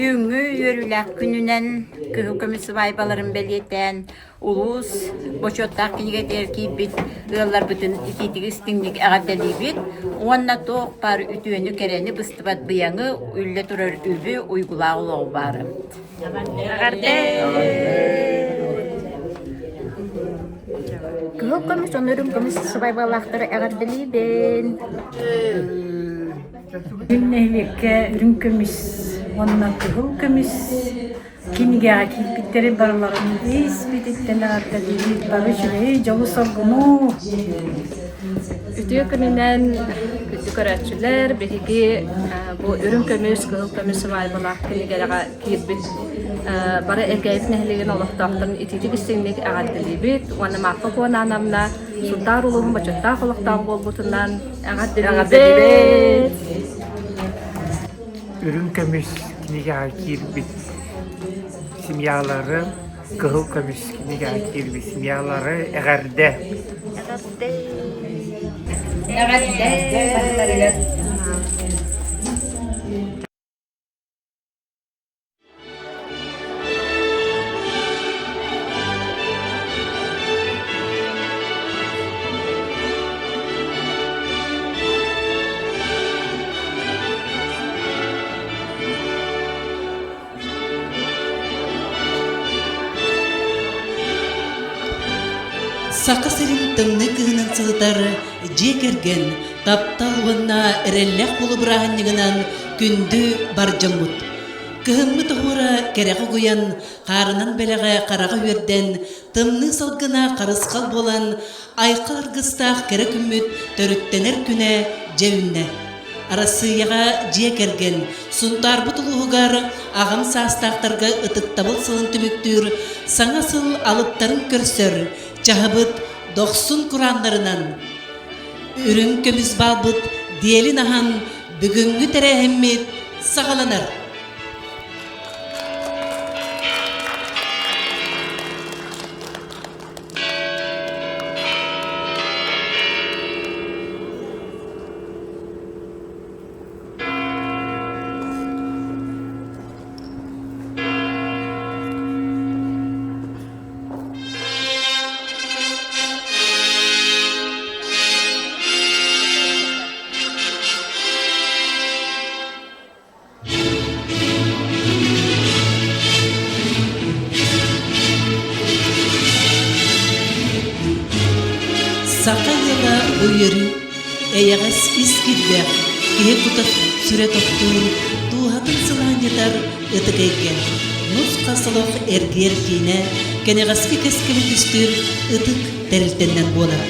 Бүгүҥҥү үөрүүлээх күнүнэн кыһыл көмүс сыбаайбаларын бэлиэтээн улуус бочуоттаах кинигэтигэр киирбит ыалларбытын итиитик истиҥник эҕэрдэлиибит уонна туох баар үтүөнү-кэрэни быстыбат быйаҥы, үллэ турар үбү, уйгулаах олоҕу баары. Эҕэрдэ! Кыһыл көмүс, ону үрүҥ көмүс сыбайбалаахтары эҕэрдэлиибин. Күн нэһилиэккэ үрүҥ көмүс уонна кыһыл көмүс кинигэҕэ киирбиттэри барыларын ис-бүтүттэн эҕэрдэлиибит. Бары үчүгэйи, дьолу-соргуну! Үтүө күнүнэн күндү көрөөччүлэр, биһиги бу үрүҥ көмүс, кыһыл көмүс сыбаайбалаах кинигэҕэ киирбит бары Эргээйит нэһилиэгин олохтоохторун итиитик истиҥник эҕэрдэлиибит уонна Марфа Куонаановна Сунтаар улууһун бочуоттаах олохтооҕо буолбутунан эҕэрдэлиибит! Үрүҥ көмүс кинигэҕэ киирбит семьялары, кыһыл көмүс кинигэҕэ киирбит семьялары эҕэрдэ! Эҕэрдэ! Эҕэрдэ барыларыгар! Саха сирин тымныы кыһынын сылытар дьиэ кэргэн, таптал уонна эрэллээх буолуу бырааһынньыгынан күндү бар дьоммут. Кыһыҥҥы тоһуура кэрэҕэ угуйан, хаарынан бэлэҕэ хараҕа үөрдэн, тымныы салгына харысхал буолан, айхал аргыстаах кэрэ күммүт төрүттэнэр күнэ дьэ үүннэ. Арассыыйаҕа дьиэ кэргэн Сунтаарбыт улууһугар аҕам саастаахтарга ытыктабыл сылын түмүктүүр саҥа сыл алыптарын көрсөр чаһыбыт дохсун курааннарынан үрүҥ көмүс баалбыт диэлин аһан бүгүҥҥү тэрээһиммит саҕаланар. Саха ыала бу үөрүү, эйэҕэс ис кирбэх, киһи кута сүрэ тохтуур, дууһатын сылаанньытар ытык эйгэ. Нус-хас олох эргиэр киинэ, кэнэҕэски кэскили түстүүр ытык тэрилтэннэн буолар.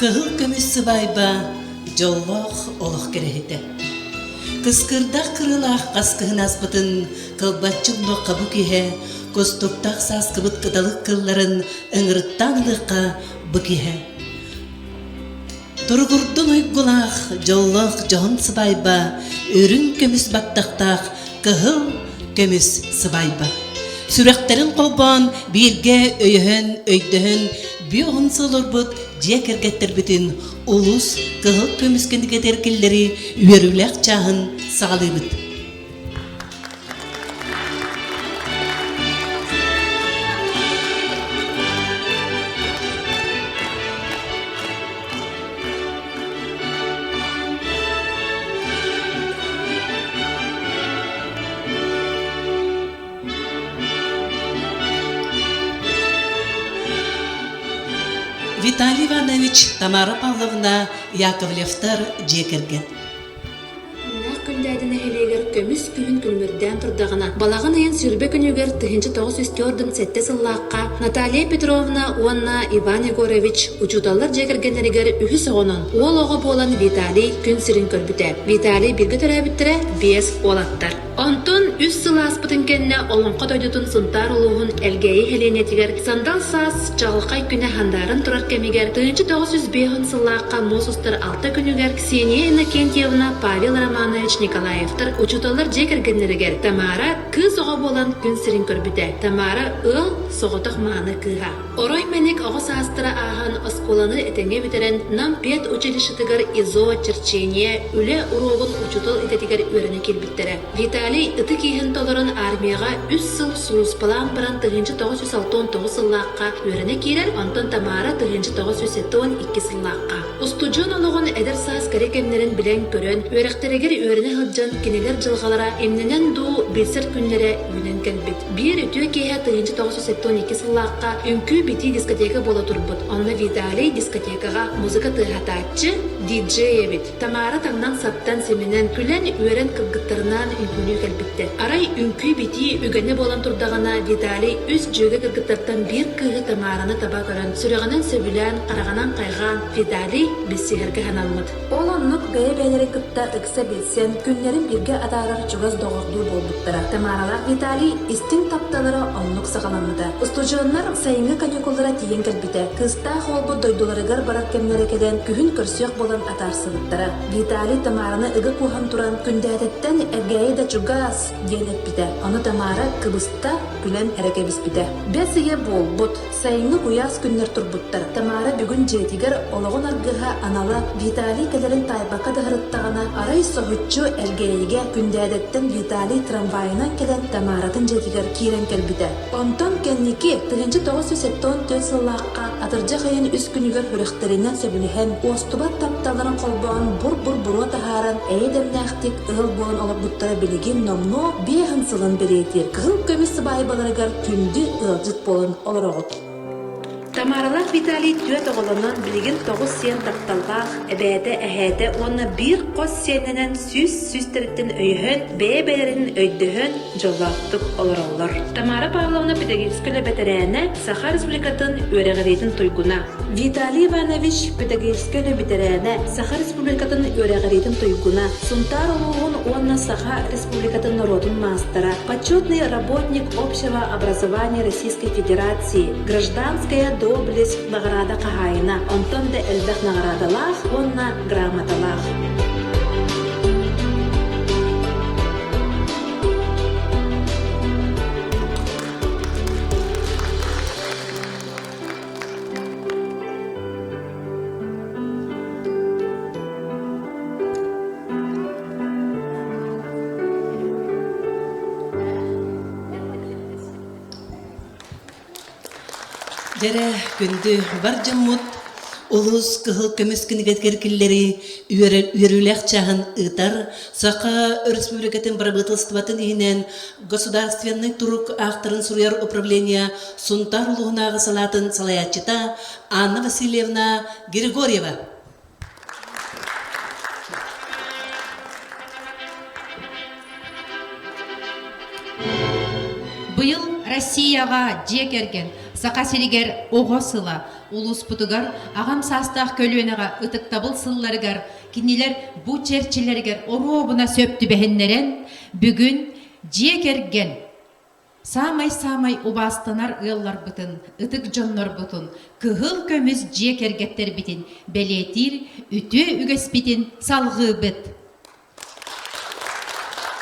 Кыһыл көмүс сыбаайба дьоллоох олох кэрэһитэ. Кыскырдах кырыылаах хас кыһын ааспытын кылбаччы умнуохха бу киһэ, кустуктаах сааскыбыт кыталык кылларын ыҥырыттаан ылыахха бу киһэ. Туругурдун уйгулаах, дьоллоох дьоһун сыбаайба, үрүҥ көмүс баттахтаах кыһыл көмүс сыбаайба. Сүрэхтэрин холбоон, бииргэ өйөһөн, өйдөһөн, бүө сыл олорбут дьиэ кэргэттэрбитин улуус кыһыл көмүс кинигэтигэр киллэрии үөрүүлээх чааһын саҕалыыбыт. Виталий Иванович, Тамара Павловна Яковлевтар дьиэ кэргэн. Күннээх Күндээдэ нэһилиэгэр көмүс күһүн күлүмүрдээн турдаҕына, балаҕан ыйын сүүрбэ күнүгэр 1947 сыллаахха Наталья Петровна уонна Иван Егорович учууталлар дьиэ кэргэннэригэр үһүс оҕонон, уол оҕо буолан Виталий күн сирин көрбүтэ. Виталий бииргэ төрөөбүттэрэ биэс уолаттар. Онтон үс сыл ааспытын кэннэ Олоҥхо дойдутун Сунтаар улууһун Элгээйи сэлиэнньэтигэр сандал саас чаҕылхай күнэ хандааран турар кэмигэр 1950 сыллаахха муус устар алта күнүгэр Ксения Иннокентьевна, Павел Романович Николаевтар учууталлар дьиэ кэргэннэригэр Тамара кыыс оҕо буолан күн сирин көрбүтэ. Тамара ыал соҕотох мааны кыыһа. Орой мэник оҕо саастара ааһан оскуоланы этэҥҥэ бүтэрэн Нам пед училищетыгар ИЗО, черчение, үлэ уруогун учуутал идэтигэр үөрэнэ киирбиттэрэ. Виталий ытык иэһин толорон армияҕа үс сыл сулууспалаан баран 1969 сыллаахха үөрэнэ киирэр, онтон Тамара 1972 сыллаахха. Устудьуон олоҕун эдэр саас кэрэ кэмнэрин билэн-көрөн, үөрэхтэригэр үөрэнэ сылдьан кинилэр дьылҕалара имнэнэн дуу билсэр күннэрэ үүнэн кэлбит. Биир үтүө киэһэ 1972 сыллаахха үҥкүү-битии дискотека буола турбут. Онно Виталий дискотекаҕа музыка тыаһатааччы, диджей эбит. Тамара таҥнан-саптан, симэнэн, күлэн-үөрэн кыргыттарынаан үҥкүүлүү кэлбиттэр. Арай үҥкүү-битии үгэнэ буолан турдаҕына Виталий үс дьүөгэ кыргыттартан биир кыыһы Тамараны таба көрөн, сүрэҕинэн сөбүлээн, хараҕынан хайҕаан Виталий билсиһэргэ санаммыт. Ол оннук бэйэ-бэйэлэрин кытта ыкса билсэн, күннэрин бииргэ атаарар чугас доҕордуу буолбуттара. Тамаралаах Виталий истиҥ тапталара оннук саҕаламмыта. Устудьуоннар сайыҥҥы каникуллара тиийэн кэлбитэ. Кыыстаах уолбут дойдуларыгар барар кэмнэрэ кэлэн, күһүн көрсүөх буолан атаарсыбыттара. Виталий Тамараны ыга кууһан туран, Күндээтэттэн Эргээйи да чугас! диэн эппитэ. Ону Тамара кыбыста, күлэн эрэ кэбиспитэ. Бэс ыйа буолбут. Сайыҥҥы куйаас күннэр турбуттар. Тамара бүгүн дьиэтигэр олоҕун аргыһа анала Виталий кэлэрин таайбакка да сырыттаҕына, арай соһуччу Элгээйигэ Күндээдэттэн Виталий трамвайынан кэлэн Тамаратын дьиэтигэр киирэн кэлбитэ. Онтон кэнники 1974 сыллаахха атырдьах ыйын үс күнүгэр сүрэхтэринэн сөбүлэһэн, уостубат тапталларын холбоон бур-бур буруо таһааран эйэ-дэмнээхтик ыал буолан олорбуттара билигин номнуо биэһин сылын бэлиэтиир кыһыл көмүс сыбаайбаларыгар күндү ыалдьыт буолан олороҕут. Тамаралаах Виталий түөрт оҕолонон билигин тоҕус сиэн тапталлаах эбээтэ, эһээтэ уонна биир хос сиэннэнэн сүүс сүүстэриттэн өйөһөн, бэйэ-бэйэлэрин өйдөһөн дьоллоохтук олороллор. Тамара Павловна педагогическай үлэ бэтэрээнэ, Саха Республикатын үөрэҕириитин туйгуна. Виталий Иванович педагогическай үлэ бэтэрээнэ, Саха Республикатын үөрэҕириитин туйгуна, Сунтаар улууһун уонна Саха Республикатын норуотун маастара, почетный работник общего образования Российской Федерации, гражданская доблесть наҕараада хаһаайына, онтон да элбэх наҕараадалаах уонна грамоталаах. Дьэрэ, күндү бар дьоммут улуус кыһыл көмүс кинигэтигэр киллэрии үөрүүлээх чааһын ыытар Саха Өрөспүүбүлүкэтин бырабыыталыстыбатын иһинэн Государственнай турук аахтарын суруйар управление Сунтаар улууһунааҕы салаатын салайааччыта Анна Васильевна Григорьева. Быйыл Россияҕа дьиэ кэргэн, Саха сиригэр оҕо сыла. Улууспутугар аҕам саастаах көлүөнэҕэ ытыктабыл сылларыгар кинилэр бу чэрчилэригэр оруобуна сөп түбэһиннэрэн, бүгүн дьиэ кэргэн Саамай-саамай убаастанар ыалларбытын, ытык дьоннорбутун, кыһыл көмүс дьиэ кэргэттэрбитин бэлиэтиир үтүө үгэспитин салҕыыбыт.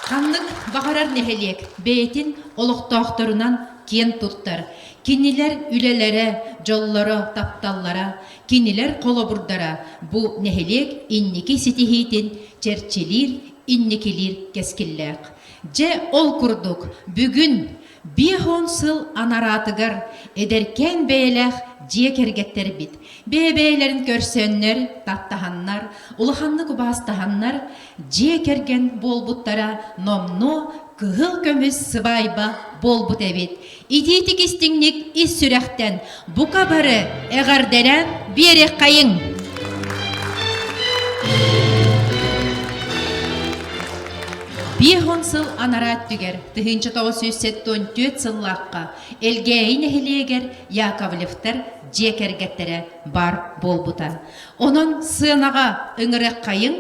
Ханнык баҕарар нэһилиэк бэйэтин олохтоохторунан киэн туттар. Кинилэр үлэлэрэ, дьоллоро, тапталлара, кинилэр холобурдара бу нэһилиэк инники ситиһиитин чэрчилиир, инникилиир кэскиллээх. Дьэ, ол курдук, бүгүн 50 сыл анараатыгар эдэркээн бэйэлээх дьиэ кэргэттэрбит бэйэ-бэйэлэрин көрсөннөр, таптаһаннар, улаханнык убаастаһаннар дьиэ кэргэн буолбуттара номнуо кыһыл көмүс сыбаайба буолбут эбит. Итиитик истиҥник ис сүрэхтэн бука бары эҕэрдэлээн биэриэххэйиҥ! 50 сыл анараа өттүгэр 1974 сыллаахха Элгээйи нэһилиэгэр Яковлевтар дьиэ кэргэттэрэ баар буолбута. Онон сыанаҕа ыҥырыаххайыҥ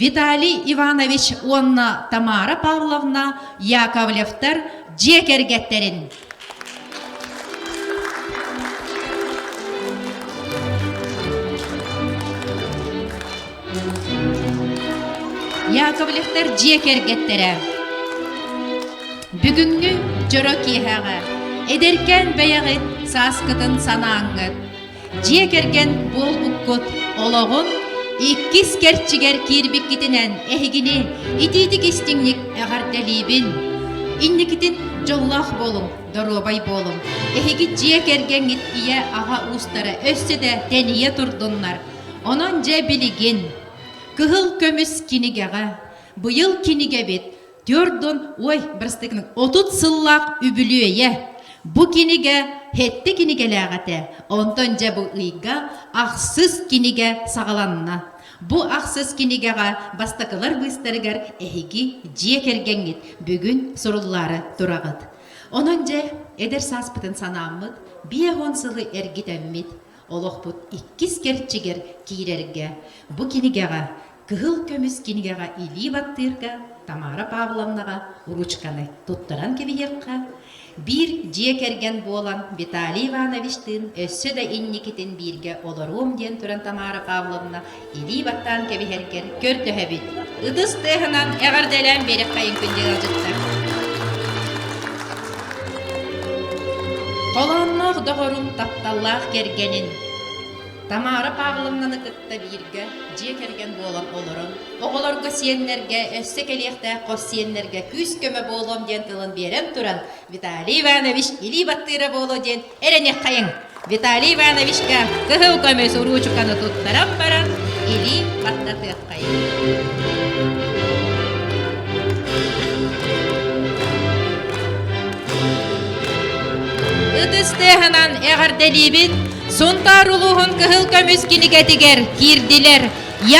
Виталий Иванович уонна Тамара Павловна Яковлевтар дьиэ кэргэттэрин. Яковлевтар дьиэ кэргэттэрэ Бүгүҥҥү дьоро киэһэҕэ эдэркээн бэйэҕит сааскытын санааҥҥыт Дьиэ кэргэн буолбуккут олоҕун иккис кэрчигэр киирбиккитинэн эһигини итиитик истиҥник эҕэрдэлиибин. Инникитин дьоллоох буолуҥ, доруобай буолуҥ. Эһиги дьиэ кэргэҥҥит ийэ-аҕа уустара өссө да тэнийэ турдуннар. Онон дьэ билигин Кыһыл көмүс кинигэҕэ быйыл кинигэбит Төрдун, ой, бырастыгын, 30 сыллаах үбүлүөйэ. Бу кинигэ хэттэ кинигэлээх этэ. Онтон дьэ бу ыйга ахсыс кинигэ саҕаланна. Бу ахсыс кинигэҕэ бастакылар быыстарыгар эһиги дьиэ кэргэҥҥит бүгүн суруллаары тураҕыт. Онон дьэ эдэр сааспытын санааммыт, 50 сылы эргитэммит, олохпут иккис кэрчигэр киирэргэ бу кинигэҕэ Кыһыл көмүс кинигэҕэ илии баттыырга Тамара Павловнаҕа ручканы туттаран кэбиһиэххэ, биир дьиэ кэргэн буолан Виталий Ивановичтыын өссө да инникитин бииргэ олоруом диэн туран Тамара Павловна илии баттаан кэбиһэргэр көрдөһөбүт. Ытыс тыаһынан эҕэрдэлээн биэриэххэйиҥ күндү ыалдьыттар. Холоонноох доҕорум тапталлаах кэргэнин Тамара Павловнаны кытта бииргэ дьиэ кэргэн буолан олорон, оҕолорго, сиэннэргэ, өссө кэлиэхтээх хос сиэннэргэ күүс-көмө буолуом диэн тылын биэрэн туран, Виталий Иванович илии баттыыра буолуо диэн эрэниэххэйиҥ. Виталий Ивановичка кыһыл көмүс уруучуканы туттаран баран, илии баттатыаххайыҥ. Ытыс тыаһынан эҕэрдэлиибин Сунтаар улууһун кыһыл көмүс кинигэтигэр киирдилэр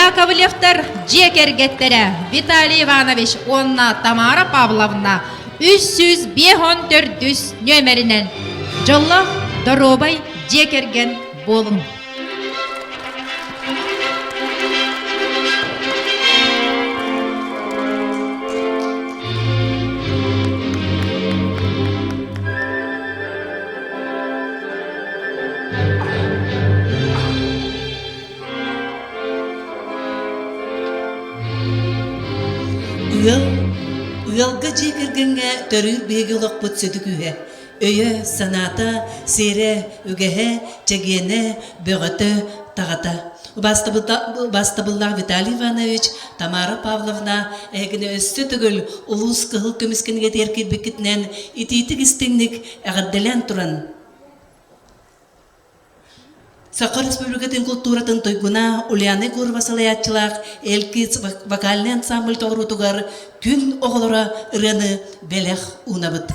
Яковлевтар дьиэ кэргэттэрэ Виталий Иванович уонна Тамара Павловна 354 нүөмэринэн дьоллоох доруобай дьиэ кэргэн буолуҥ! Ыал, ыалга дьиэ кэргэҥҥэ төрүүр биһиги олохпут сүдү күүһэ. Өйө, санаата, сиэрэ, үгэһэ, чэгиэнэ, бөҕөтө, таҕата. Убаастабыллаах Виталий Иванович, Тамара Павловна эһигини өссө төгүл улуус кыһыл көмүс кинигэтигэр киирбиккитинэн итиитик-истиҥник эҕэрдэлээн туран, Саха Республикатын култууратын туйгуна Ульяна Егорова салайааччылаах Элкиц вокальнай ансамбль толоруутугар Күн оҕолоро ырыаны бэлэх уунабыт.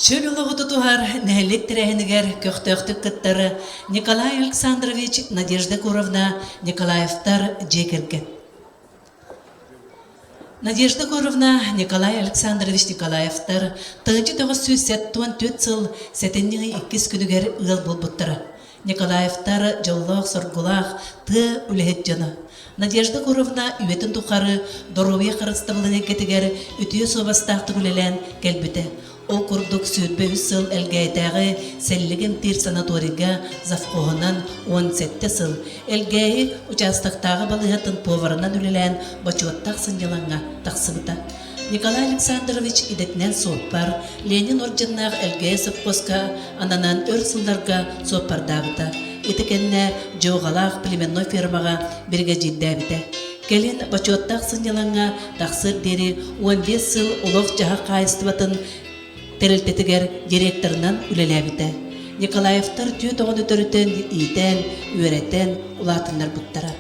Чөл олоҕу тутуһар нэһилиэк тэрээһинигэр көхтөөхтүк кыттар Николай Александрович, Надежда Егоровна Николаевтар дьиэ кэргэн. Надежда Егоровна, Николай Александрович Николаевтар 1974 сыл сэтинньи ый иккис күнүгэр ыал буолбуттара. Николаевтар дьоллоох-соргулаах тыа үлэһит дьоно. Надежда Егоровна үйэтин тухары доруобуйа харыстабылын эйгэтигэр үтүө суобастаахтык үлэлээн кэлбитэ. Ол курдук 23 сыл Элгээйитээҕи сэллик эмтиир санаторийга завхоһунан 17 сыл, Элгээйи участоктааҕы балыыһатын поварынан үлэлээн бочуоттаах сынньалаҥҥа тахсыбыта. Николай Александрович идэтинэн суоппар, Ленин орденнаах Элгээйи сопхуоска ананан өр сылларга суоппардаабыта. Ити кэннэ Дьуоҕалаах племенной фермаҕа биригэдьиирдээбитэ. Кэлин бочуоттаах сынньалаҥҥа тахсыар диэри 15 сыл олох-дьаһах хаһаайыстыбатын тэрилтэтигэр директорынан үлэлээбитэ. Николаевтар түөрт оҕону төрөтөн, иитэн, үөрэтэн улаатыннарбыттара.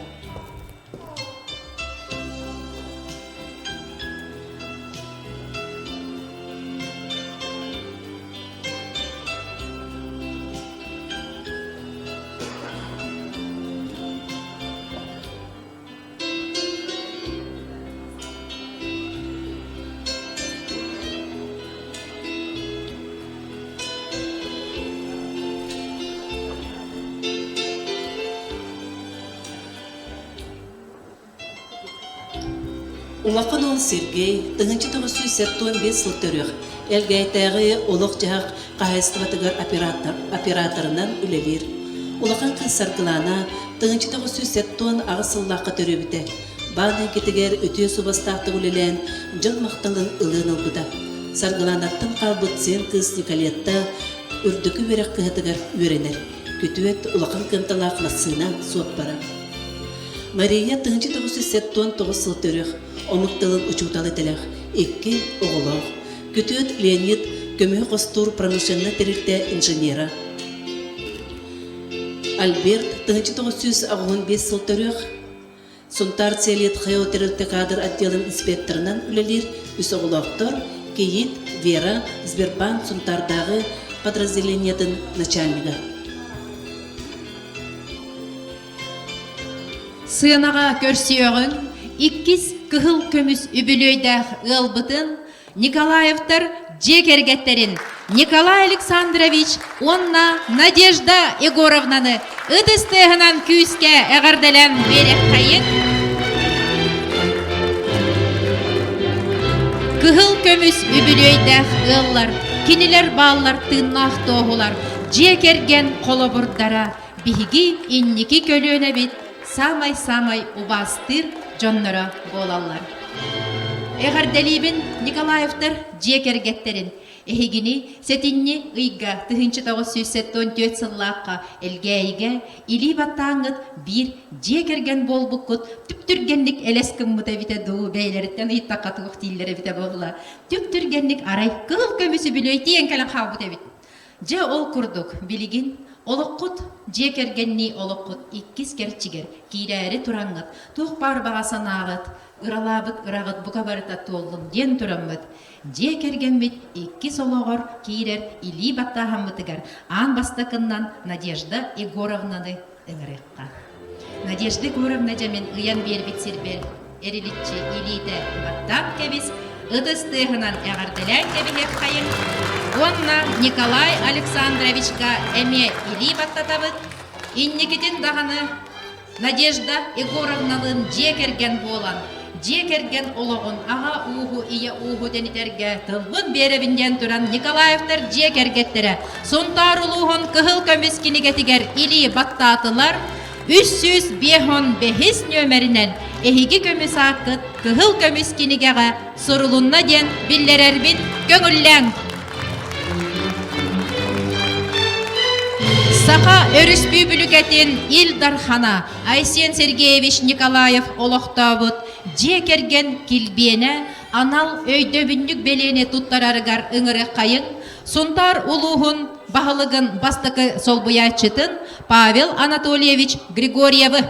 Улахан уол Сергей 1975 сыл төрүөх Элгээйтээҕи олох-дьаһах хаһаайыстыбатыгар оператор, операторынан үлэлиир. Улахан кыыс Саргылаана 1978 сыллаахха төрөөбүтэ. Баан эйгэтигэр үтүө суобастаахтык үлэлээн, дьон махталын ылыан ылбыта. Саргылаанаттан хаалбыт сиэн кыыс Николетта үрдүкү үөрэх кыһатыгар үөрэнэр. Күтүөт улахан кыамталаах массыына суоппара. Мария 1979 сыл төрөх, омук тылын учуутала тэлэх, икки оҕолоох. Күтүөт Леонид көмүһү хостуур промышленнай тэрилтэ инженера. Альберт 1985 сыл төрүөх, Сунтаар Целиет ХЭО тэрилтэ кадр отделын инспекторынан үлэлиир үс оҕолоохтор, Кийиит Вера Сбербанк Сунтаардааҕы подразделениетын начальнига. Сыанаҕа көрсүөҕүҥ иккис кыһыл көмүс үбүлүөйдээх ыалбытын Николаевтар дьиэ кэргэттэрин Николай Александрович уонна Надежда Егоровнаны ытыс тыаһынан күүскэ эҕэрдэлээн биэриэххэйиҥ. Кыһыл көмүс үбүлүөйдээх ыаллар, кинилэр бааллар тыыннаах туоһулар, дьиэ кэргэн холобурдара, биһиги инники көлүөнэбит саамай-саамай убаастыыр дьонноро буолаллар. Эҕэрдэлиибин Николаевтар дьиэ кэргэттэрин. Эһигини сэтинньи ыйга 1974 сыллаахха Элгээйигэ илии баттааҥҥыт биир дьиэ кэргэн буолбуккут түп-түргэнник элэс гыммыта эбитэ дуу, бэйэлэриттэн ыйыттахха туох дииллэр эбитэ буолла. Түп-түргэнник арай кыһыл көмүс үбүлүөй тиийэн кэлэн хаалбыт эбит. Дьэ ол курдук билигин олоххут дьиэ кэргэннии олоххут иккис кэрчигэр киирээри тураҥҥыт туох баар баҕа санааҕыт, ыралаабыт ыраҕыт бука барыта туоллун диэн тураммыт, дьиэ кэргэммит иккис олоҕор киирэр илии баттааһаммытыгар аан бастакыннан Надежда Егоровнаны ыҥырыахха. Надежда Егоровна дьэ мин ыйан биэрбит сирбэр эриличчи илиитэ баттаан кэбис, ытыс тыаһынан эҕэрдэлээн кэбиһиэххэйиҥ уонна Николай Александровичка эмиэ илии баттатабыт. Инникитин даҕаны Надежда Егоровналыын дьиэ кэргэн буолан, дьиэ кэргэн олоҕун аҕа ууһу, ийэ ууһу тэнитэргэ тылбын биэрэбин диэн туран Николаевтар дьиэ кэргэттэрэ Сунтаар улууһун Кыһыл көмүс кинигэтигэр илии баттаатылар. 355 нүөмэринэн эһиги көмүс ааккыт Кыһыл көмүс кинигэҕэ сурулунна диэн биллэрэрбин көҥүллээҥ. Саха Өрөспүүбүлүкэтин Ил Дархана Айсен Сергеевич Николаев олохтообут дьиэ кэргэн килбиэнэ анал өйдөбүнньүк бэлиэни туттарарыгар ыҥырыаххайыҥ Сунтаар улууһун баһылыгын бастакы солбуйааччытын Павел Анатольевич Григорьевы.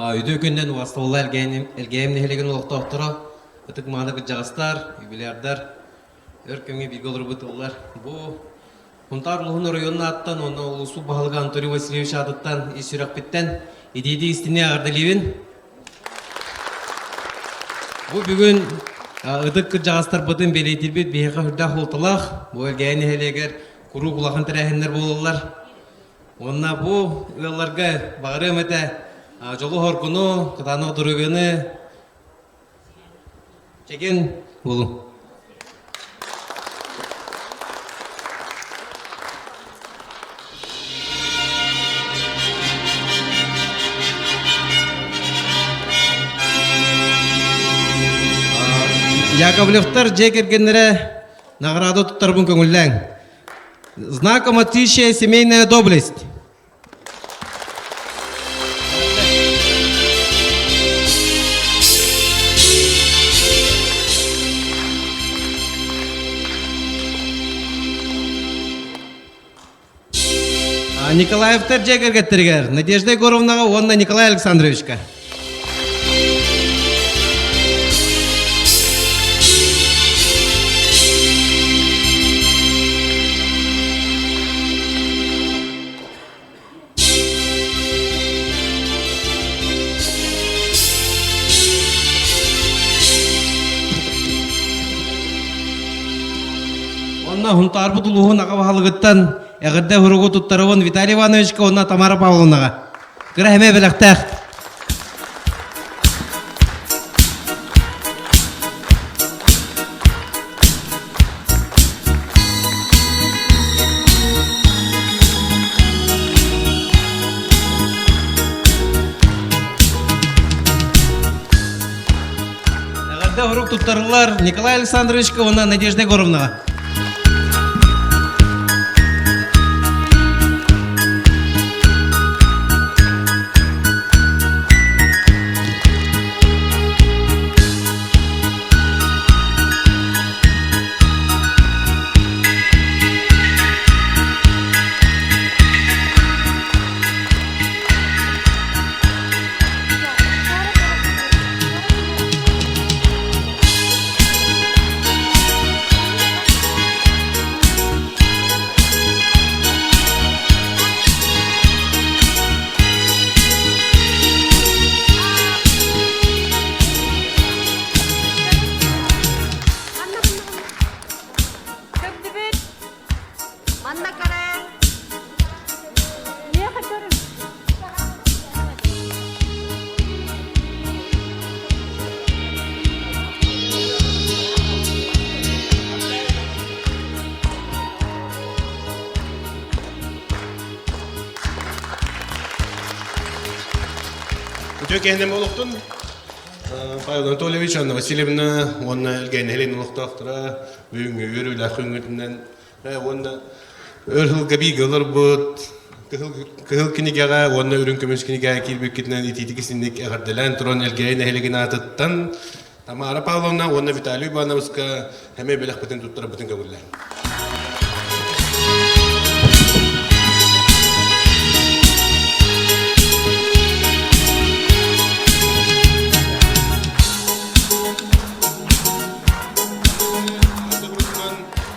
Үтүө күнүнэн убастабылла Элгээйим нэһилиэгин олохтоохторо, ытык мааны кырдьаҕастар, юбилярдар, өр кэмҥэ бииргэ олорбут ыаллар. Бу Сунтаар улууһун оройуонун ааттан уонна улууспут баһылыга Анатолий Васильевич аатыттан ис сүрэхпиттэн итиитик истиҥник эҕэрдэлиибин. Бу бүгүн ытык кырдьаҕастарбытын бэлиэтиирбит биһиэхэ сүрдээх суолталаах. Бу Элгээйи нэһилиэгэр куруук улахан тэрээһиннэр буолаллар. Уонна бу ыалларга баҕарыам этэ дьолу-соргуну, кытаанах доруобуйаны, чэгиэн буолуҥ. Яковлевтар дьиэ кэргэннэрэ наҕараада туттарбын көҥүллээҥ. Знаком отличия семейная доблесть. Николаевтар дьиэ кэргэттэригэр Надежда Егоровнаҕа уонна Николай Александровичка. Онно Хунтаарбыт улууһун аҕа баһылыгыттан эҕэрдэ суругу туттарабын Виталий Ивановичка уонна Тамара Павловнаҕа. Кыра эмэ бэлэхтээх. Эҕэрдэ урук туттарыллар Николай Александровичка уонна Надежда Егоровнаҕа. Көрдүбүт. Манна караан. Үтүө киһинэн буолуохтун. Павел Анатольевич, Анна Васильевна уонна Евгения Хелен олохтоохторо бүгүҥҥү үөрүүлээх күҥҥүтүнэн уонна өр сылга бииргэ олорбут Кыһыл кинигэҕэ уонна Үрүҥ көмүс кинигэҕэ киирбиккитинэн итиитик исинник эҕэрдэлээн туран Элгээйи нэһилиэгин аатыттан Тамара Павловна уонна Виталий Ивановичка эмиэ бэлэхпитин туттарарбытын көҥүллээн.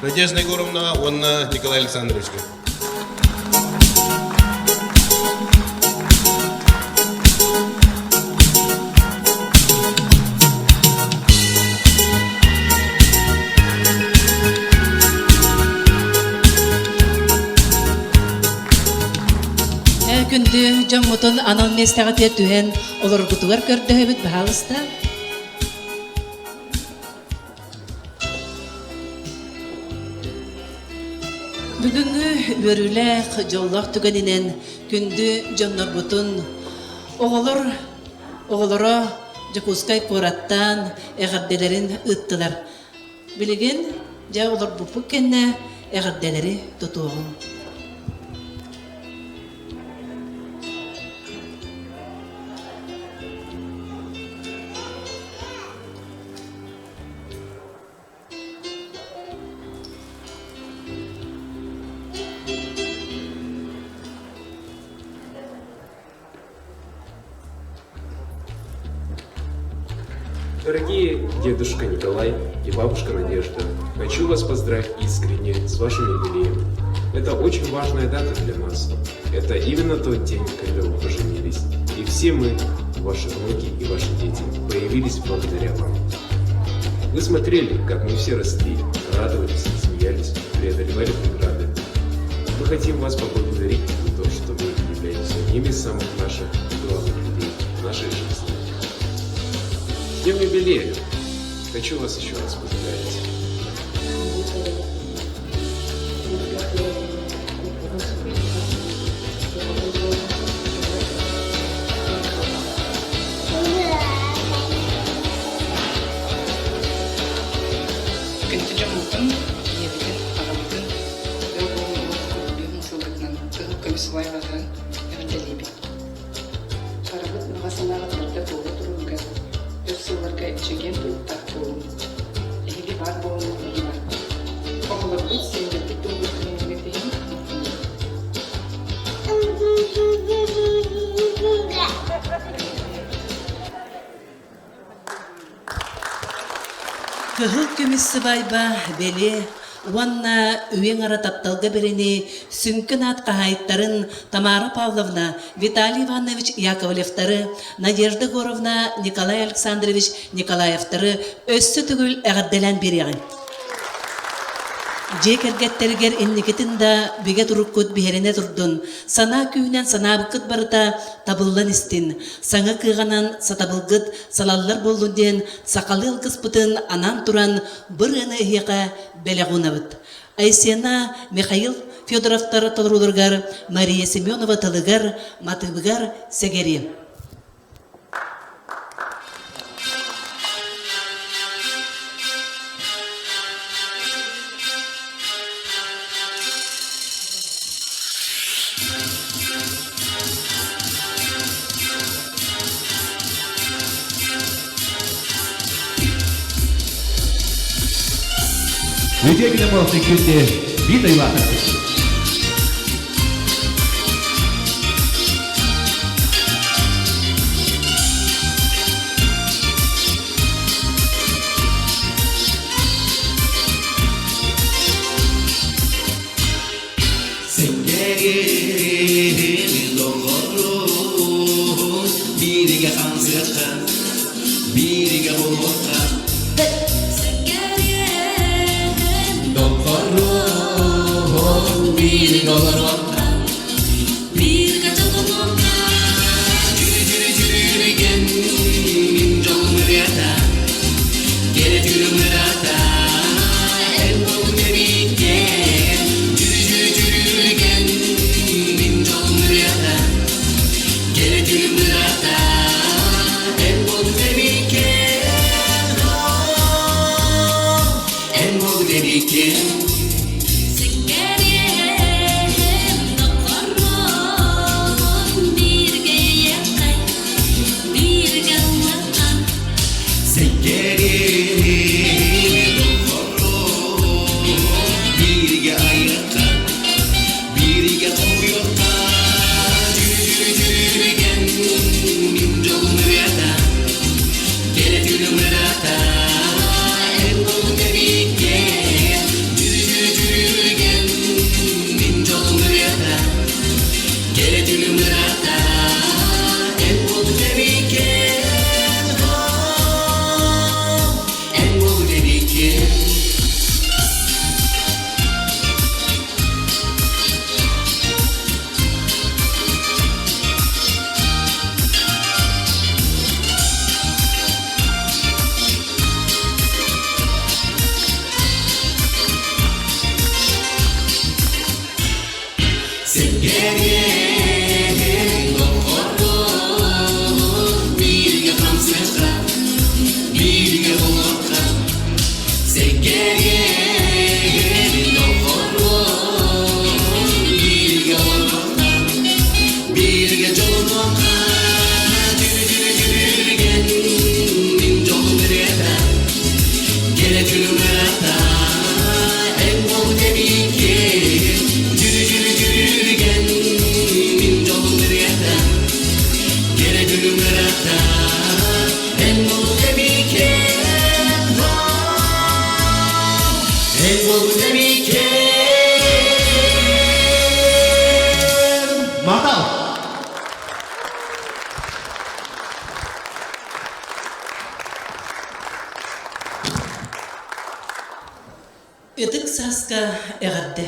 Надежда Егоровна уонна Николай Александровичка. Күндү дьоммутун анал миэстэҕитигэр түһэн олоргутугар көрдөһөбүт, баһаалыста. Бүгүҥҥү үөрүүлээх, дьоллоох түгэнинэн күндү дьоннорбутун оҕолор оҕолоро Дьокуускай куораттан эҕэрдэлэрин ыыттылар. Билигин дьэ олорбуппут кэннэ эҕэрдэлэри тутуоҕуҥ. Дорогие дедушка Николай и бабушка Надежда, хочу вас поздравить искренне с вашим юбилеем. Это очень важная дата для нас. Это именно тот день, когда вы поженились. И все мы, ваши внуки и ваши дети, появились благодаря вам. Вы смотрели, как мы все росли, радовались, смеялись, преодолевали преграды. Мы хотим вас поблагодарить за то, что вы являетесь одними из самых наших главных людей в нашей жизни. С днем юбилея! Хочу вас еще раз поздравить. Күндү дьоммутун, ийэбитин, аҕабытын ыал буолуохпут бүһүн сылгытынан кыһыл көмүс убайҕаһын эҕэрдэлиибит. Харабыт баҕа санааҕыт барыта туола туругар, өр сылларга чэгиэн туруктаах буолуҥ. Эһиги баар буолуҥ биһи баарбыт. Оҕолорбут сиэннэрбит туһугар кыһамньыгыт иһин Кыһыл көмүс сыбаайба бэлиэ уонна үйэҥ ара тапталга бэрэни сүҥкэн аат хаһаайыттарын Тамара Павловна, Виталий Иванович Яковлевтары, Надежда Егоровна, Николай Александрович Николаевтары өссө төгүл эҕэрдэлээн биэриэҕиҥ. Дьиэ кэргэттэригэр инникитин да бигэ туруккут биһирэнэ турдун, санаа күүһүнэн санаабыккыт барыта табыллан истин, саҥа кыаҕанан сатабылгыт салаллар буоллун диэн сахалыы алгыспытын анаан туран бырыаны эһиэхэ бэлэх уунабыт. Айсена Михаил Федоровтар толорууларыгар Мария Семенова тылыгар, матыыбыгар сэгэриэ. Үтүө күнү буолсун күндү биир дойдулаахтарбыт. Сengeri доҕорум бииригэ хамсыахха, бииригэ буолуохха. Доҕорум бииригэ олоруохха, бииргэ дьоллонуохха. Дьүрү-дьүрү-дьүрүгэн мин дьолум ырыата, кэрэ түүлүм ырата, эн буолуҥ эбиккин. Дьүрү-дьүрү-дьүрүгэн мин дьолум ырыата, кэрэ түүлүм ырата, эн буолуҥ эбиккин. Эн буолуҥ эбиккин. Сиккэриэм доҕорум бииргэ ийэххэ, бииргэ ыллахха. Сиккэриэм доҕорум бииргэ айыахха, бииргэ хомуйуохха. Дьүрү-дьүрү-дьүрүгэн мин дьолум ырыата, кэрэ түүлүм ырата, эн буолуҥ эбиккин. Дьүрү-дьүрү-дьүрүгэн мин дьолум ырыата, кэрэ түүлүм ырата, эн буолуҥ эбиккин. Эн буолуҥ эбиккин. Сэргэриэм доҕорум бииргэ хамсыахха, бииргэ буолуохха. Сэргэриэм доҕорум бииргэ олоруохха, бииргэ дьоллонуохха. Дьүрү-дьүрү-дьүрүгэн мин дьолум ырыата, кэрэ күнүм ырата, эн буолбут эбиккин. Дьүрү-дьүрү-дьүрүгэн эҕэрдэ!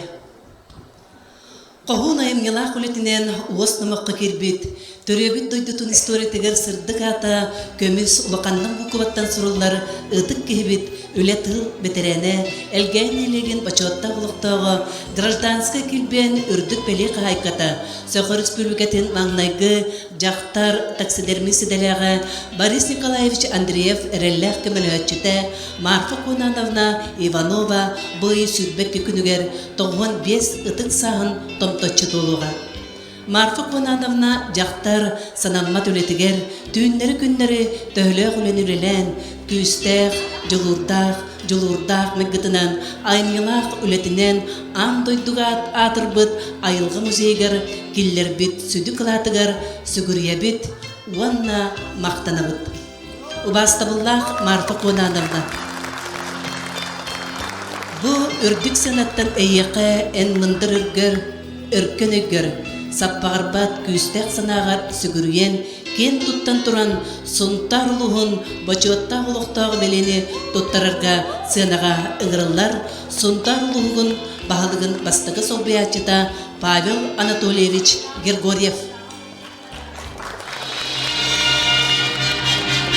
Хоһуун айымньылаах үлэтинэн уос номоххо киирбит, төрүөбүт дойдутун историятыгар сырдык аата көмүс улаханнык буукубаттан суруллар ытык киһибит үлэ-тыыл бэтэрээнэ, Элгээн нэһилиэгин бочуоттаах олохтооҕо, гражданскай килбиэн үрдүк бэлиэ хаһаайката, Саха Өрөспүүбүлүкэтин маҥнайгы дьахтар таксидермист идэлээҕэ Борис Николаевич Андреев эрэллээх көмөлөһөөччүтэ Марфа Конановна Иванова бу ый 22 күнүгэр 95 ытык сааһын томточчу туолуоҕа. Марфа Конановна дьахтар санаммат үлэтигэр түүннэри-күннэри төһөлөөх үлэни үлэлээн, күүстээх, дьулуурдаах, дьулуурдаах майгытынан, айымньылаах үлэтинэн аан дойдуга аатырбыт айылҕа музейыгар киллэрбит сүдү кылаатыгар сүгүрүйэбит уонна махтанабыт. Убаастабыллаах Марфа Конановна, бу үрдүк сыанаттан эйиэхэ эн мындыр өргөр, өркөн өйгөр, саппаҕырбат күүстээх санааҕар сүгүрүйэн, киэн туттан туран Сунтаар улууһун бочуоттаах олохтоох бэлиэни туттарарга сыанаҕа ыҥырыллар Сунтаар улууһун баһылыгын бастакы солбуйааччыта Павел Анатольевич Григорьев.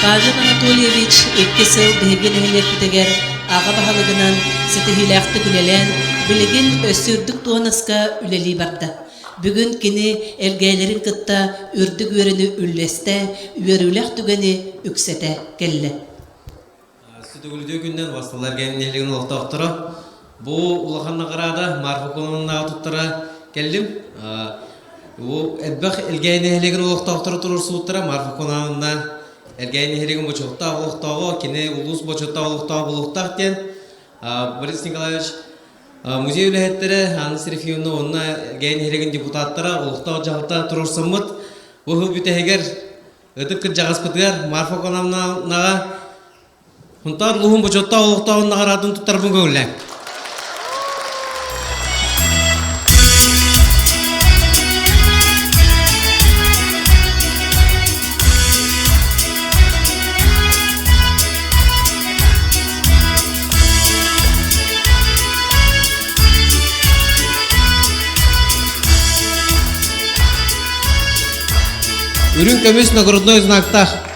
Павел Анатольевич икки сыл биһиги нэһилиэкпитигэр аҕа баһылыгынан ситиһиилээхтик үлэлээн, билигин өссө үрдүк туонаска үлэлии барда. Бүгүн кини элгээйлэрин кытта үрдүк үөрэнү үллэстэ, үөрүүлээх түгэни үксэтэ кэллэ. Сүтүгүлүтүү күннэн басталар нэһилиэгин олохтоохторо бу улахан наҕараада Марфа Кононовнаҕа туттара кэллим. Бу элбэх Элгээйи нэһилиэгин олохтоохторо туруорсубуттара Марфа Кононовна Элгээйи нэһилиэгин бочуоттаах олохтооҕо, кини улуус бочуоттаах олохтооҕо буолуохтаах диэн Борис Николаевич музей үлэһиттэрэ Анна Серафимовна уонна Элгээйи нэһилиэгин депутаттара олохтоох дьаһалта туруорсаммыт бу сыл бүтэһигэр Ытык кырдьаҕаспытыгар Марфа Коновнаҕа Хунтаар улууһун бочуоттаах олохтооҕун наҕараадын туттарбын көҥүллээҥ. Үрүҥ көмүс нагрудной знактаах.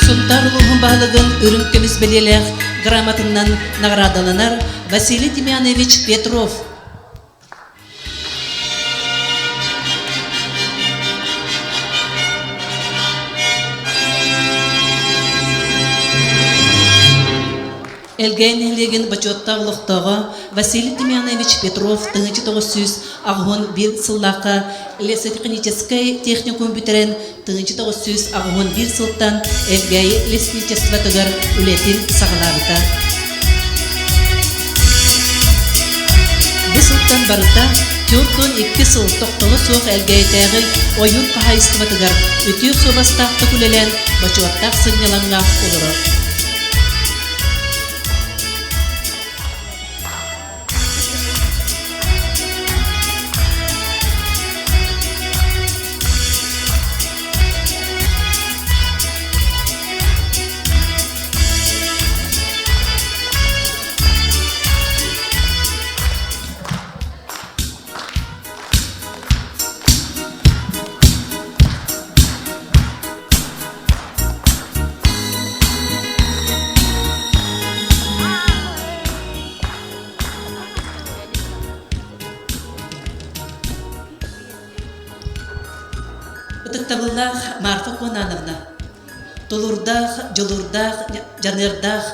Сунтаар улууһун баһылыгын үрүҥ көмүс бэлиэлээх грамотанан наҕараадаланар Василий Демьянович Петров. Элгээн нэһилиэгин бочуоттаах олохтооҕо Василий Демьянович Петров 1981 сыллаахха лесотехническэй техникум бүтэрэн 1981 сылтан Элгээйи лесничествотыгар үлэтин саҕалаабыта. Бу сылтан барыта 42 сыл тохтоло суох Элгээйитээҕи ойуур хаһаайыстыбатыгар үтүө суобастаахтык үлэлээн бочуоттаах сынньалаҥҥа олорор. Ытыктабыллаах Марфа Конановна, тулуурдаах, дьулуурдаах, дьаныардаах,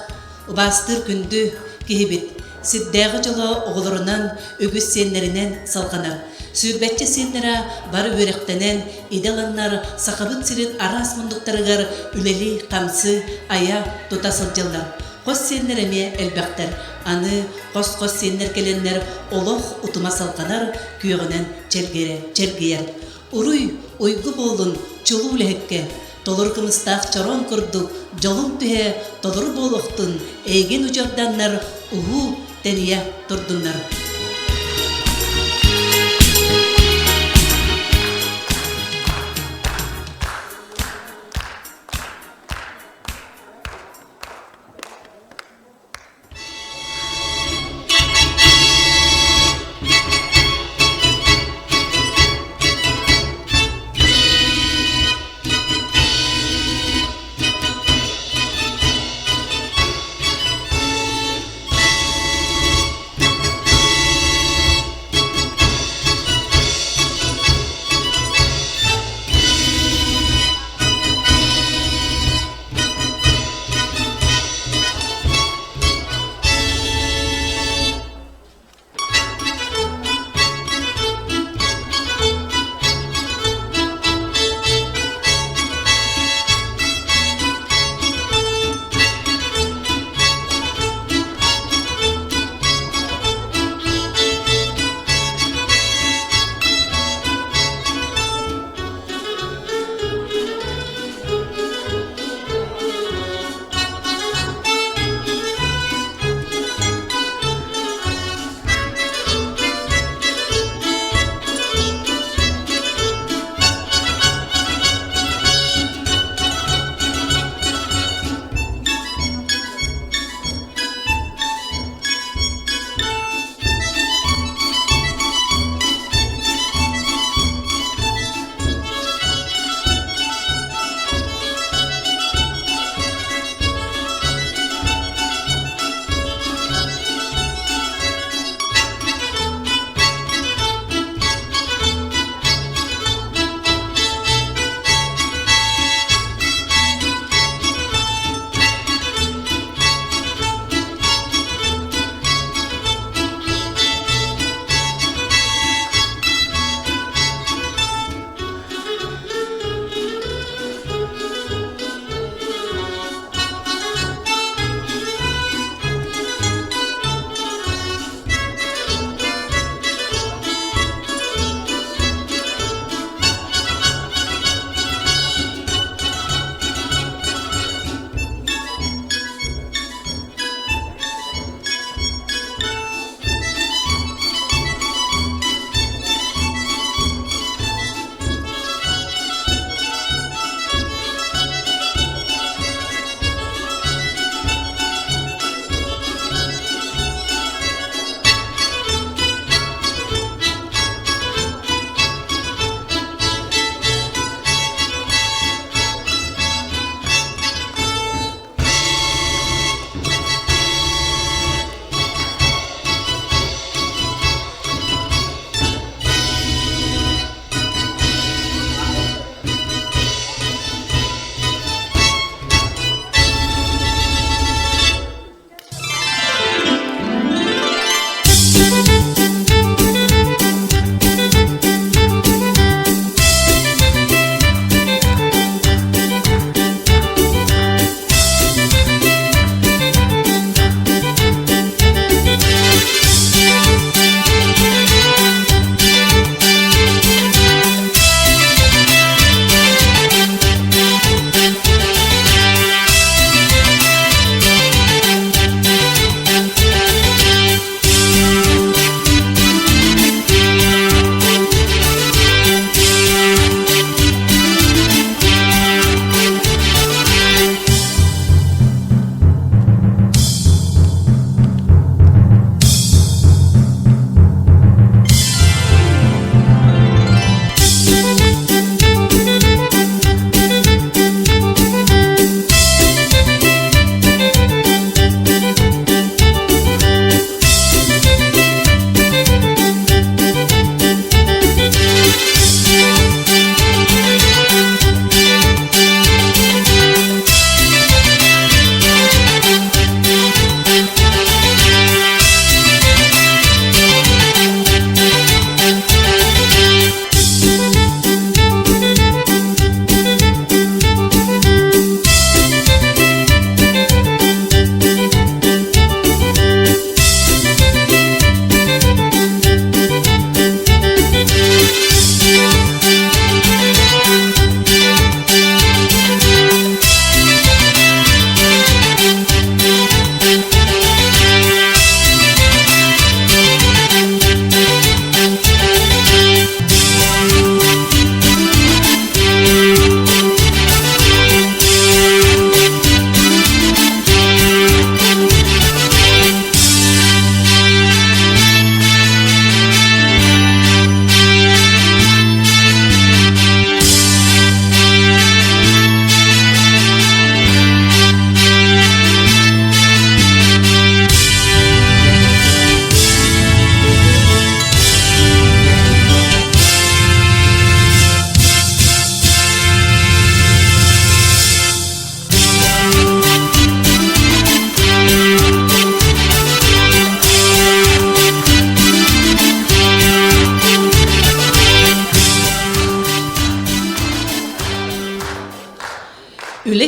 убаастыыр күндү киһибит, сирдээҕи дьоло оҕолорунан, үгүс сиэннэринэн салҕанар. Сүүрбэччэ сиэннэрэ бары үөрэхтэнэн, идэ ыланнар Сахабыт сирин араас муннуктарыгар үлэлии-хамсыы, айа, тута сылдьаллар. Хос сиэннэр эмиэ элбэхтэр. Аны хос-хос сиэннэр кэлэннэр олох утума салҕанар, күөҕүнэн чэлгийэр. Уруй, уйгу буоллун чулуу үлэһиккэ, толору кымыстаах чороон курдук дьолуҥ түһэ толору буолуохтун, эйигин удьуорданнар уһуу тэнийэ турдуннар.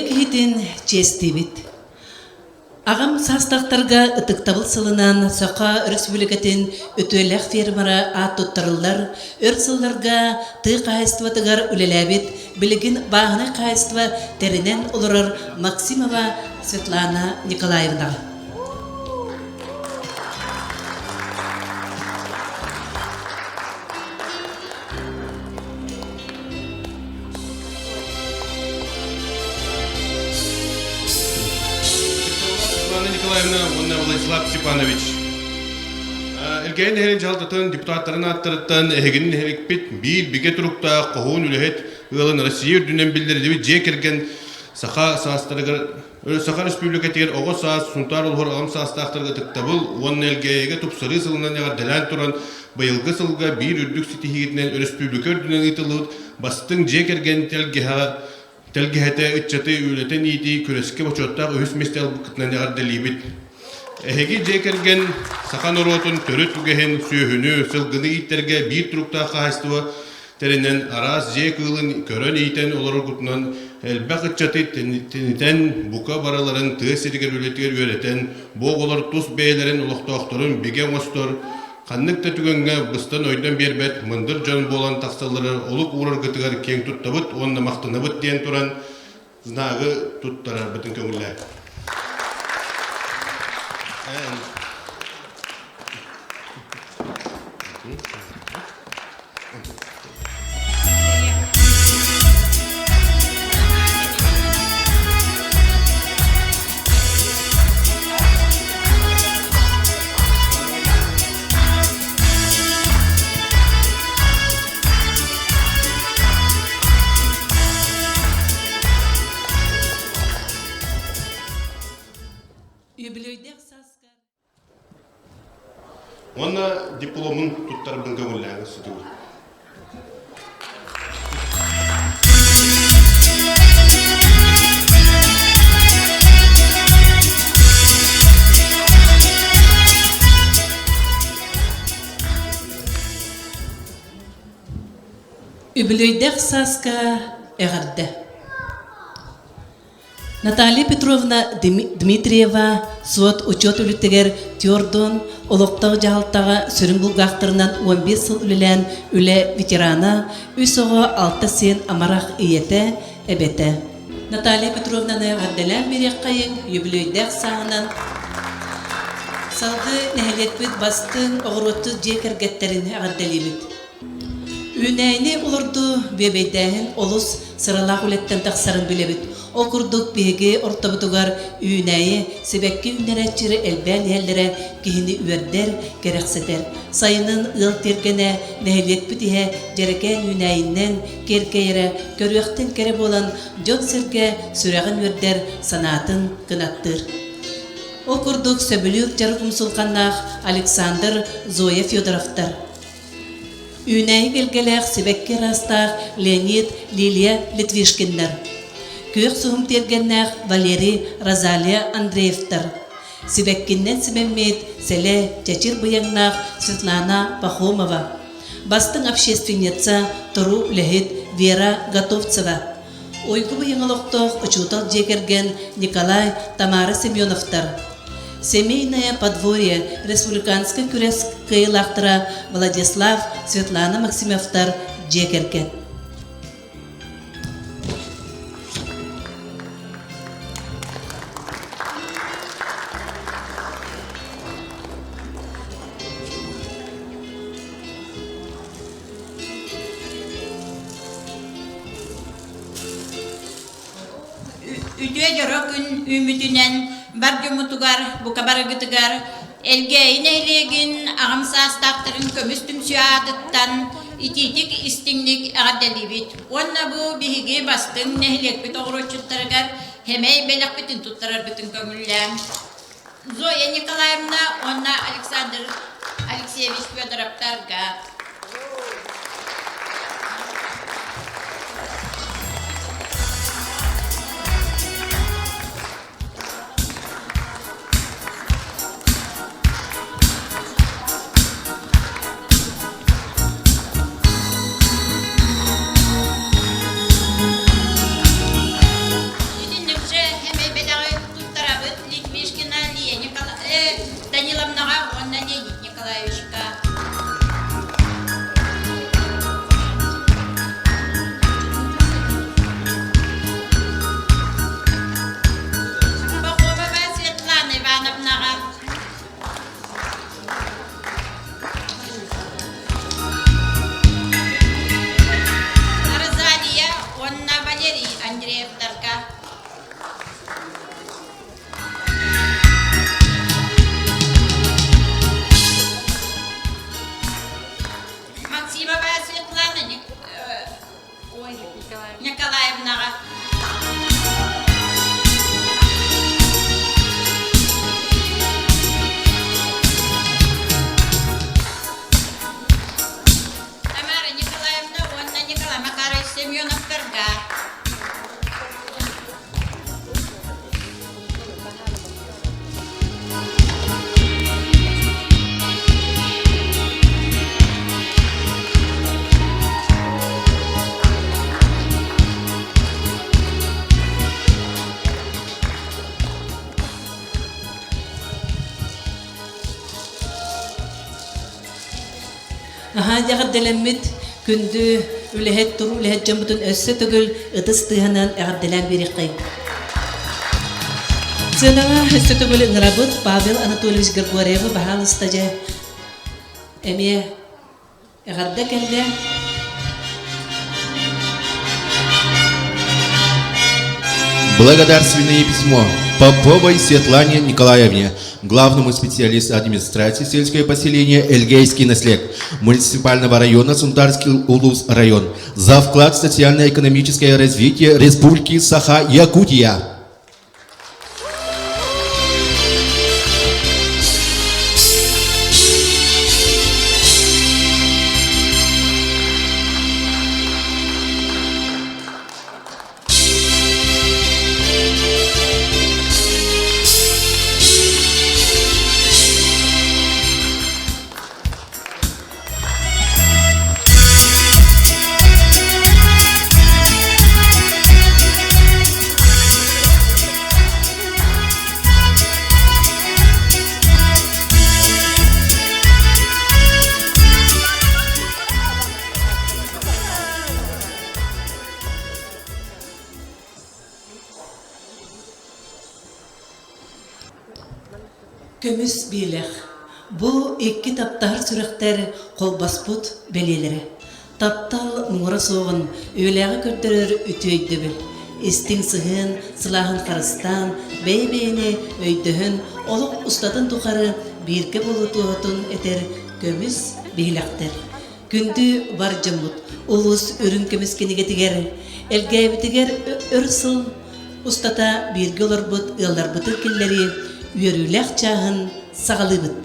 киһитин чиэстиибит. Аҕам саастаахтарга ытыктабыл сылынан Саха Өрөспүүбүлүкэтин үтүөлээх фермера аат туттарыллар, өр сылларга тыа хаһаайыстыбатыгар үлэлээбит, билигин бааһынай хаһаайыстыба тэринэн олорор Максимова Светлана Николаевнаҕа. Светлана Николаевна уонна Владислав Степанович. Элгээйи нэһилиэгин дьаһалтатын депутаттарын ааттарыттан эһигини нэһиликпит биир бигэ туруктаах хоһуун үлэһит ыалын Россия үрдүнэн биллэриллибит дьиэ кэргэн саха саастарыгар Саха Республикатыгар оҕо саас Сунтаар улууһугар аҕам саастаахтарга ытыктабыл уонна Элгээйигэ тупсарыы сылынан эҕэрдэлээн туран, быйылгы сылга биир үрдүк ситиһиитинэн өрөспүүбүлүкэ үрдүнэн ыытыллыбыт бастыҥ дьиэ кэргэн тэлгэһэ тэлгэһэтэ ыччаты үлэтин иитии күрэскэ бочуоттаах үһүс миэстэ ылбыккытынан эҕэрдэлиибит. Эһиги дьиэ кэргэн саха норуотун төрүт үгэһин, сүөһүнү, сылгыны ииттэргэ биир туруктаах хаһаайыстыба тэринэн араас дьиэ кыылын көрөн-иитэн олороргутунан элбэх ыччаты тэнитэн, бука барыларын тыа сиригэр үлэтигэр үөрэтэн, бу оҕолор тус бэйэлэрин олохтоохторун бигэ оҥостор, ханнык да түгэҥҥэ быстан-ойдон биэрбэт мындыр дьон буолан тахсалларыгар олук уураргытыгар киэҥ туттабыт уонна махтанабыт диэн туран знагы туттарарбытын көҥүллээн. Үбүлүөйдээх сааска Уонна дипломун туттарбын көҥүллээҥ сытыгыр. Үбүлүөйдээх сааска эҕэрдэ! Наталья Петровна Дмитриева суот-учуот үлэтигэр Тёрдон олохтоох дьаһалтаҕа сүрүн булгаахтарынан 15 сыл үлэлээн үлэ ветерана, үс оҕо, алта сиэн амарах ийэтэ, эбэтэ. Наталья Петровнаны эҕэрдэлээн биэриэххэйиҥ үбүлүөйдээх сааһынан салгыы нэһилиэкпит бастыҥ оҕуруотчут дьиэ кэргэттэрин эҕэрдэлиибит. Үүнээйини олордуу, бүөбэйдээһин олус сыралаах үлэттэн тахсарын билэбит. Ол курдук биһиги ортобутугар үүнээйи, сибэкки үүннэрээччилэр элбээн иһэллэрэ киһини үөрдэр, кэрэхсэтэр. Сайынын ыал тиэргэнэ, нэһилиэкпит иһэ дьэрэкээн үүнээйинэн киэркэйэрэ, көрүөхтэн кэрэ буолан дьон-сэргэ сүрэҕин үөрдэр, санаатын кынаттыыр. Ол курдук сөбүлүүр дьарык умсулҕаннаах Александр, Зоя Федоровтар. Үүнээйи билгэлээх сибэкки ыраастаах Леонид, Лилия Литвишкиннэр. Күөх суһум тиэргэннээх Валерий, Розалия Андреевтар. Сибэккиннэн симэммит сэлэ чэчир быйаҥнаах Светлана Пахомова. Бастыҥ общественница, туруу үлэһит Вера Готовцева. Уйгу быйаҥ олохтоох учуутал дьиэ кэргэн Николай, Тамара Семеновтар. Семейное подворье республиканскай күрэс кыайыылаахтара Владислав, Светлана Максимовтар дьиэ кэргэн. Үтүө дьоро күн үүммүтүнэн бар дьоммутугар, бука барыгытыгар Элгээйи нэһилиэгин аҕам саастаахтарын көмүс түмсүү аатыттан итиитик истиҥник эҕэрдэлиибит уонна бу биһиги бастыҥ нэһилиэкпит оҕуруотчуттарыгар сэмэй бэлэхпитин туттарарбытын көҥүллээҥ. Зоя Николаевна уонна Александр Алексеевич Федоровтарга. Степановнаҕа. Розалия уонна Валерий Андреевтарга. Максимова Светлана Николаевнаҕа. Тамара Николаевна уонна Николай Макарович Семеновтарга. Наһаа эҕэрдэлэммит күндү үлэһит туруу үлэһит дьоммутун өссө төгүл ытыс тыаһынан эҕэрдэлээн биэриэххэйиҥ. Сыанаҕа өссө төгүл ыҥырабыт Павел Анатольевич Григорьевы баһаалыста дьэ эмиэ эҕэрдэ кэллэ. Благодарственное письмо Поповой Светлане Николаевне, главному специалисту администрации сельского поселения Эльгейский наслед муниципального района Сунтарский Улус район за вклад в социально-экономическое развитие Республики Саха-Якутия. Көмүс биэлэх. Бу икки таптаһар сүрэхтэр холбоспут бэлиэлэрэ. Таптал муҥура суоҕун үйэлээҕи көрдөрөр үтүө өйдөбүл. Истиҥ сыһыан, сылааһын харыстаан, бэйэ-бэйэни өйдөһөн, олох устатын тухары бииргэ буолуу туоһутун этэр көмүс биһилэхтэр. Күндү бар дьоммут, улуус үрүҥ көмүс кинигэтигэр, Элгээбитигэр өр сыл устата бииргэ олорбут ыалларбытын киллэрии үөрүүлээх чааһын саҕалыыбыт.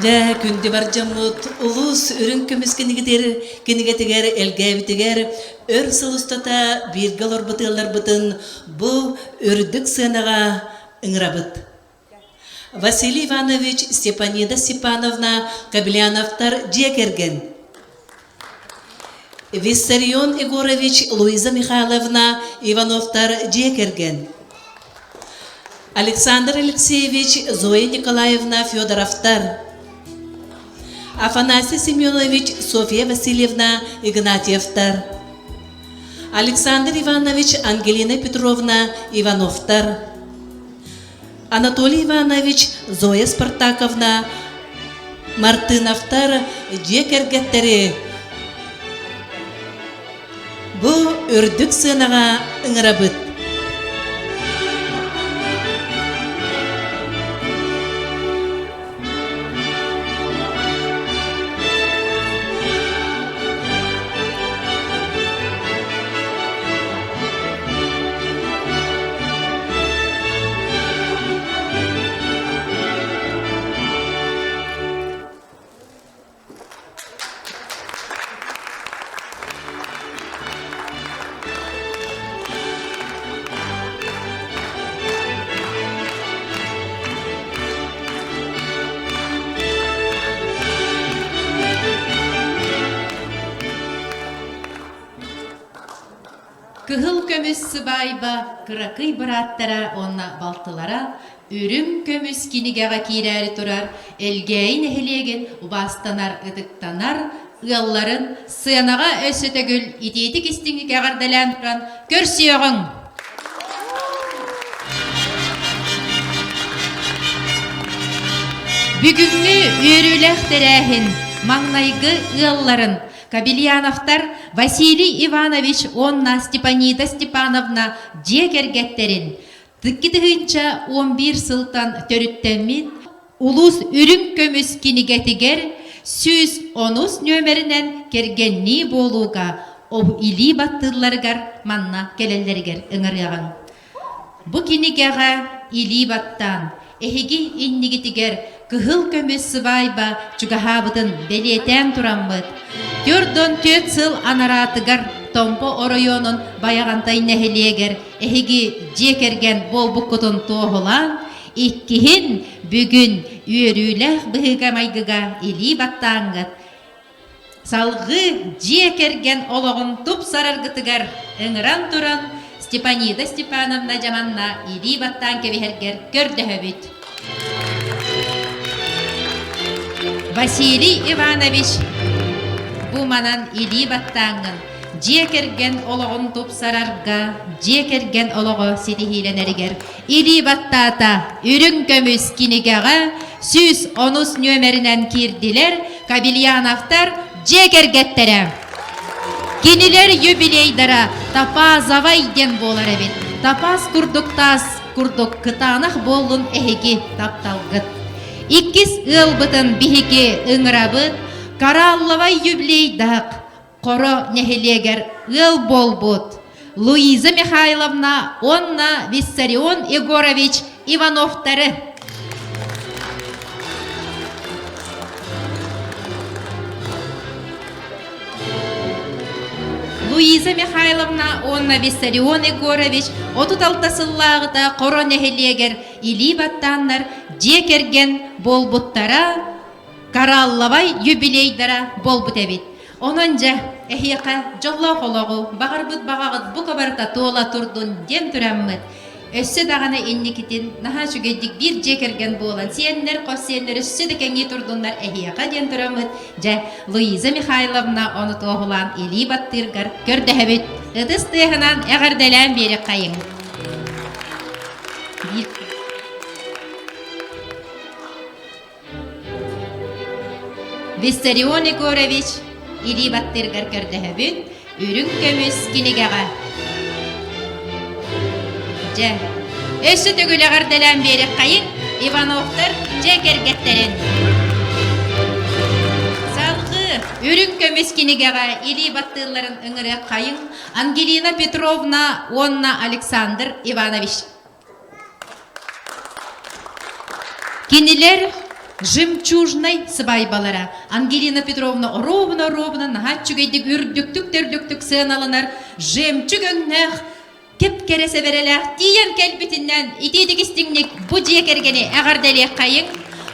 Дьэ, күндү бар дьоммут, улуус үрүҥ көмүс кинигитигэр, кинигэтигэр, элгээбитигэр өр сыл устата бииргэ олорбут ыалларбытын бу үрдүк сыанаҕа ыҥырабыт. Василий Иванович, Степанида Степановна Кобеляновтар дьиэ кэргэн. Виссарион Егорович, Луиза Михайловна Ивановтар дьиэ кэргэн. Александр Алексеевич, Зоя Николаевна Федоровтар. Афанасий Семенович, Софья Васильевна Игнатьевтар. Александр Иванович, Ангелина Петровна Ивановтар. Анатолий Иванович, Зоя Спартаковна Мартыновтар дьиэ кэргэттэри бу үрдүк сыанаҕа ыҥырабыт. Кыһыл көмүс сыбаайба кыракый бырааттара уонна балтылара үрүҥ көмүс кинигэҕэ киирээри турар Элгээйи нэһилиэгин убаастанар, ытыктанар ыалларын сыанаҕа өссө төгүл итиитик истиҥник эҕэрдэлээн туран көрсүөҕүҥ! Бүгүҥҥү үөрүүлээх тэрээһин маҥнайгы ыалларын Кобельяновтар Василий Иванович уонна Степанида Степановна дьиэ кэргэттэрин 2011 сылтан төрүттэммит улуус үрүҥ көмүс кинигэтигэр 110 нүөмэринэн кэргэннии буолууга илии баттыылларыгар манна кэлэллэригэр ыҥырыаҕыҥ. Бу кинигэҕэ илии баттаан, эһиги иннигитигэр кыһыл көмүс сыбаайба чугаһаабытын бэлиэтээн тураммыт, 44 сыл анараатыгар Томпо оройуонун Байаҕантай нэһилиэгэр эһиги дьиэ кэргэн буолбуккутун туоһулаан, иккиһин бүгүн үөрүүлээх быһыыга-майгыга илии баттааҥҥыт, Салгыы дьиэ кэргэн олоҕун тупсараргытыгар ыҥыран туран Степанида Степановна Дьаманна илии баттаан кэбиһэргэр көрдөһөбүт. Василий Иванович бу манан илии баттааҥҥын дьиэ кэргэн олоҕун тупсарарга, дьиэ кэргэн олоҕо ситиһиилэнэригэр илии баттаата үрүҥ көмүс кинигэҕэ 110 нүөмэринэн киирдилэр Кабельяновтар дьиэ кэргэттэрэ. Кинилэр юбилейдара Топазовай диэн буолар эбит. Топаз курдук таас курдук кытаанах буоллун эһиги тапталгыт. Иккис ыалбытын биһиги ыҥырабыт Коралловай юбилейдаах Хоро нэһилиэгэр ыал буолбут Луиза Михайловна уонна Виссарион Егорович Ивановтары. Луиза Михайловна уонна Виссарион Егорович 36 сыллааҕыта Хоро нэһилиэгэр илии баттааннар дьиэ кэргэн буолбуттара Коралловай юбилейдара буолбут эбит. Онон дьэ, эһиэхэ дьоллоох олоҕу, баҕарбыт баҕаҕыт бука барыта туола турдун диэн тураммыт, өссө даҕаны инникитин наһаа үчүгэйдик биир дьиэ кэргэн буолан сиэннэр, хос сиэннэр өссө да кэҥии турдуннар эһиэхэ диэн тураммыт, дьэ, Луиза Михайловна ону туоһулаан илии баттыыргар көрдөһөбүт. Ытыс тыаһынан эҕэрдэлээн биэриэххэйиҥ. Биир Виссарион Егорович илии баттыыргар көрдөһөбүн үрүҥ көмүс кинигэҕэ. Дьэ, өссө төгүл эҕэрдэлээн биэриэххэйиҥ Ивановтар дьиэ кэргэттэрин. Салгыы үрүҥ көмүс кинигэҕэ илии баттыылларын ыҥырыаххайыҥ Ангелина Петровна уонна Александр Иванович. Кинилэр Жемчужнай сыбаайбалара Ангелина Петровна оруобуна-оруобуна наһаа үчүгэйдик үрдүктүк-төрдүктүк сыаналанар жемчуг өҥнөөх кэп-кэрэ сэбэрэлээх тиийэн кэлбитинэн итиитик истиҥник бу дьиэ кэргэни эҕэрдэлиэххэйиҥ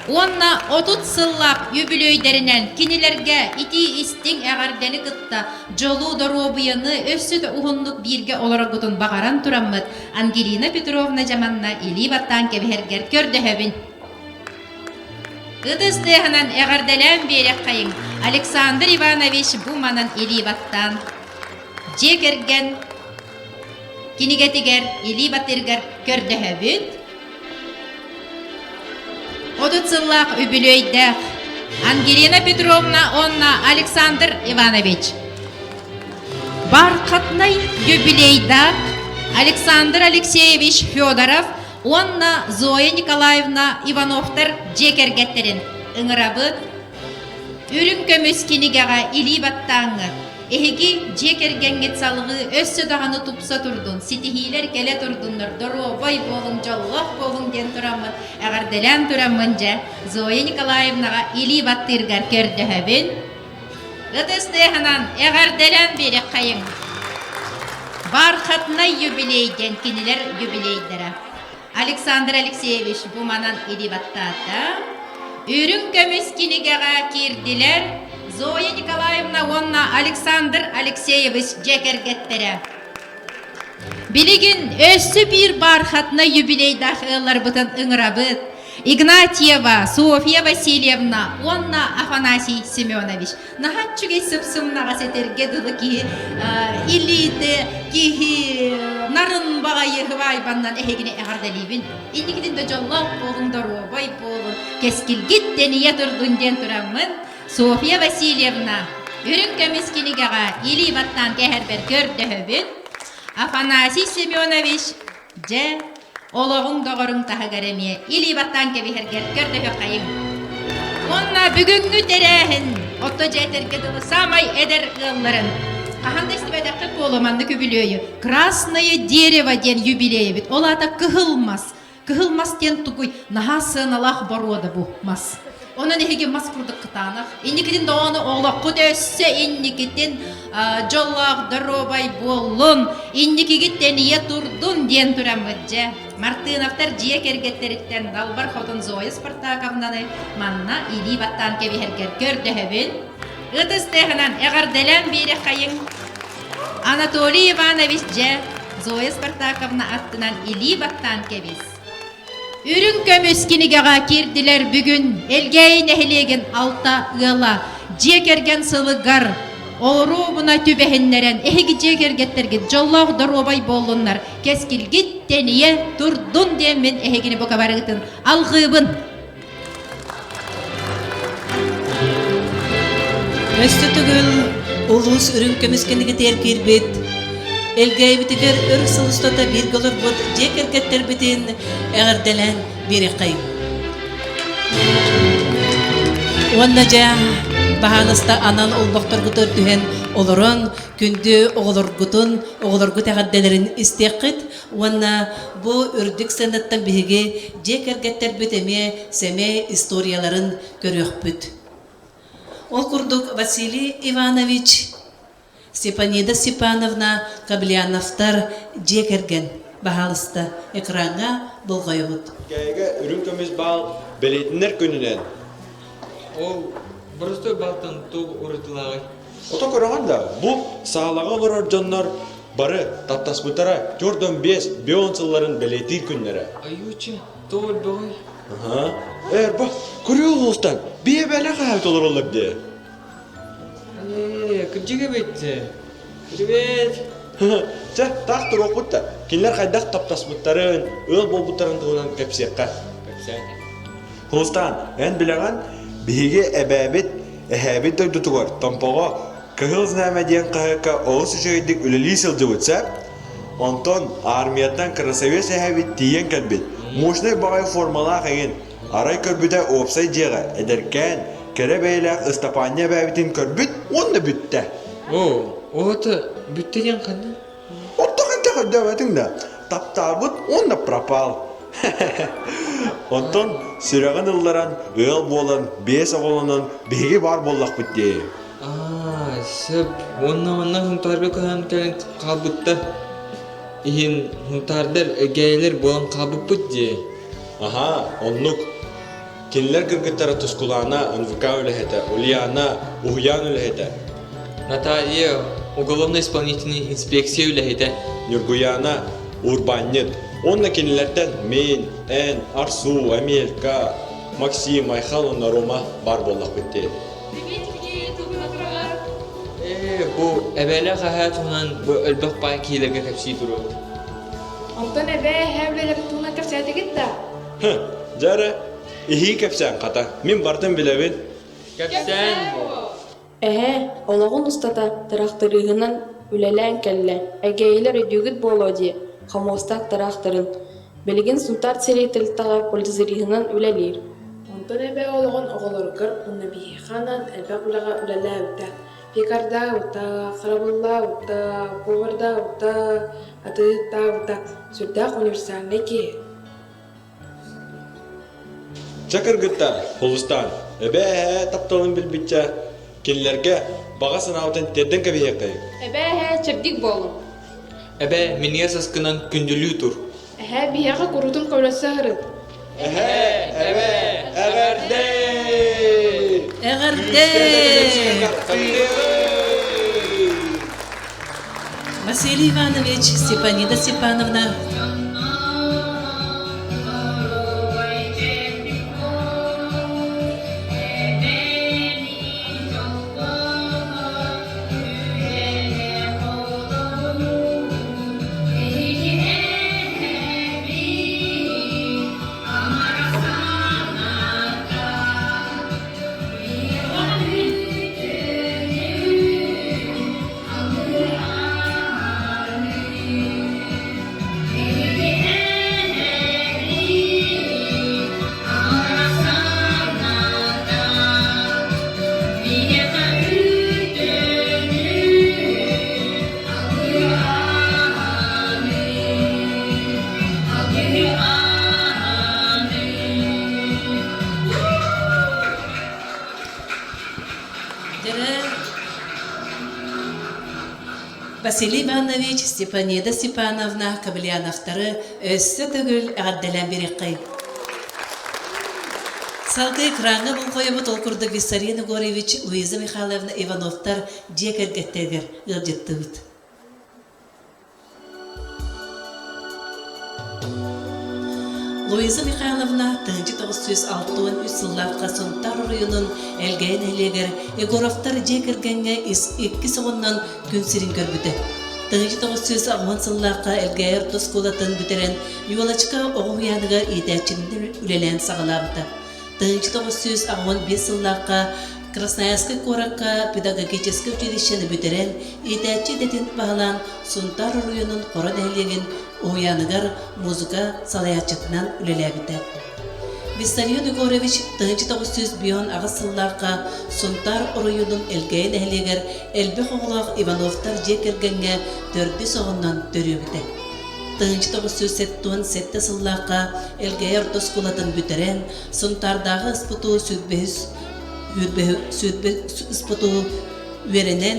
уонна 30 сыллаах үбүлүөйдэринэн кинилэргэ итии истиҥ эҕэрдэни кытта дьолу, доруобуйаны өссө да уһуннук бииргэ олороргутун баҕаран тураммыт Ангелина Петровна Дьаманна илии баттаан кэбиһэргэр көрдөһөбүн. Ытыс тыаһынан эҕэрдэлээн биэриэххэйиҥ Александр Иванович бу манан илии баттаан дьиэ кэргэн кинигэтигэр илии баттыыргар көрдөһөбүт. 30 сыллаах үбүлүөйдээх Ангелина Петровна уонна Александр Иванович. Бархатнай юбилейдаах Александр Алексеевич Федоров уонна Зоя Николаевна Ивановтар дьиэ кэргэттэрин ыҥырабыт. Үрүҥ көмүс кинигэҕэ илии баттааҥҥыт. Эһиги дьиэ кэргэҥҥит салҕыы өссө даҕаны тупса турдун, ситиһиилэр кэлэ турдуннар, доруобай буолуҥ, дьоллоох буолуҥ диэн тураммын, эҕэрдэлээн тураммын дьэ, Зоя Николаевнаҕа илии баттыыргар көрдөһөбүн. Ытыс тыаһынан эҕэрдэлээн биэриэххэйиҥ. Бархатнай юбилей диэн кинилэр юбилейдара. Александр Алексеевич бу манан илии баттаата. Үрүҥ көмүс кинигэҕэ киирдилэр Зоя Николаевна уонна Александр Алексеевич дьиэ кэргэттэрэ. Билигин өссө биир бархатнай юбилейдаах ыалларбытын ыҥырабыт. Игнатьева Софья Васильевна уонна Афанасий Семенович. Наһаа үчүгэй сып-сымнаҕас этэргэ дылы киһи илиитэ киһи нарын баҕайы һыбаайбаннан эһигини эҕэрдэлиибин. Инникитин да дьоллоох буолуҥ, доруобай буолуҥ, кэскилгит тэнийэ турдун диэн тураммын Софья Васильевна үрүҥ көмүс кинигэҕэ илии баттаан кэһэрбэр көрдөһөбүн. Афанасий Семенович Дьэ, олоҕуҥ доҕоруҥ таһыгар эмиэ илии баттаан кэбиһэргэр көрдөһүөххэйиҥ. Уонна бүгүҥҥү тэрээһин отто дьэ этэргэ дылы саамай эдэр ыалларын хаһан да истибэтэххит буолуо маннык үбүлүөйү Красное дерево диэн юбилей эбит. Ол аата кыһыл мас. Кыһыл мас диэн тугуй? Наһаа сыаналаах боруода бу мас. Онон эһиги мас курдук кытаанах. Инникитин доҕону олоххут өссө инникитин дьоллоох доруобай буоллун, инникигит тэнийэ турдун диэн тураммыт дьэ. Мартыновтар дьиэ кэргэттэриттэн Далбар Хотун Зоя Спартаковнаны манна илии баттаан кэбиһэргэр көрдөһөбүн. Ытыс тыаһынан эҕэрдэлээн биэриэххэйиҥ. Анатолий Иванович дьэ Зоя Спартаковна аттынан илии баттаан кэбис. Үрүҥ көмүс кинигэҕэ киирдилэр бүгүн Элгээйи нэһилиэгин алта ыала дьиэ кэргэн сылыгар оруобуна түбэһиннэрэн эһиги дьиэ кэргэттэргит дьоллоох доруобай буоллуннар, кэскилгит тэнийэ турдун диэн мин эһигини бука барыгытын алҕыыбын. Өссө төгүл улуус үрүҥ көмүс кинигэтигэр киирбит Элгээйибитигэр өр сыл устата бииргэ олорбут дьиэ кэргэттэрбитин эҕэрдэлээн биэриэххэйиҥ. Уонна дьэ, баһаалыста анал олбохторгутугар түһэн олорон, күндү оҕолоргутун, оҕолоргут эҕэрдэлэрин истиэххит Уонна бу үрдүк сыанаттан биһиги дьиэ кэргэттэрбит эмиэ сэмэй историяларын көрүөхпүт. Ол курдук Василий Иванович, Степанида Степановна Кобельяновтар дьиэ кэргэн, баһаалыста, экраҥҥа болҕойобут. Кээгэ үрүҥ көмүс баал бэлиэтинэр күнүнэн. Ол боростуой баалтан туох уратылааҕый? Ото көрөҕүн да, бу саалаҕа олорор дьоннор бары таптаспыттара 45 бион сылларын бэлиэтиир күннэрэ. Айууча, тоҕо өлбөҕүй? Аха. Эр, бу көрүө улуустан бие бэлэх хаһаайыт олороллор дии. Ээ, кырдьык эбит. Привет. Чэ, таах туруохпут да, кинилэр хайдах таптаспыттарын, ыал буолбуттарын туһунан кэпсиэххэ. Кэпсээн. Хрустаан, эн билэҕин, биһиги эбээбит, эһээбит дойдутугар Томпоҕо Кыһыл Знамя диэн хаһыакка олус үчүгэйдик үлэлии сылдьыбыт сөп. Онтон армияттан красавец эһээбит тиийэн кэлбит. Мощнай баҕайы формалаах эҥин. Арай көрбүтэ уопсай дьиэҕэ эдэркээн, кэрэ бэйэлээх Ыстапаанньа эбээбитин көрбүт уонна бүттэ. Оо, оҕото бүттэ диэн ханна? Оттон хайдах өйдөөбөтүҥ да, таптаабыт уонна пропал. Онтон сүрэҕин ылларан, ыал буолан, биэс оҕолонон биһиги баар буоллахпыт дии. Аа, сөп. Уонна манна Сунтаарга көһөн кэлэн хаалбыттар. Иһин Сунтаардар эгээйилэр буолан хаалбыппыт дии. Аһаа, оннук. Кинилэр кыргыттара Тускулаана НВК үлэһитэ, Ульяна уһуйаан үлэһитэ. Наталья уголовно-исполнительнай инспекция үлэһитэ. Ньургуйаана урбаанньыт. Уонна кинилэртэн мин, эн, Арсу, Амелька, Максим, Айхал уонна Рома баар буоллахпыт дии. Ээ, бу эбээлээх эһээ туһунан бу элбэх баай киһилэргэ кэпсии туруо. Онтон эбээ эһээ үлэлэрин туһунан кэпсээтигит да? Һы, дьэ эрэ, иһии кэпсээн хата, мин бартын билэбин. Кэпсээн Эһээ, олоҕун устата тырахтарыыһынан үлэлээн кэллэ, эгээйилэр өйдүүгүт буолуо дии, хомуостаах тыраахтарын. Билигин Сунтаар сирий тэрилтэҕэ полицейскайынан үлэлиир. Онтон эбээ олоҕун оҕолоругар уонна биһиэхэ анаан элбэх үлэҕэ үлэлээбитэ. Пекардаабыта, харабыллаабыта, повардаабыта, атыыһыттаабыта, сүрдээх универсальнай киһи. Чэ кыргыттар, Хулустаан, эбээ-эһээ тапталын билбиччэ, кинилэргэ баҕа санаабытын тиэрдэн кэбиһиэххэйиҥ. Эбээ-эһээ чэбдик буолуҥ. Эбээ, минньигэс аскынан күндүлүү тур. Эһээ биһиэхэ куруутун көмөлөсө сырыт. Эһээ, эбээ, эҕэрдэ! Эҕэрдэ! Василий Иванович, Степанида Степановна. Василий Иванович, Степанида Степановна Кобельяновтары өссө төгүл эҕэрдэлээн биэриэххэйин. Салгыы экраҥҥа болҕойобут ол курдук Виссарион Егорович, Луиза Михайловна Ивановтар дьиэ кэргэттэригэр ыалдьыттыбыт. Луиза Михайловна 1963 сыллаахха Сунтаар оройуонун Элгээйи нэһилиэгэр Егоровтар дьиэ кэргэҥҥэ иккис оҕоннон күн сирин көрбүтэ. 1980 сыллаахха Элгээйи орто оскуолатын бүтэрэн Елочка оҕо уһуйааныгар иитээччинэн үлэлээн саҕалаабыта. 1985 сыллаахха Красноярскай куоракка педагогическай училищены бүтэрэн, иитээччи идэтин баһылаан Сунтаар оройуонун Хоро нэһилиэгин уһуйааныгар музыка салайааччытынан үлэлээбитэ. Виссарион Егорович 1958 сыллаахха Сунтаар оройуонун Элгээйи нэһилиэгэр элбэх оҕолоох Ивановтар дьиэ кэргэҥҥэ төрдүс оҕоннон төрүөбүтэ. 1977 сыллаахха Элгээйи орто оскуолатын бүтэрэн, Сунтаардааҕы СПТУ сүүрбэһис СПТУ үөрэнэн,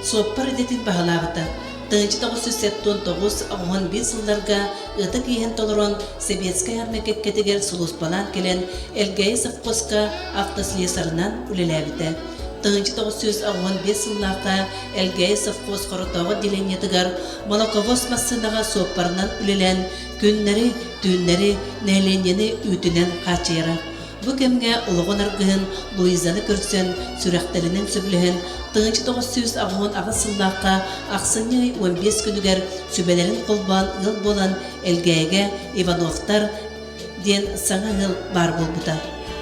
суоппар идэтин баһылаабыта. 1979-81 сылларга ытык иэһин толорон Советскай армия кэккэтигэр сулууспалаан кэлэн Элгээйи совхозка автослесарынан үлэлээбитэ. 1985 сыллаахха Элгээйи совхоз Хоротооҕу отделениетыгар молоковоз массыынаҕа суоппарынан үлэлээн күннэри, түүннэри нэһилиэнньэни үүтүнэн хааччыйара. Бу кэмҥэ олоҕун аргыһын Луизаны көрсөн, сүрэхтэринэн сөбүлэһэн, 1988 сыллаахха ахсынньы ый 15 күнүгэр сүбэлэрин холбоон ыал буолан Элгээйигэ Ивановтар диэн саҥа ыал баар буолбута.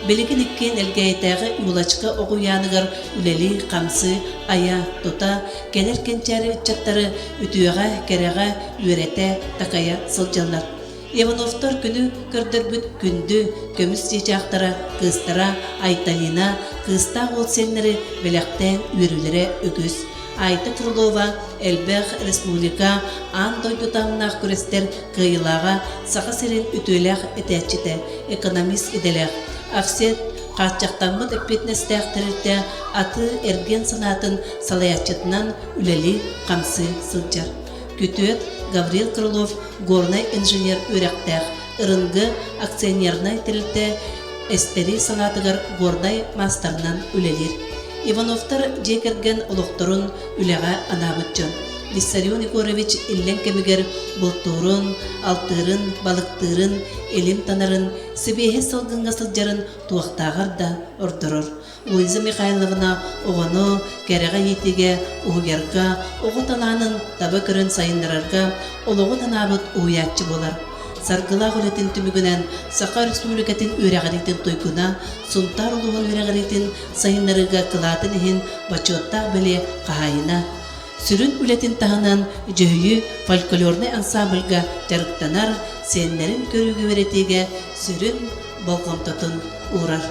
Билигин иккиэн Элгээйитээҕи Юлочка оҕо уйааныгар үлэлии-хамсыы, айа-тута, кэлэр кэнчээри ыччаттары үтүөҕэ, кэрэҕэ үөрэтэ, такайа сылдьаллар. Ивановтар күнү көрдөрбүт күндү көмүс чыычаахтара, кыыстара Айталина кыыстаах уол сиэннэри бэлэхтээн үөрүүлэрэ үгүс. Айта Крылова элбэх республика аан дойду таһымнаах күрэстэр кыайыылааҕа Саха сирин үтүөлээх этээччитэ, экономист идэлээх, Офсет хааччахтаммыт эппиэтинэстээх тэрилтэ атыы-эргиэн санаатын салайааччытынан үлэлии-хамсыы сылдьар. Күтүөт Гаврил Крылов горнай инженер үөрэхтээх, Ырынгы акционернай тэрилтэ эстэри салаатыгар горнай маастарынан үлэлиир. Ивановтар дьиэ кэргэн олохторун үлэҕэ анаабыт дьон. Виссарион Егорович иллэҥ кэмигэр бултуурун, алтыырын, балыктыырын, илим танарын, сибиэһэй салгыҥҥа сылдьарын туохтааҕар да ордорор. Луиза Михайловна оҕону кэрэҕэ иитиигэ, уһуйарга, оҕо талаанын таба көрөн сайыннарарга олоҕун анаабыт уһуйааччы буолар. Саргылаах үлэтин түмүгүнэн Саха Республикатын үөрэҕириитин туйгуна, Сунтаар улууһун үөрэҕириитин сайыннарыыга кылаатын иһин бочуоттаах бэлиэ хаһаайына. Сүрүн үлэтин таһынан Дьөһүйүү фольклорнай ансамбльга дьарыктанар, сиэннэрин көрүүгэ үөрэтиигэ сүрүн болҕомтотун уурар.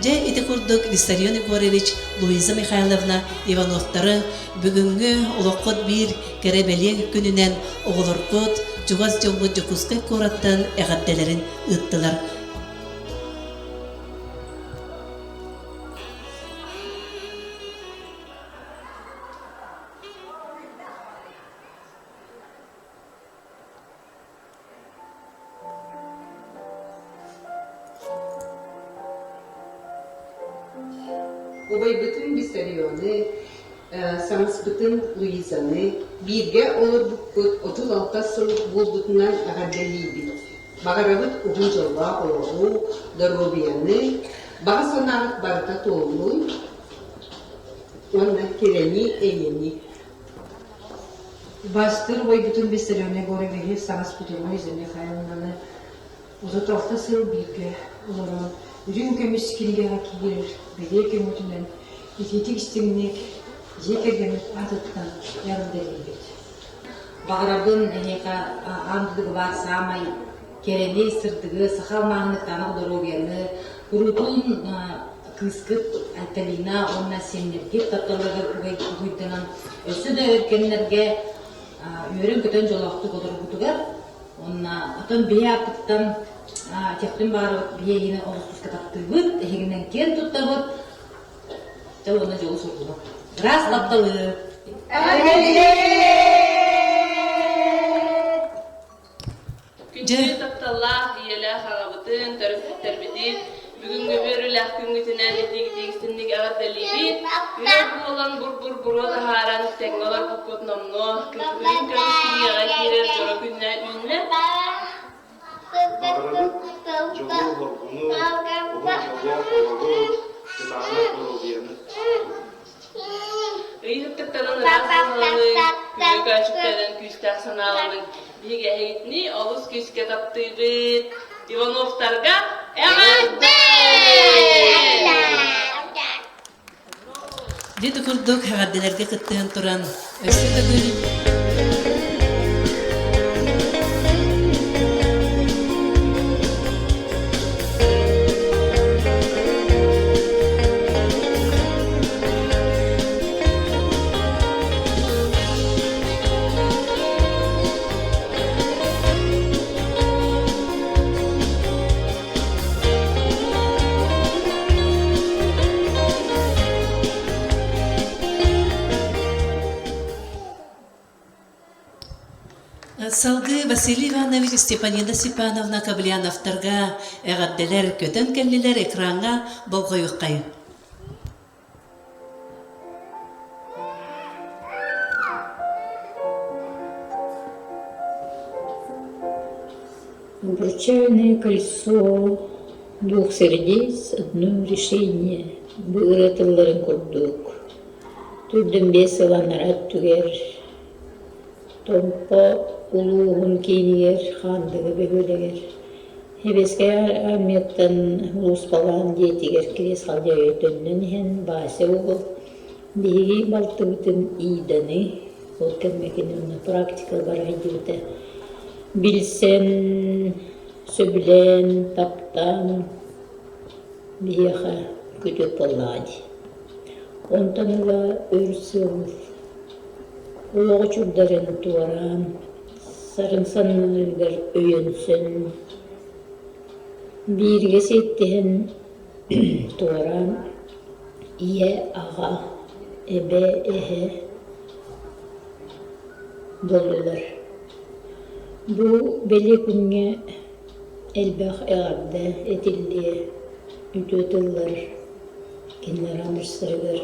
Дьэ, ити курдук Виссарион Егорович, Луиза Михайловна Ивановтары бүгүҥҥү олоххут биир кэрэ-бэлиэ күнүнэн оҕолоргут, чугас дьоммут Дьокуускай куораттан эҕэрдэлэрин ыыттылар. Убайбытын Виссарионы, саҥаспытын Луизаны бииргэ олорбуппут 36 сыл буолбутунан эҕэрдэлиибит. Баҕарабыт уһун дьоллоох олоҕу, доруобуйаны, баҕа санааҕыт барыта туоллун уонна кэрэни, эйэни. Бастыыр убайбытын Виссарион Егоровиһы саҥаспытын Луиза Михайловнаны 36 сыл бииргэ олорон үрүҥ көмүс кинигэҕэ киирэр бэлиэ көмөтүнэн итиитик истиҥник дьиэ кэргэммит аатыттан эҕэрдэлиибит. Баҕарабын эһиэхэ аан дойдуга баар саамай кэрэни, сырдыгы, саха алмааһыныктаах доруобуйаны, куруутун кыыскыт Айталина уонна сиэннэргит тапталларыгар угуйданан өссө да өр кэмнэргэ үөрэн-көтөн дьолоохтук олорбутугар уонна оттон биһи ааппытыттан тиэхпин баарыбыт биһи эһигини олус күүскэ таптыыбыт, эһигинэн киэн туттабыт, дьэ уонна дьолу-соргуну. Ыраас тапталы! Күндү тапталлаах ийэлээх аҕабытын, төрөппүттэрбитин бүгүҥҥү үөрүүлээх күҥҥүтүнэн итиигитиҥ эҕэрдэлиибит. Үөр буолан бур-бур буруо таһааран тэҥҥэ олорбуккут номнуо үрүҥ көмүс кинигэҕэ киирэр дьоро күннэ үүннэ. Баҕарабыт дьолу-соргуну, уһун дьоллоох олоҕу, кытаанах доруобуйаны. Ыйыһыктыктанан ыраас дууһаланыҥ, күндү көөчүктэнэн күүстээх санааланыҥ. Биһиги эһигитини олус күүскэ таптыыбыт. Ивановтарга эҕэрдэ! Дьэ курдук эҕэрдэлэргэ кыттыһан туран өссө төгүл Салгыы Василий Иванович Степанина Степановна Кобельяновтарга эҕэрдэлэр көтөн кэллилэр экраҥҥа болҕойуоххайын. Обручальное кольцо двух сердец одно решение бу ырыа тылларын курдук түрдэн биэс сыл анараа өттүгэр Томпо улууһун киинигэр Хаандыга бөһүөлэгэр Сэбиэскэй армияттан улууспалаан дьиэтигэр кириэс халдьайы төннөн иһэн Вася уол биһиги балтыбытын Иданы, ол кэмҥэ кини онно практика бара сылдьыбыта, билсэн, сөбүлээн, таптаан биһиэхэ күтүөт буоллаҕа дии. Онтон ыла өр сыл олоҕу чурдарын туораан, сарын санныгар өйөнсөн, бииргэ сиэттиһэн туораан ийэ, аҕа, эбэ, эһэ буоллулар. Бу бэлиэ күҥҥэ элбэх эҕэрдэ этиллиэ, үтүө тыллар кинилэр аныырсарыгар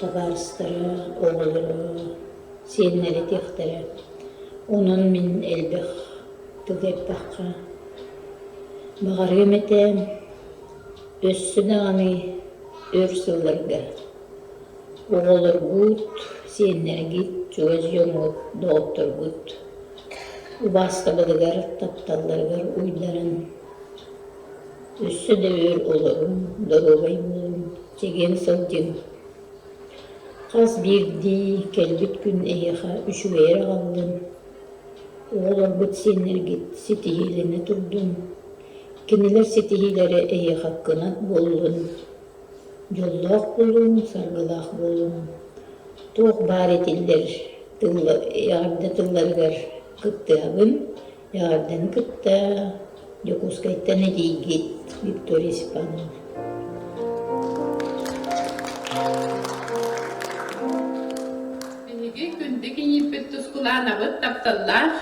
табаарыстара, оҕолоро, сиэннэрэ этиэхтэрэ. Онон мин элбэх тыл эппэххэ баҕарыам этэ, өссө даҕаны өр сылларга оҕолоргут, сиэннэргит, чугас дьоҥҥут, доҕотторгут убаастабылыгар, тапталларыгар уйдаран өссө да өр олоруҥ, доруобай буолуҥ, чэгиэн сылдьыҥ. Хас биирдии кэлбит күн эһиэхэ үчүгэйи эрэ аҕаллын, оҕолоргут, сиэннэргит ситиһиилэнэ турдун, кинилэр ситиһиилэрэ эһиэхэ кынат буоллун, дьоллоох буолуҥ, саргылаах буолуҥ. Туох баар этиллэр эҕэрдэ тылларыгар кыттыһабын, эҕэрдэни кытта Дьокуускайтан эдьиийгит Виктория Степановна. Биһиги күндү кийииппит Тускулаанабыт тапталлаах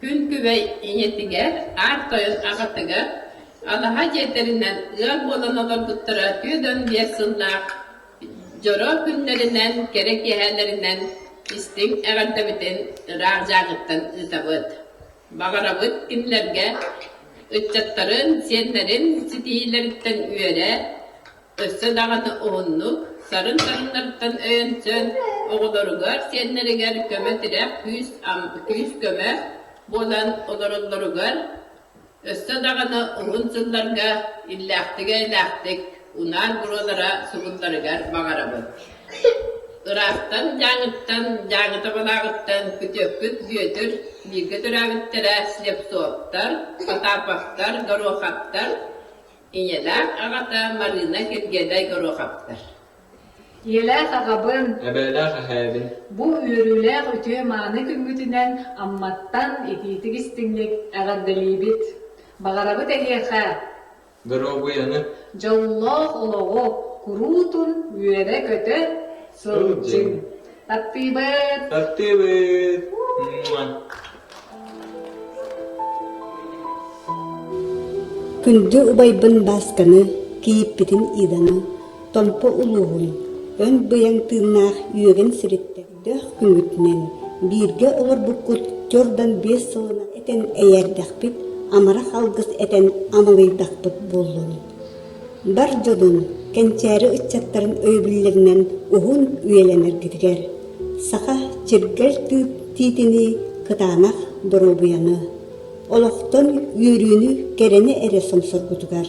күн күбэй ийэтигэр, аар тойон аҕатыгар алаһа дьиэтэринэн ыал буолан олорбуттара 45 сыллаах дьоро күннэринэн, кэрэ киэһээлэринэн истиҥ эҕэрдэбитин ыраах дьааҥыттан ыытабыт. Баҕарабыт кинилэргэ ыччаттарын, сиэннэрин ситиһиилэриттэн үөрэ, өссө даҕаны уһуннук, сарын-сарыннарыттан өйөнсөн, оҕолоругар, сиэннэригэр көмө-тирэх, күүс-көмө буолан олороллоругар Өссө даҕаны уһун сылларга иллээхтик-эйэлээхтик унаар буруолара субулларыгар баҕарабын. Ыраахтан Дьааҥыттан, Дьааҥы Табалааҕыттан күтүөппүт Бүөтүр бииргэ төрөөбүттэрэ Слепцовтар, Потаповтар, Гороховтар, ийэлээх аҕата Марыына Киргиэлэй Гороховтар. Ийэлээх аҕабын, Эбээлээх эһээбин бу үөрүүлээх үтүө-мааны күҥҥүтүнэн Амматтан итиитик-истиҥник эҕэрдэлиибит! Баҕарабыт эһиэхэ доруобуйаны, дьоллоох олоҕу куруутун үөрэ-көтө сылдьыҥ! Таптыыбыт! Таптыыбыт! Күндү убайбын Баасканы, кийииппитин Иданы, Томпо улууһун өҥ-быйаҥ тыыннаах үөгэн сириттэн өйдөөх күҥҥүтүнэн бииргэ олорбуккут чордон биэс сылынан этэн эйээрдэхпит, амарах алгыс этэн амалыйдахпыт буоллун. Бар дьонун, кэнчээри ыччаттарын өйөбүллэринэн уһун үйэлэнэргитигэр, саха чиргэл тиитинии кытаанах доруобуйаны, олохтон үөрүүнү кэрэни эрэ сомсоргутугар,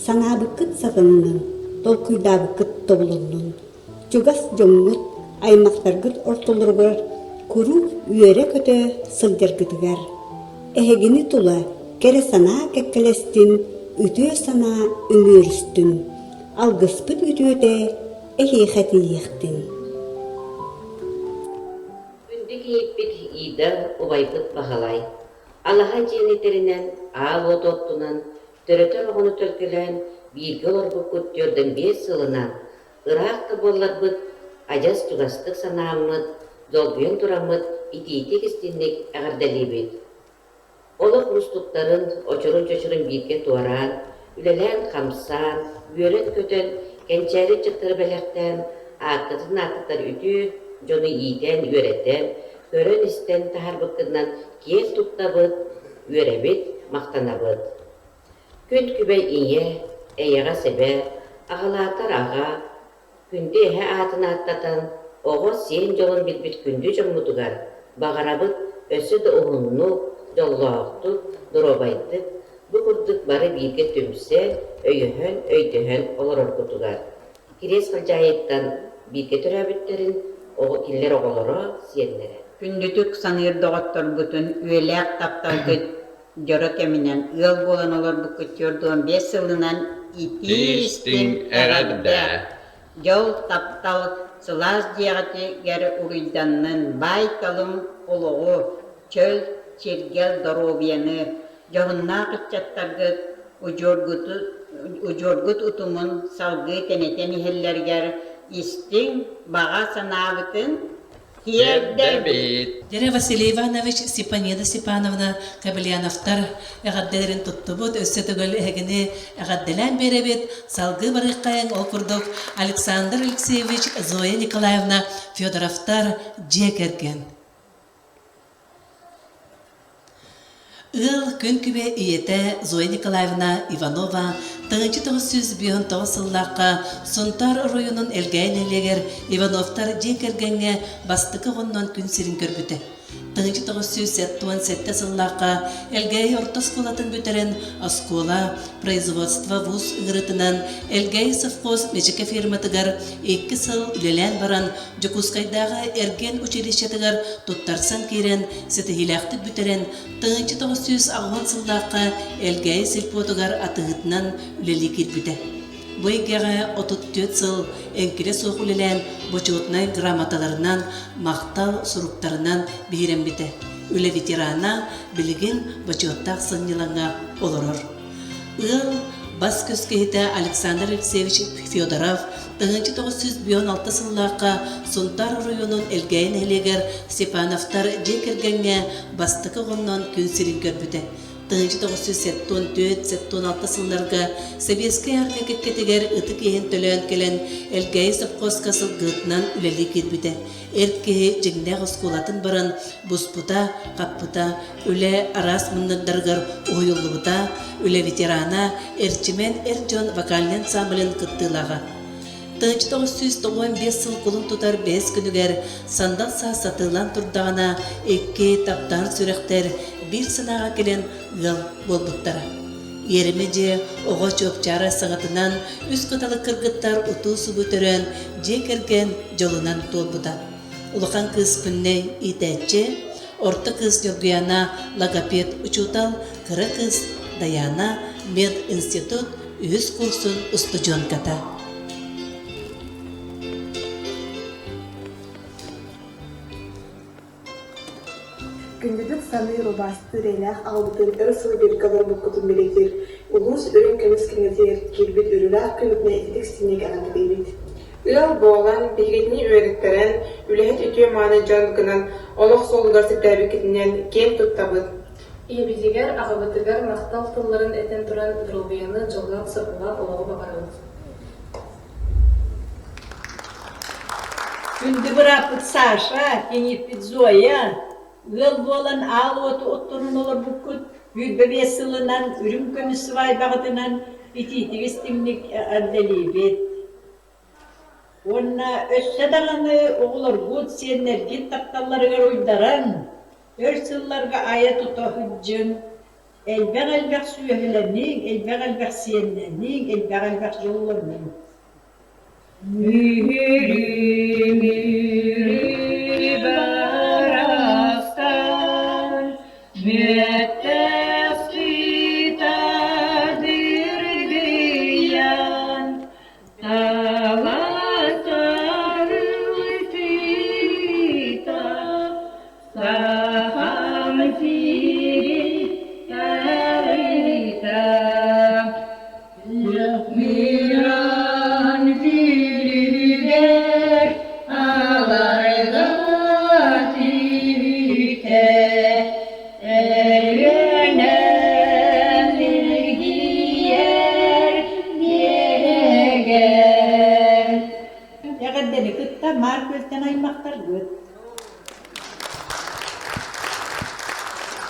санаабыккыт сатаннын, толкуйдаабыккыт тобулуннун, чугас дьоҥҥут, аймахтаргыт ортолоругар куруук үөрэ-көтө сылдьаргытыгар, эһигини тула кэрэ санаа кэккэлэстин, үтүө санаа үмүөрүстүн, алгыспыт үтүөтэ эһиэхэ тиийиэхтин. Күндү кийииппит Ида убайбыт Баһылай, алаһа дьиэни тэринэн, аал уоту оттунан, төрөтөр оҕону төлкөлөөн бииргэ олорбуккут 45 сылынан, ыраах да буолларбыт, адьас чугастык санааммыт, долгуйан тураммыт итиитик-истинник эҕэрдэлиибит. Олох мустуктарын, очурун-чочурун бииргэ туораан, үлэлээн-хамсаан, үөрэн-көтөн, кэнчээри ыччаттары бэлэхтээн, ааккытын ааттатар үтүө дьону иитэн-үөрэтэн, көрөн-истэн таһаарбыккытынан киэн туттабыт, үөрэбит, махтанабыт. Күн күбэй ийэ, эйэҕэс эбэ, аҕалаатар аҕа, Күндү эһэ аатын ааттатан, оҕо, сиэн дьолун билбит күндү дьоммутугар баҕарабыт өссө да уһуннук, дьоллоохтук, доруобайдык, бу курдук бары бииргэ түмсэн, өйөһөн, өйдөһөн олороргутугар. Кириэс Халдьаайыттан бииргэ төрөөбүттэрин, оҕо кинилэр оҕолоро, сиэннэрэ. Күндүтүк саныыр доҕотторгутун үйэлээх тапталгыт дьоро кэминэн ыал буолан олорбуккут 45 сылынан итии-истиҥ эҕэрдэ! Дьол, таптал сылаас дьиэҕитигэр уруйданнын, баай-талым олоҕу, чөл, чиргэл доруобуйаны, дьоһуннаах ыччаттаргыт удьуоргут утумун салгыы тэнитэн иһэллэригэр истиҥ баҕа санаабытын тиэрдэбит. Дьэрэ Василий Иванович, Степанида Степановна Кобельяновтар эҕэрдэлэрин туттубут, өссө төгүл эһигини эҕэрдэлээн биэрэбит. Салгыы барыаххайыҥ, ол курдук Александр Алексеевич, Зоя Николаевна Федоровтар дьиэ кэргэн. Ыал күн күбэ ийэтэ Зоя Николаевна Иванова 1959 сыллаахха Сунтаар оройуонун Элгээйи нэһилиэгэр Ивановтар дьиэ кэргэҥҥэ бастакы оҕоннон күн сирин көрбүтэ. 1977 сыллаахха Элгээйи орто оскуолатын бүтэрэн оскуола, производство вуз ыҥырыытынан Элгээйи совхоз Мечеке фирматыгар икки сыл үлэлээн баран Дьокуускайдааҕы эргиэн училищетыгар туттарсан киирэн, ситиһиилээхтик бүтэрэн, 1980 сыллаахха Элгээйи сельпотугар атыыһытынан үлэлии киирбитэ. Бу эйгэҕэ 34 сыл эҥкилэ суох үлэлээн, бочуотунай грамоталарынан, махтал суруктарынан биһирэммитэ. Үлэ ветерана билигин бочуоттаах сынньалаҥҥа олорор. Ыал бас-көс киһитэ Александр Алексеевич Федоров 1996 сыллаахха Сунтаар оройуонун Элгээйи нэһилиэгэр Степановтар дьиэ кэргэҥҥэ бастакы оҕоннон күн сирин көрбүтэ. 1974-76 сылларга Сэбиэскэй Армия кэккэтигэр ытык иэһин төлөөн кэлэн Элгээйи сопхуоска сылгыһытынан үлэлии киирбитэ. Эр киһи дьиҥнээх оскуолатын баран буспута, хаппыта, үлэ араас муннардарыгар уһуйуллубута, үлэ ветерана, Эрчимэн эр дьон вокальнай ансамблын кыттыылааҕа. 1995 сыл кулун тутар бэһис күнүгэр сандал саас сатыылаан турдаҕына икки таптаһар сүрэхтэр биир санааҕа кэлэн ыал буолбуттара. Иэримэ дьиэ оҕо чуопчаара саҥатынан үс кыталык кыргыттар утуу-субуу төрөөн дьиэ кэргэн дьолунан туолбута. Улахан кыыс Күннэй иитээччи, орто кыыс Ньургуйаана логопед учуутал, кыра кыыс Дайаана мединститут үһүс курсун устудьуонката. Күндүтүк саныыр убаастыыр эйэлээх аҕабытын өр сыл бииргэ олорбуккутун бэлиэтиир улуус үрүҥ көмүс кинигэтигэр киирбит үөрүүлээх күммүтүнэн ититик синик эҕэрдэлиибит. Ыал буолан, биһигини үөрэттэрэн, үлэһит үтүө-мааны дьон гынан олох суолугар сирдээбиккитинэн киэн туттабыт. Ийэбитигэр, аҕабытыгар махтал тылларын этэн туран доруобуйаны, дьоллоох-соргулаах олоҕу баҕарабыт. Күндү бырааппыт Саша, кинииппит Зоя, ыал буолан аал уоту оттонон олорбуккут 25 сылынан үрүҥ көмүс сыбаайбаҕытынан итиитик истиҥник эҕэрдэлиибит. Уонна өссө даҕаны оҕолоргут, сиэннэргит тапталларыгар уйдаран, өр сылларга айа-тута сылдьыҥ, элбэх-элбэх сүөһүлэниҥ, элбэх-элбэх сиэннэниҥ, элбэх-элбэх дьоллонуҥ. Мүрү барахсан, мүөттээх сыта дыргыйан, таласар сыта, сахам сирин тарыта. Миран күлүгэр аларга түһүтэ, Өлүөнэ илгийэр биэрэгэр. Эҕэрдэни кытта Маар Күөлтэн аймахтаргыт.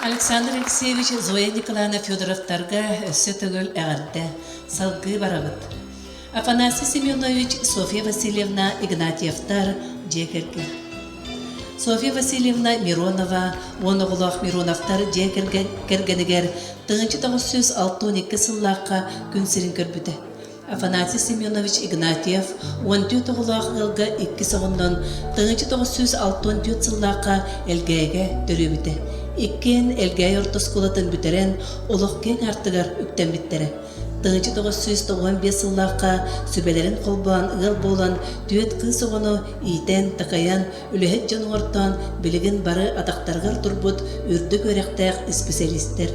Александр Алексеевич Зоя Николаевна Федоровтарга өссө төгүл эҕэрдэ. Салгыы барабыт. Афанасий Семенович, Софья Васильевна Игнатьевтар дьиэ кэргэн. Софья Васильевна Миронова уон оҕолоох Мироновтар дьиэ кэргэнигэр 1962 сыллаахха күн сирин көрбүтэ. Афанасий Семенович Игнатьев 14 оҕолоох ыалга иккис оҕоннон 1964 сыллаахха Элгээйигэ төрүөбүтэ. Иккиэн Элгээйи орто оскуолатын бүтэрэн, олох киэҥ аартыгар үктэммиттэрэ. 1995 сыллаахха сүбэлэрин холбоон ыал буолан түөрт кыыс оҕону иитэн, такайан, үлэһит дьон оҥортоон билигин бары атахтарыгар турбут үрдүк үөрэхтээх исписэлиистэр.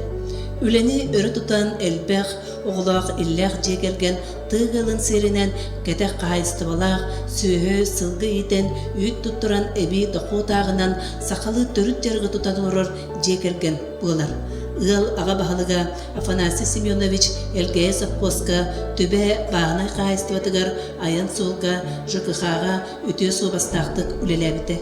Үлэни өрө тутан элбэх оҕолоох иллээх дьиэ кэргэн тыа ыалын сиэринэн кэтэх хаһаайыстыбалаах, сүөһү, сылгы иитэн, үүт туттаран эбии дохуот ааҕынан сахалыы төрүт дьарыгы тутан олорор дьиэ кэргэн буолар. Ыал аҕа баһылыга Афанасий Семенович Элгээйи сопхуоска Түбэ бааһынай хаһаайыстыбатыгар айан суолга ЖКХ-ҕа үтүө суобастаахтык үлэлээбитэ.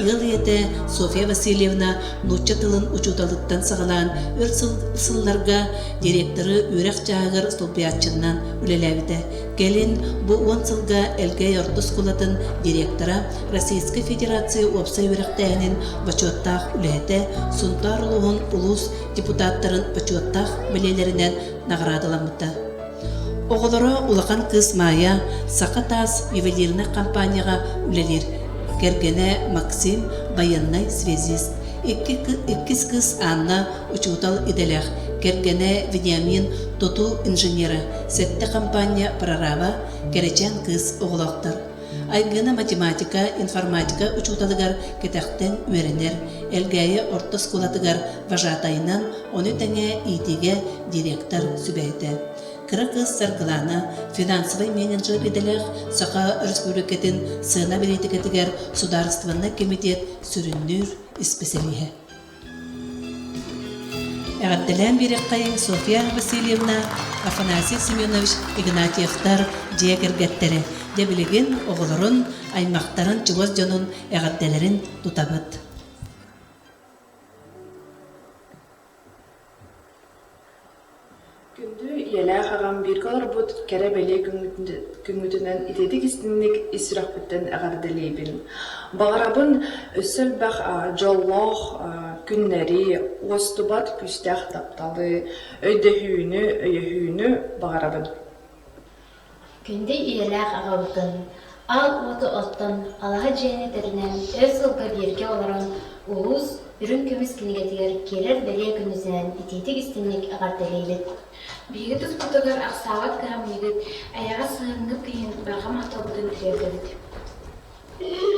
Ыал ийэтэ Софья Васильевна нуучча тылын учууталыттан саҕалаан өр сылларга директоры үөрэх чааһыгар солбуйааччынан үлэлээбитэ. Кэлин бу уон сылга Элгэй орто оскуолатын директора, Российскай Федерация уопсай үөрэхтээһинин бочуоттаах үлэһитэ, Сунтаар улууһун улуус депутаттарын бочуоттаах бэлиэлэринэн наҕараадаламмыта. Оҕолоро улахан кыыс Маайа Саха таас ювелирнай компанияҕа үлэлиир, кэргэнэ Максим байыаннай связист, иккис кыыс Анна учуутал идэлээх, кэргэнэ Вениамин тутуу инженера, сэттэ компания прораба, кэрэчээн кыыс оҕолоохтор. Айгыына математика, информатика учууталыгар кэтэхтэн үөрэнэр, Элгээйи орто оскуолатыгар вожатайынан, ону тэҥэ иитиигэ директор сүбэһитэ. Кыра кыыс Саргылаана финансовай менеджер идэлээх Саха Өрөспүүбүлүкэтин сыана бэлиитикэтигэр судаарыстыбаннай кэмитиэт сүрүннүүр исписэлииһэ. Эҕэрдэлээн биэриэххэйиҥ Софья Васильевна, Афанасий Семенович Игнатьевтар дьиэ кэргэттэрэ. Дьэ билигин оҕолорун, аймахтарын, чугас дьонун эҕэрдэлэрин тутабыт. Күндү ийэлээх аҕам бииргэ олорбут кэрэ-бэлиэ күҥҥүтүнэн итиитик-истиҥник ис сүрэхпиттэн эҕэрдэлиибин. Баҕарабын өссө элбэх дьоллоох күннэри, уостубат күүстээх тапталы, өйдөһүүнү, өйөһүүнү баҕарабын. Күндү ийэлээх аҕабытын, аал уоту оттон, алаһа дьиэни тэринэн өр сылга бииргэ олорон улуус Үрүҥ көмүс кинигэтигэр киирэр бэлиэ күнүсүнэн итиитик-истиҥник эҕэрдэлиибит. Биһиги туспутугар ахсаабат кыһамньыгыт, эйэҕэс сыһыаҥҥыт иһин барҕа махталбытын тириэрдэбит.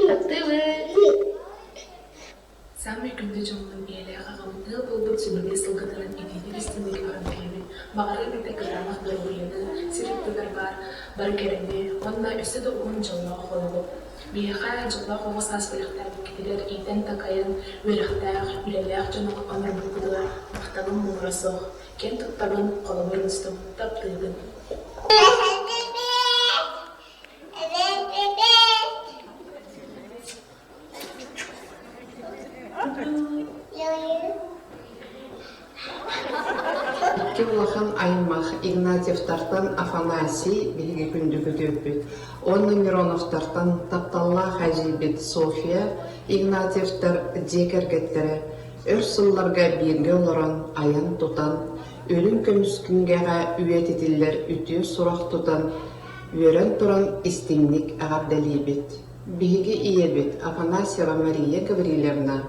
Таптыыбыт! Саамай күндү дьоммун ийэлээх аҕам ыал буолбут сүбэлии сылгытынан итиитик-истиҥник эҕэрдэлиибин, баҕарыам этэ кытаанах доруобуйаны, сир үрдүгэр баар бары кэрэни уонна өссө да уһун дьоллоох олоҕу. Биһиэхэ дьоллоох оҕо саас бэлэхтээбиккитигэр иитэн-такайан, үөрэхтээх, үлэлээх дьону оҥорбуккутугар махталым муҥура суох. Киэн туттабын, холобур оҥостон таптыыбын. Икки улахан аймах Игнатьевтартан Афанасий биһиги күндү күтүөппүт уонна Мироновтартан тапталлаах эдьиийбит Софья Игнатьевтар дьиэ кэргэттэрэ өр сылларга бииргэ олорон айан-тутан, үрүҥ көмүс күнгэҕэ үйэтитиллэр үтүө сурах тутан, үөрэн туран истиҥник эҕэрдэлиибит. Биһиги ийэбит Афанасьева Мария Гаврильевна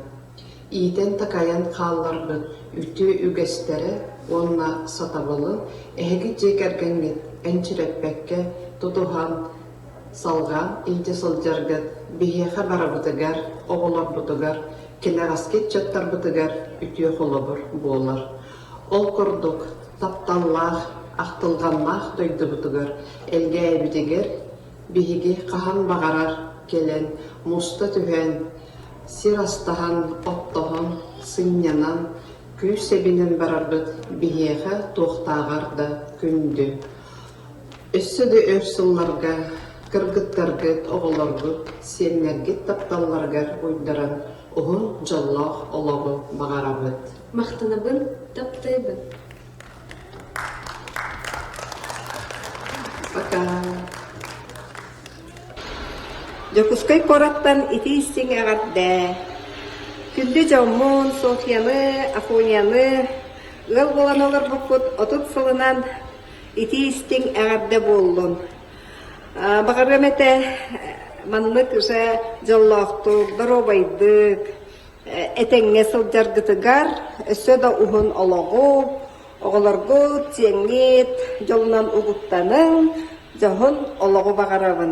иитэн-такайан хаалларбыт үтүө үгэстэрэ уонна сатабылын эһиги дьиэ кэргэҥҥит энчирэппэккэ тутуһан, салҕаан илдьэ сылдьаргыт биһиэхэ барыбытыгар, оҕолорбутугар, кэнэҕэски ыччаттарбытыгар үтүө холобур буолар. Ол курдук, тапталлаах, ахтылҕаннаах дойдубутугар, Элгээйибитигэр Биһиги хаһан баҕарар кэлэн муста түһэн, сир астаһан, оттоһон, сынньанан, күүс эбинэн барарбыт биһиэхэ туохтааҕар да күндү. Өссө да өр сылларга кыргыттаргыт, оҕолоргут, сиэннэргит тапталларыгар уйдаран уһун дьоллоох олоҕу баҕарабыт. Махтанабын, таптыыбын. Пока. Дьокуускай куораттан итии-истиҥ эҕэрдэ! Күндү дьоммун Софьяны, Афоняны ыал буолан олорбуккут 30 сылынан итии-истиҥ эҕэрдэ буоллун! Баҕарыам этэ маннык уже дьоллоохтук, доруобайдык, этэҥҥэ сылдьаргытыгар өссө да уһун олоҕу. Оҕолоргут, сиэҥҥит дьолунан угуттаныҥ, дьоһун олоҕу баҕарабын.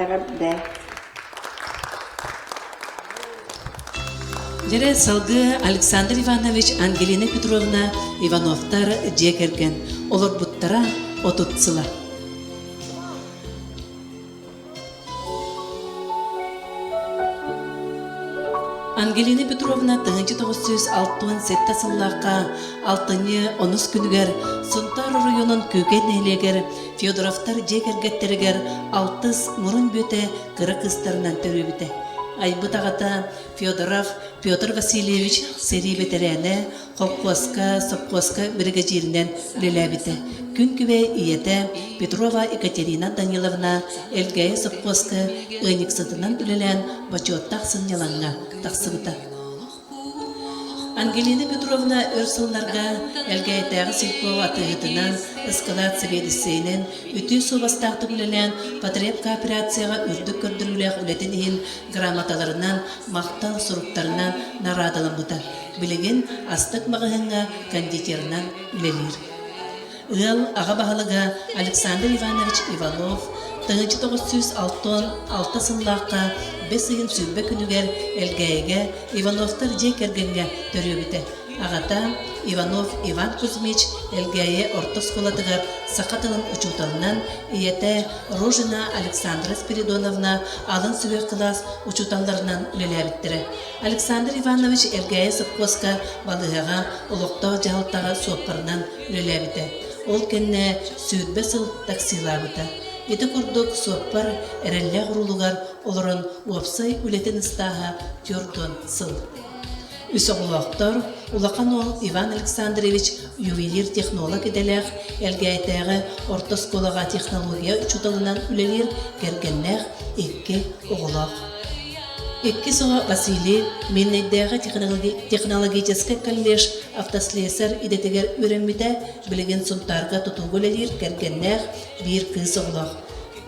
Эҕэрдэ! Дьэрэ салгыы Александр Иванович, Ангелина Петровна Ивановтар дьиэ кэргэн олорбуттара 30 сыла. Ангелина Петровна 1967 сыллаахха алтынньы онус күнүгэр Сунтаар оройуонун Күүкэй нэһилиэгэр Федоровтар дьиэ кэргэттэригэр алтыс мурун бүөтэ кыра кыыстарынан төрүөбүтэ. Айбыт аҕата Федоров Петр Васильевич сэрии бэтэрээнэ, холкуоска, сопхуоска биригэдьииринэн үлэлээбитэ. Күн күбэй ийэтэ Петрова Екатерина Даниловна Элгээйи сопхуоска ыанньыксытынан үлэлээн бочуоттаах сынньалаҥҥа тахсыбыта. Ангелина Петровна өр сылларга Элгээйитээҕи сельпо атыыһытынан, ыскылаат сэбиэдиссэйинэн үтүө суобастаахтык үлэлээн потребкооперацияҕа үрдүк көрдөрүүлээх үлэтин иһин грамоталарынан, махтал суруктарынан наҕараадаламмыта. Билигин Астык маҕаһыыҥҥа кондитерынан үлэлиир. Ыал аҕа баһылыга Александр Иванович Иванов 1966 сыллаахха бэс ыйын 20 күнүгэр Элгээйигэ Ивановтар дьиэ кэргэҥҥэ төрүөбүтэ. Аҕата Иванов Иван Кузьмич Элгээйи орто оскуолатыгар саха тылын учууталынан, ийэтэ Рожина Александра Спиридоновна алын сүһүөх кылаас учууталларынан үлэлээбиттэрэ. Александр Иванович Элгээйи сопхуоска балыыһаҕа олохтоох дьаһалтаҕа суоппарынан үлэлээбитэ. Ол кэннэ 20 сыл таксилаабыта. Ити курдук суоппар эрэллээх уруулугар олорон уопсай үлэтин ыстааһа 40 сыл. Үс оҕолоохтор, улахан уол Иван Александрович ювелир-технолог идэлээх, Элгээйитээҕи орто оскуолаҕа технология учууталынан үлэлиир кэргэннээх икки оҕолоох. Иккис оҕо Василий Миирнэйдээҕи технологическай колледж автослесарь идэтигэр үөрэммитэ, билигин Сунтаарга тутууга үлэлиир кэргэннээх биир кыыс оҕолоох.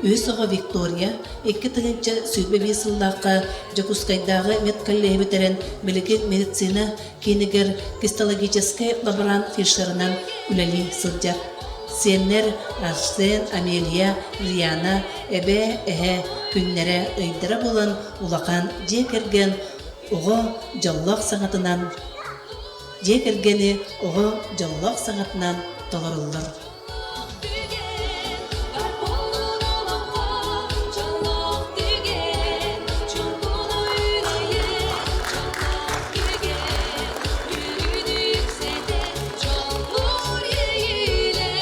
Үһүс оҕо Виктория 2021 сыллаахха Дьокуускайдааҕы медколлеһы бүтэрэн, билигин медицина киинигэр гистологическай лаборант фельдшерынан үлэлии сылдьар. Сиэннэр Арсен, Амелия, Ульяна эбээ, эһээ күннэрэ, ыйдара буолан улахан дьиэ кэргэн оҕо дьоллоох саҥатынан дьиэ кэргэни оҕо дьоллоох саҥатынан толоруллар. Дьоллоох түгэн бар буолун олоххо, дьоллоох түгэн чуҥкуну үрэйэр, дьоллоох түгэн үөрүүнү үксэтэ, дьоллуур иэйиилэр.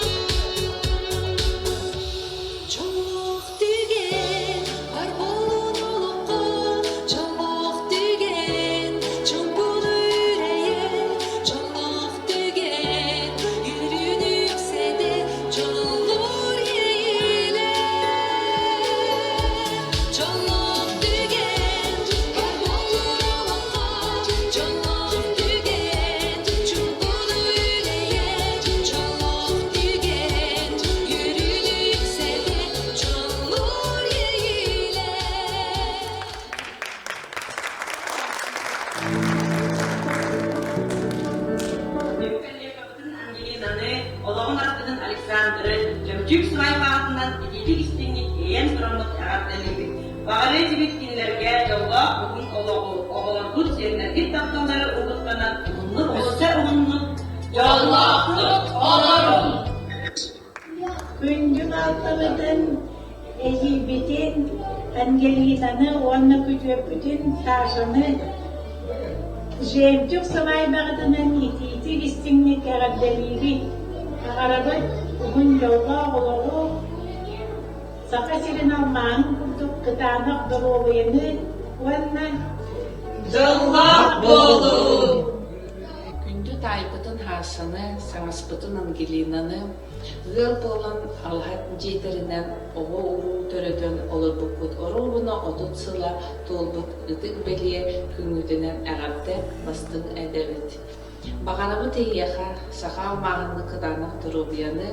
Дьоллоох түгэн бар буолун олоххо, дьоллоох түгэн чуҥкуну үрэйэр, дьоллоох түгэн үөрүүнү үксэтэ, дьоллуур иэйиилэр. Лекабытын Ангелинаны, олоҕун аргыһын Александры чөмчүүк сыбаайбаҕытынан итиитик истиҥник иэйэн тураммыт эҕэрдэлиибит. Баҕарыа этибит кинилэргэ дьоллоох уһун олоҕу, оҕолоргут, сиэннэргит тапталлары угуттанан уһуннук өссө уһуннук дьоллоохтук олоруҥ! Күндү балтыбытын, эдьиийбитин Ангелинаны уонна күтүөппүтүн Сашаны Жемчуг сыбаайбаҕытынан итиитик истиҥник эҕэрдэлиибит! Баҕарабыт уһун дьоллоох олоҕу, Саха сирин алмааһын курдук кытаанах доруобуйаны уонна Дьоллоох буолуу! Күндү таайбытын Хасаны, саҥаспытын Ангелинаны ыал буолан алаһа дьиэтэринэн оҕо-уруу төрөтөн олорбуккут оруобуна 30 сыла туолбут ытык бэлиэ күҥҥүтүнэн эҕэрдэ бастыҥ этэбит. Баҕарабыт эһиэхэ саха алмааһыныы кытаанах доруобуйаны,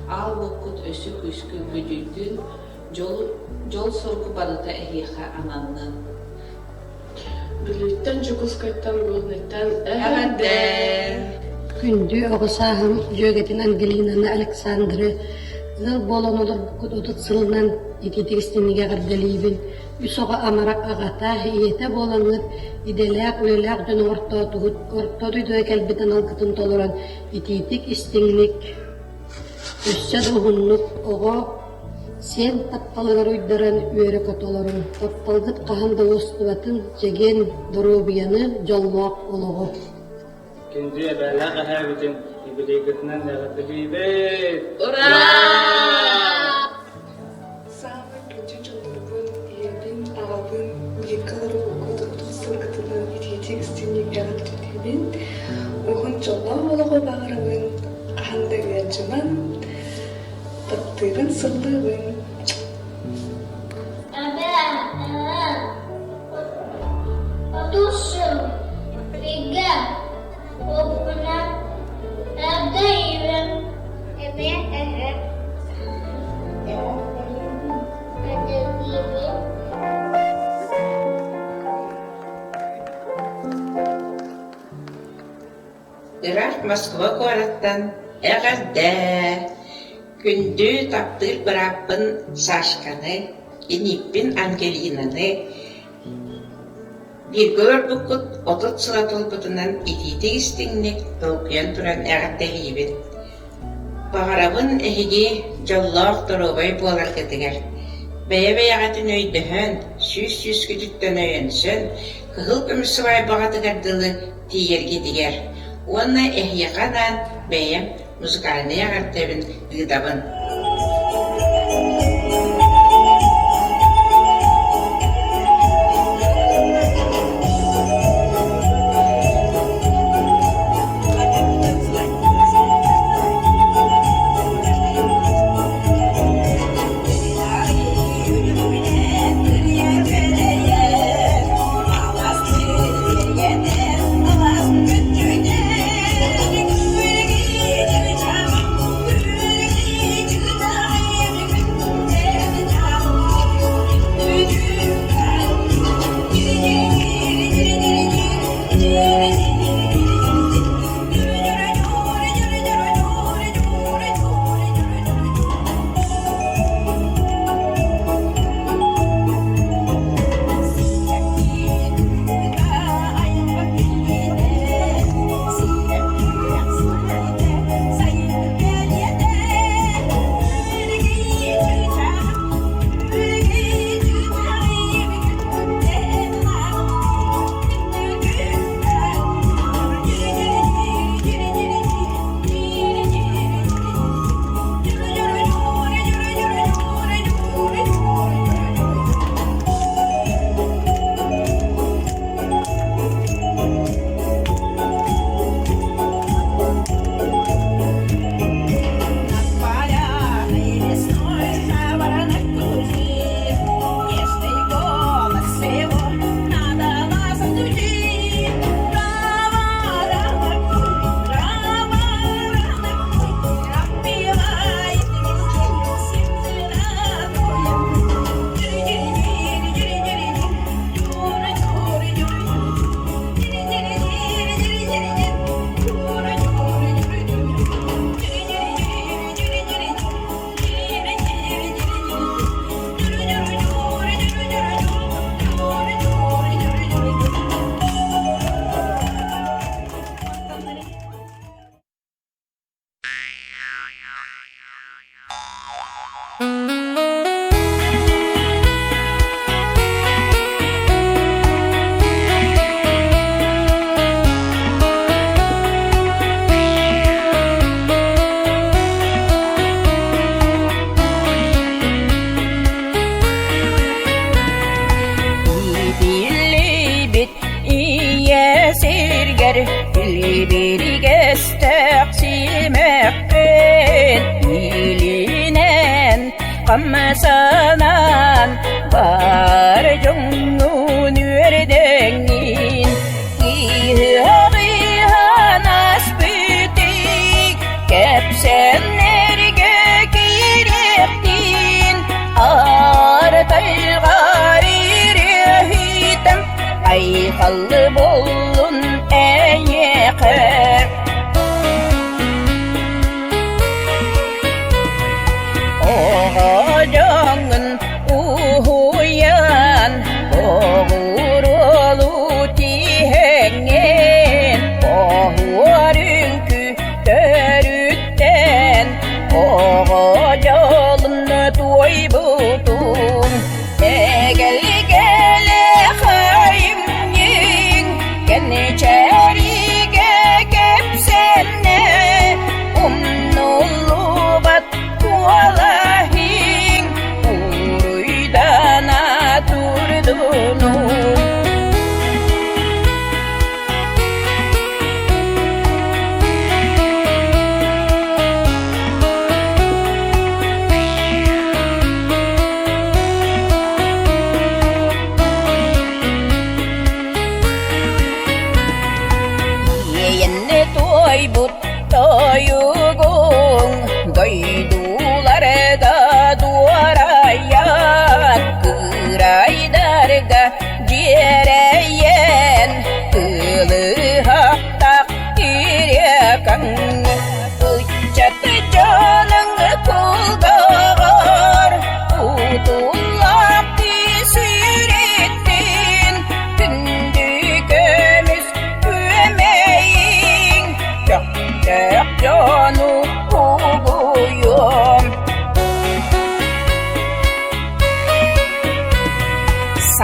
аал уоккут өссө күүскэ күөдьүйдүн, дьол-соргу барыта эһиэхэ ананнын. Бүлүүттэн, Дьокуускайтан, Горнайтан эҕэрдэ! Күндү оҕо сааһым дьүөгэтин Ангелинаны, Александры ыал буолан олорбуккут 30 сылынан итиитик истиҥник эҕэрдэлиибин. Үс оҕо амарах аҕата, ийэтэ буолаҥҥыт, идэлээх, үлэлээх дьон оҥортоотугут, орто дойдуга кэлбит аналгытын толорон итиитик истиҥник, өссө да уһуннук оҕо Сиэн тапталыгар уйдаран үөрэ-көтө олоруҥ, тапталгыт хаһан да уостубатын, чэгиэн доруобуйаны, дьоллоох олоҕу. Күндү эбээлээх эһээбитин юбилейгытынан эҕэрдэлиибит! Ура! Саамай күндү дьоннорбун, ийэбин, аҕабын, бииргэ олорбуккут отут сылгытынан итиитик истиҥник эҕэрдэлиибин, уһун дьоллоох олоҕу баҕарабын, хаһан да ыалдьымаҥ, Таптыыбын, сыллыыбын. Отусум бигэ буолбунан эҕэрдэлиибин. Эбээ эһээ эҕэрдэлиибин. Ыраах Москва куораттан эҕэрдээ! Күндү таптыыр бырааппын Сашканы, иниппин Ангелинаны бииргэ олорбуккут 30 сыла туолбутунан итиитик-истиҥник долгуйан туран эҕэрдэлиибин. Баҕарабын эһиги дьоллоох доруобай буоларгытыгар, бэйэ-бэйэҕитин өйдөһөн, сүүс-сүүскүтүттэн өйөнсөн, кыһыл көмүс сыбаайбаҕытыгар дылы тиийэргитигэр уонна эһиэхэ анаан бэйэм музыкальнай эҕэрдэбин ыытабын. Иитиллибит ийэ сиргэр илибиригэстээх симэххин илинэн хамсанан бар дьоҥҥун үөрдэҥҥин ыһыаҕыһанан.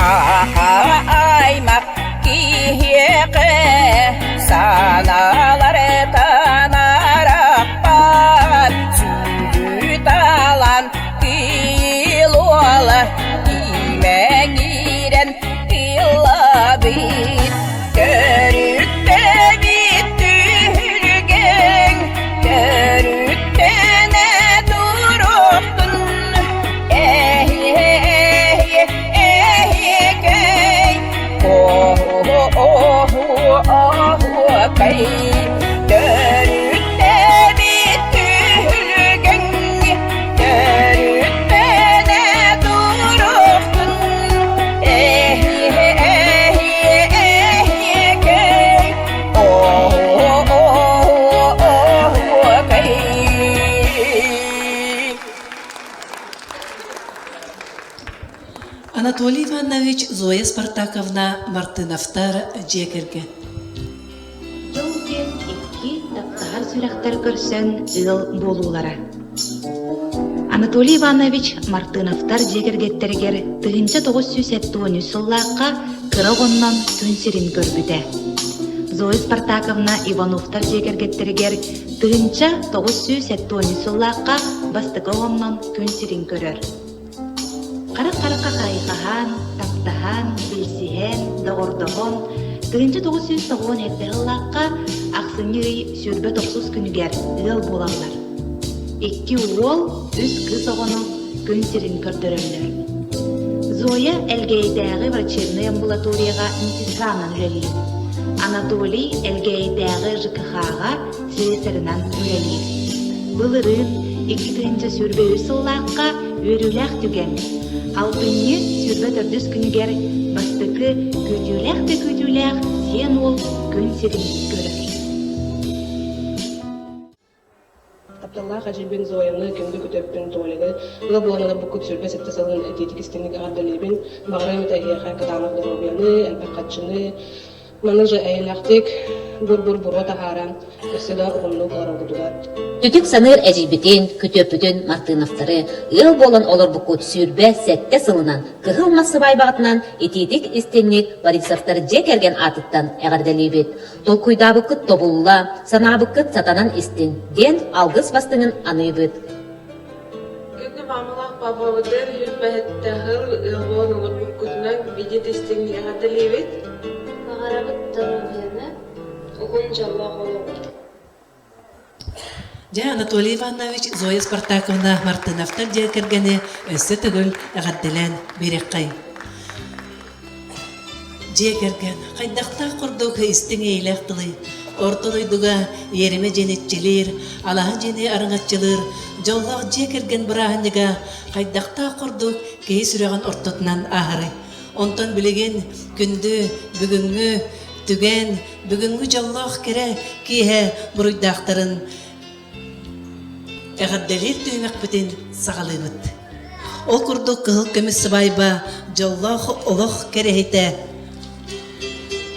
Саха аймах киһиэхэ санаалар танарахпар сүдү талан киил уола имэҥирэн ыллабыт төрүттэбит түһүлгэҥ төрүттэнэ туруохтун эһиэ эһиэкэй оһуокай төрүттэбит түһүлгэҥ төрүттэнэ туруохтун эһиэ эһиэ эһиэкэй оһуокай Анатолий Иванович Зоя Спартаковна Мартыновтар дьиэ кэргэн. Дьол диэн икки таптаһар сүрэхтэр көрсөн ыал буолуулара. Анатолий Иванович Мартыновтар дьиэ кэргэттэригэр 1973 сыллаахха кыра оҕоннон күн сирин көрбүтэ. Зоя Спартаковна Ивановтар дьиэ кэргэттэригэр 1973 сыллаахха бастакы оҕоннон күн сирин көрөр. Харах-харахха хайҕаһан, таптаһан, билсиһэн, доҕордоһон, 1997 сыллаахха ахсынньы ый 29 күнүгэр ыал буолаллар. Икки уол, үс кыыс оҕону күн сирин көрдөрөллөр. Зоя Элгээйитээҕи врачебнай амбулаторияҕа медсестранан үлэлиир. Анатолий Элгээйитээҕи ЖКХ-ҕа слесарынан үлэлиир. Былырыын 2023 сыллаахха үөрүүлээх түгэн. Алтынньы 24 күнүгэр бастакы күүтүүлээх да күүтүүлээх сиэн уол күн сирин көрөр. Тапталлаах эдьиийбин Зояны, күндү күтүөппүн Толяны, ыал буолан олорбуккут 27 сылын итиитик истиҥник эҕэрдэлиибин. Баҕарыам этэ эһиэхэ кытаанах доруобуйаны, элбэх харчыны, Маны же эйэлээхтик бур-бур буруо таһааран, өссө да уһуннук олороргутугар. Түтүк саныыр эдьиийбитин, күтүөппүтүн Мартыновтары ыал буолан олорбуккут 27 сылынан кыһыл мас сыбаайбаҕытынан итиитик истинник Борисовтар дьиэ кэргэн аатыттан эҕэрдэлиибит. Толкуйдаабыккыт тобулла, санаабыккыт сатанан истин диэн алгыс бастыҥын аныыбыт. Күндү маамалаах папабытын үһүн-бэһэттэһил ыал буолан олорбуккутунан видит истиҥник эҕэрдэлиибит. Баҕарабыт доруобуйаны, уһун дьоллоох олоҕу. Дьэ, Анатолий Иванович, Зоя Спартаковна Мартыновтар дьиэ кэргэни өссө төгүл эҕэрдэлээн биэриэххэйиҥ. Дьиэ кэргэн хайдахтаах курдук истиҥ эйэлээх тылый, орто дойдуга иэримэ дьиэни иччилиир, алаһа дьиэни араҥаччылыыр дьоллоох дьиэ кэргэн бырааһынньыга хайдахтаах курдук киһи сүрэҕин ортотунан ааһарый. Онтон билигин күндү бүгүҥҥү түгэн, бүгүҥҥү дьоллоох кэрэ киэһэ буруйдаахтарын Эҕэрдэлиир түһүмэхпитин саҕалыыбыт. Ол курдук кыһыл көмүс сыбаайба дьоллоох олох кэрэһитэ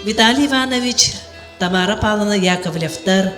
Виталий Иванович, Тамара Павловна Яковлевтар,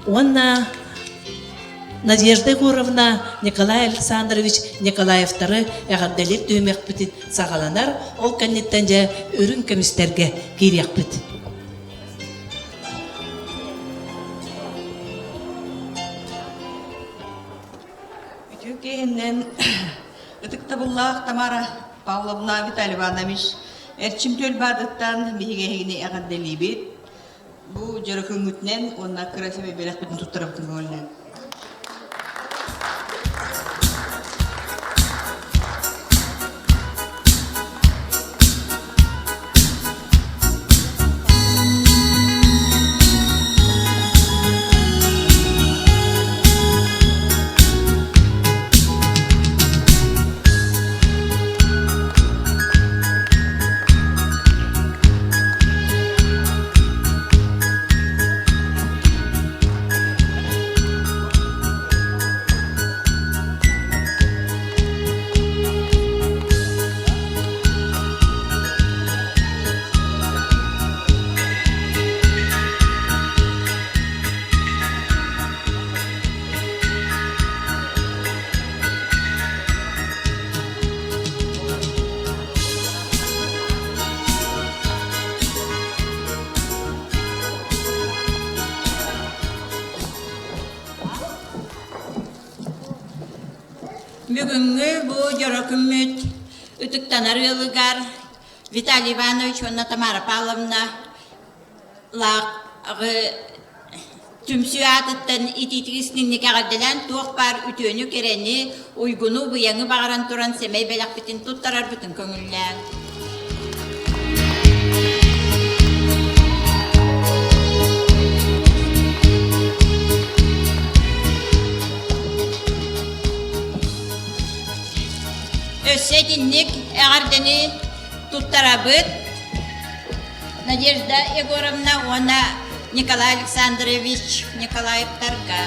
Уонна Надежда Егоровна Николай Александрович Николаевтары эҕэрдэлиир түһүмэхпитин саҕаланар, ол кэнниттэн дьэ үрүҥ көмүстэргэ киириэхпит. Үтүө киэһэннэн. Ытыктабыллаах Тамара Павловна Виталий Иванович, Эрчим түөлбаатыттан биһиги эһигини эҕэрдэлиибит. Бу дьоро күҥҥүтүнэн уонна кыра сэмэй бэлэхпитин туттарабытын көҥүллээн. Бүгүҥҥү бу дьоро күммүт ытыктанар ыалыгар Виталий Иванович уонна Тамара Павловна лааҕы түмсүү аатыттан итиитик истиҥник эҕэрдэлээн туох баар үтүөнү-кэрэни, уйгуну-быйаҥы баҕаран туран сэмэй бэлэхпитин туттарарбытын көҥүллээн. Өссө итинник эҕэрдэни туттарабыт Надежда Егоровна уонна Николай Александрович Николаевтарга.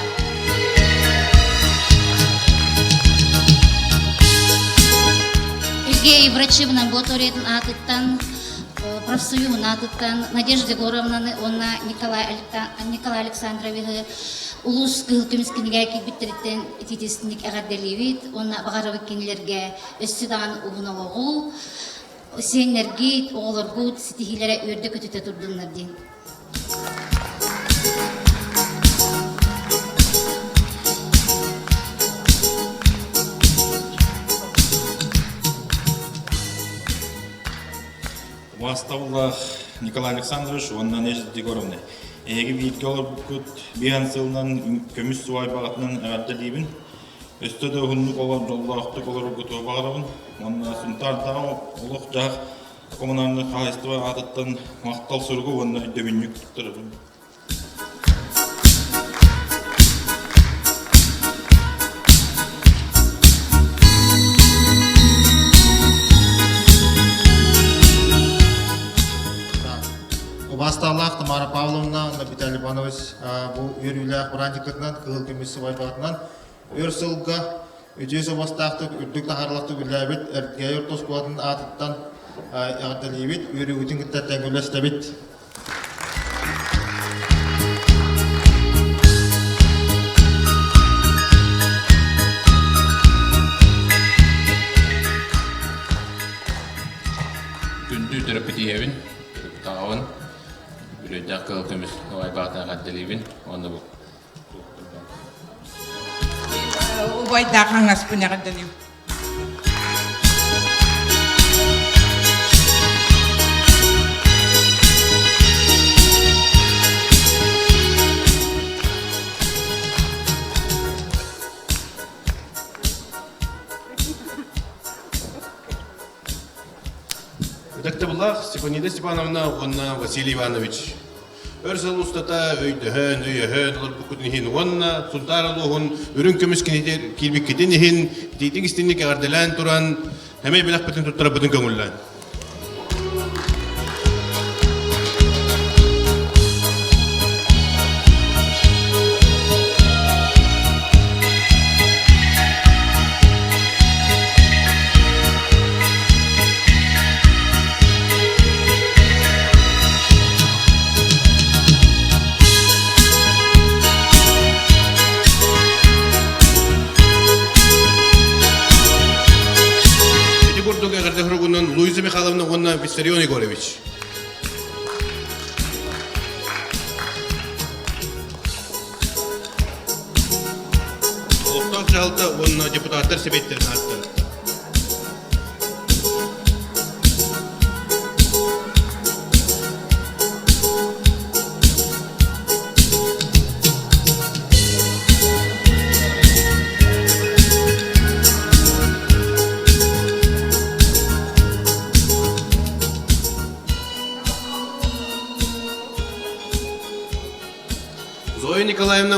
Сергей врачебнай амбулаториятын аатыттан, профсоюһун аатыттан Надежда Егоровнаны уонна Николай, Николай Александровиһы улуус кыһыл көмүс кинигэ киирбиттэриттэн итиитистинник эҕэрдэлиибит уонна баҕарабыт кинилэргэ өссө даҕаны уһун олоҕу, Сиэннэргит, оҕолоргут ситиһиилэрэ үөрдэ-көтүтэ турдуннар диэн. Убаастабыллаах Николай Александрович уонна Надежда Егоровна, эһиги бииргэ олорбуккут биһан сылынан көмүс субайбаҕытынан эҕэрдэлиибин. Өссө да уһуннук олор дьоллоохтук олороргутугар баҕарабын уонна Сунтаардааҕы олох-дьаһах коммунальнай хаһаайыстыба аатыттан махтал суругу уонна өйдөбүнньүк туттарабын. Убаастаалаах Тамара Павловна, Виталий Иванович бу үөрүүлээх бырааһынньыккытынан кыһыл көмүс сыбайбаҕытынан өр сылга үтүө суобастаахтык үрдүк таһаарыылаахтык үлэлээбит Эргээйи орто оскуолатын аатыттан эҕэрдэлиибит, үөрүүгүтүн кытта тэҥ үллэстэбит. Күндү төрөппүт ийэбин, төрөппүт аҕабын, Бүлүүдээх кыһыл көмүс убайбаатын эҕэрдэлиибин уонна бу Убайдаах хаҥаспын эҕэрдэлиим. Ытыктабыллаах Степанида Степановна уонна Василий Иванович өр сыл устата өйдөһөн, өйөһөн олорбуккутун иһин уонна Сунтаар улууһун үрүҥ көмүс киирбиккитин иһин итиитик истиҥник эҕэрдэлээн туран, эмэй бэлэхпитин туттарарбытын көҥүллээн. Ити курдук эҕэрдэ суругунан Луиза Михайловна уонна Виссарион Егорович. Олохтоох дьаһалта уонна депутаттар сэбиэттэрин ааттарыттан.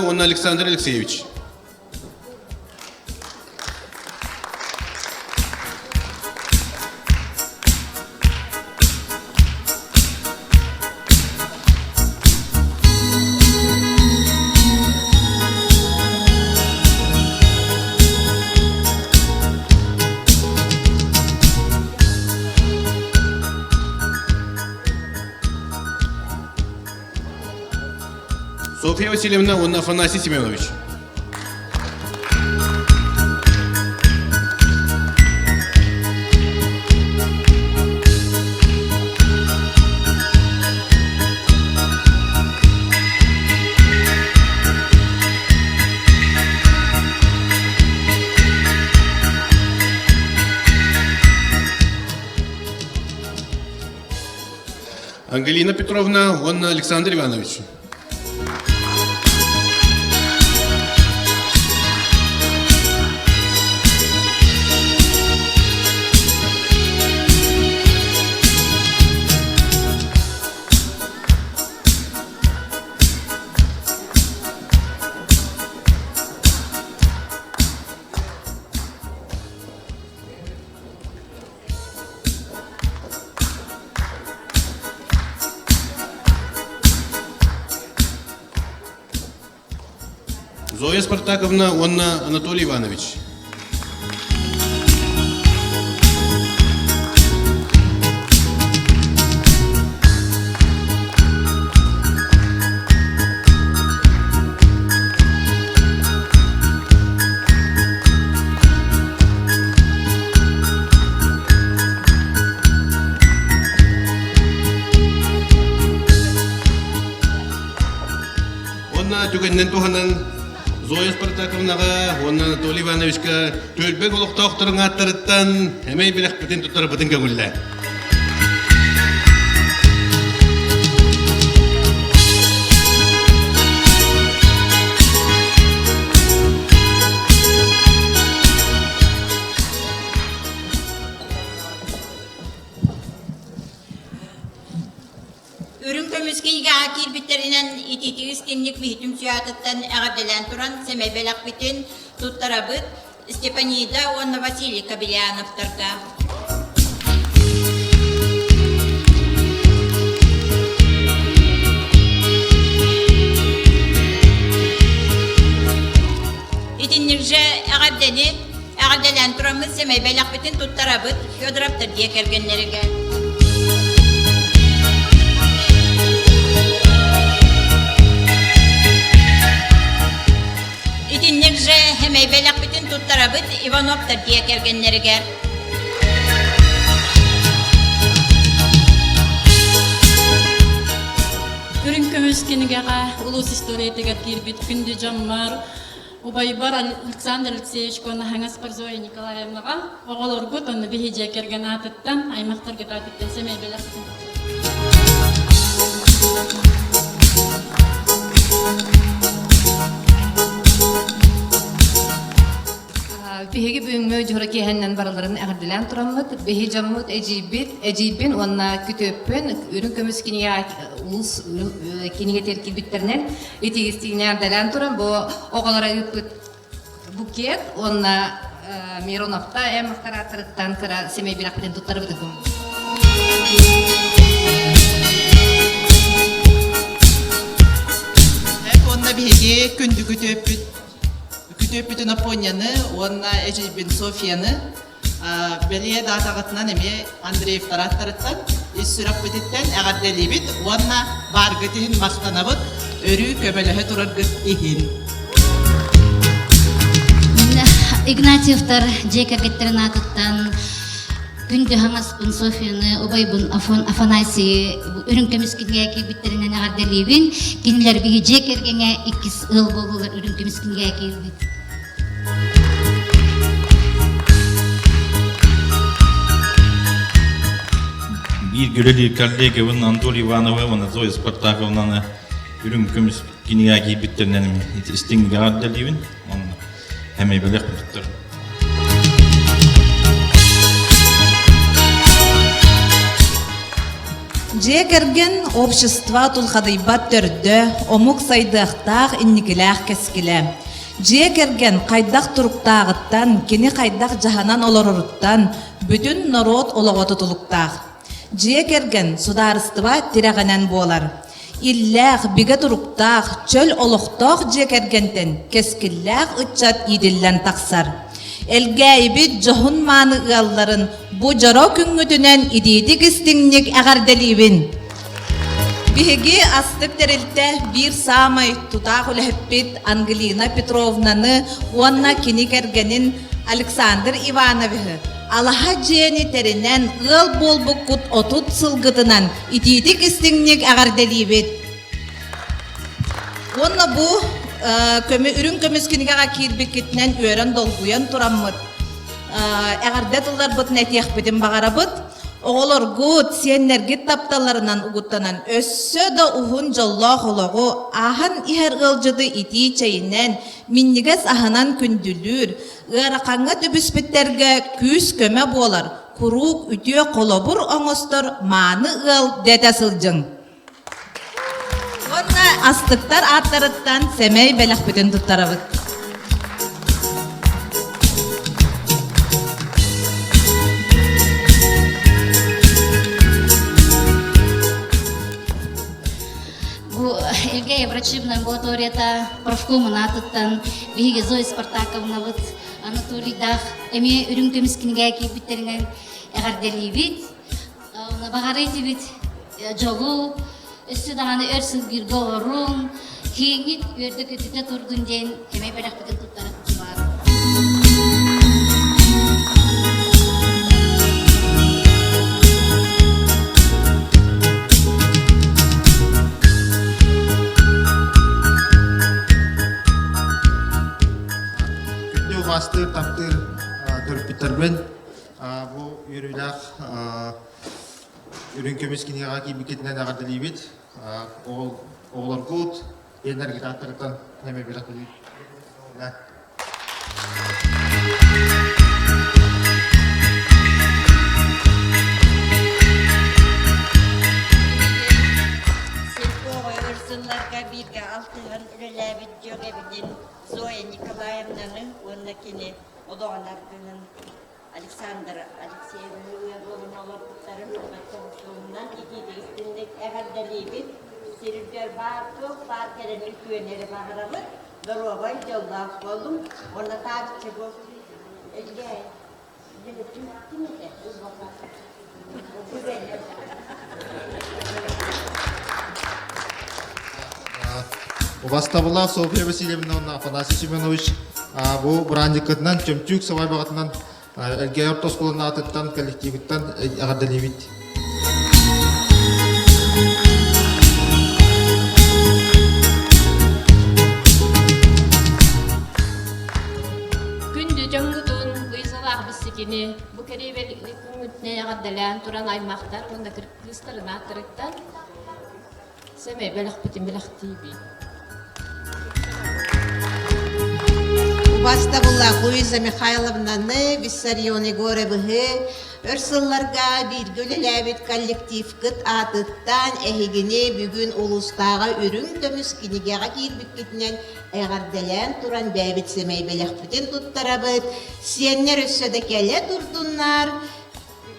уонна Александр Алексеевич. Софья Васильевна уонна Афанасий Семенович. Ангелина Петровна уонна Александр Иванович. Зоя Спартаковна уонна Анатолий Иванович. Уонна түгэнинэн туһанан Зоя Спартаковнаҕа уонна Анатолий Ивановичка түөлбэк олохтоохторун ааттарыттан эмэй билэхпитин туттарбытын көҥүллээ. Үрүҥ көмүс кинигэҕэ киирбиттэринэн итиитик истиҥник биһитим сүөһэтиттэн эҕэрдэлээн туран сэмэй бэлэхпитин туттарабыт Степанида уонна Василий Кобельяновтарга. Итинник же эҕэрдэни эҕэрдэлээн тураммыт сэмэй бэлэхпитин туттарабыт Федоровтар дьиэ кэргэннэригэр. Итинник же сэмэй бэлэхпитин туттарабыт Ивановтар дьиэ кэргэннэригэр. Үрүҥ көмүс кинигэҕэ улуус историятыгар киирбит күндү дьоммор убайбар Александр Алексеевич уонна Хаҥаспар Зоя Николаевнаҕа оҕолоргут уонна биһи дьиэ кэргэн аатыттан, аймахтаргыт аатыттан сэмэй бэлэхтин. Биһиги бүгүҥҥү дьоро киэһэннэн барыларын эҕэрдэлээн тураммыт, биһи дьоммут эдьиийбит, эдьиийбин уонна күтүөппүн үрүҥ көмүс кинигэ улуус кинигэтигэр киирбиттэринэн итиистиинэ эҕэрдэлээн туран бу оҕолоро ыыппыт букет уонна Мироновта эм ааттарыттан кыра сэмэй бирэхпитин туттарбытым. Уонна биһиги күндү күтүөппүт күтүөппүтүн Апоняны уонна эдьиийбин Софьяны бэлиэ даатаҕытынан эмиэ Андреевтар ааттарыттан ис сүрэхпититтэн эҕэрдэлиибит уонна бааргыт иһин махтанабыт, өрүү көмөлөһө тураргыт иһин. Игнатьевтар дьиэ кэргэттэрин аатыттан күндү хаҥаспын Софьяны, убайбын Афанасийы үрүҥ көмүс кинигэ киирбиттэринэн эҕэрдэлиибин. Кинилэр биһи дьиэ кэргэҥҥэ иккис ыал буолуулар үрүҥ көмүс кинигэ киирбит. Биир үлэлиир коллегабын Анатолий Ивановы уонна Зоя Спартаковнаны үрүҥ көмүс кинигэ киирбиттэринэн истиҥ эҕэрдэлиибин. Онно эмиэ бэлэх туттар. Дьиэ кэргэн общество тулхадыйбат төрдө, омук сайдыахтаах инникилээх кэскилэ. Дьиэ кэргэн хайдах туруктааҕыттан, кини хайдах дьаһанан олороруттан бүтүн норуот олоҕо тутулуктаах. Дьиэ кэргэн судаарыстыба тирэҕинэн буолар. Иллээх, бигэ туруктаах, чөл олохтоох дьиэ кэргэнтэн кэскиллээх ыччат иитиллэн тахсар. Элгээйибит дьоһун-мааны ыалларын бу дьоро күҥҥүтүнэн итиитик истиҥник эҕэрдэлиибин! Биһиги астык тэрилтэ биир саамай тутаах үлэһиппит Ангелина Петровнаны уонна кини кэргэнин Александр Ивановиһы алаһа дьиэни тэринэн ыал буолбуккут 30 сылгытынан итиитик истиҥник эҕэрдэлиибит. Уонна бу көмө үрүҥ көмүс кинигэҕэ киирбиккитинэн үөрэн долгуйан тураммыт эҕэрдэ тылларбытын этиэхпитин баҕарабыт. Оҕолоргут, сиэннэргит тапталларынан угуттанан өссө да уһун дьоллоох олоҕу ааһан иһэр ыалдьыты итии чэйинэн, минньигэс аһынан күндүлүүр, ыарахаҥҥа түбүспүттэргэ күүс-көмө буолар, куруук үтүө холобур оҥостор мааны ыал дэтэ сылдьыҥ. Уонна астыктар ааттарыттан сэмэй бэлэхпитин туттарабыт. Бу Элгээйи врачебная амбулаторията профкомун аатыттан биһиги Зоя Спартаковнабыт Анатолийдаах эмиэ үрүҥ көмүс кинигэ киирбиттэринэн эҕэрдэлиибит. Баҕарыы этибит дьолу, өссө даҕаны өр сыл бииргэ олоруҥ, киэҥҥит үөрдэ-көтүтэ турдун диэн эмиэ бэлэхпитин туттара баар. Күндү убаастыыр, таптыыр төрөппүттэрбин Бу үөрүүлээх үрүҥ көмүс кинигэҕэ киирбиккитинэн эҕэрдэлиибит. Оҕолоргут, ийэлэргит ааттарыттан эмиэ бэлэх Сельповой сылларга бииргэ алтыһан үлэлээбит дьүөгэбитин Зоя Николаевнаны уонна кини олоҕун аргыһын Александр Алексеевиһы ыал буолан олорбуттарын бачча итиитик истинник эҕэрдэлиибит. Сир үрдүгэр баар туох баар кэлэн үтүөнү эрэ баҕарабыт. Доруобай, дьоллоох буолуҥ. Уонна тааччы бу Элгээй ким этэ? Убастабыллаах Софья Васильевна уонна Афанасий Семенович бу бырандиккытынан чөмчүүк сабайбаҕытынан Элгээйи орто оскуолатын аатыттан коллективыттан эҕэрдэлиибит. Күндү дьоҥҥутун Луизалаах биссикини бу кэриэбэл күҥҥүтүнэн эҕэрдэлээн туран аймахтар уонна кыргызтарын ааттарыттан сэмэй бэлэхпитин бэлэхтиибит. Убастабыллаах Луиза Михайловнаны, Виссарион Егоровиһы өр сылларга бииргэ үлэлээбит коллективкыт аатыттан эһигини бүгүн улуустааҕы үрүҥ көмүс кинигэҕэ киирбиккитинэн эҕэрдэлээн туран бэйэбит сэмэй бэлэхпитин туттарабыт. Сиэннэр өссө да кэлэ турдуннар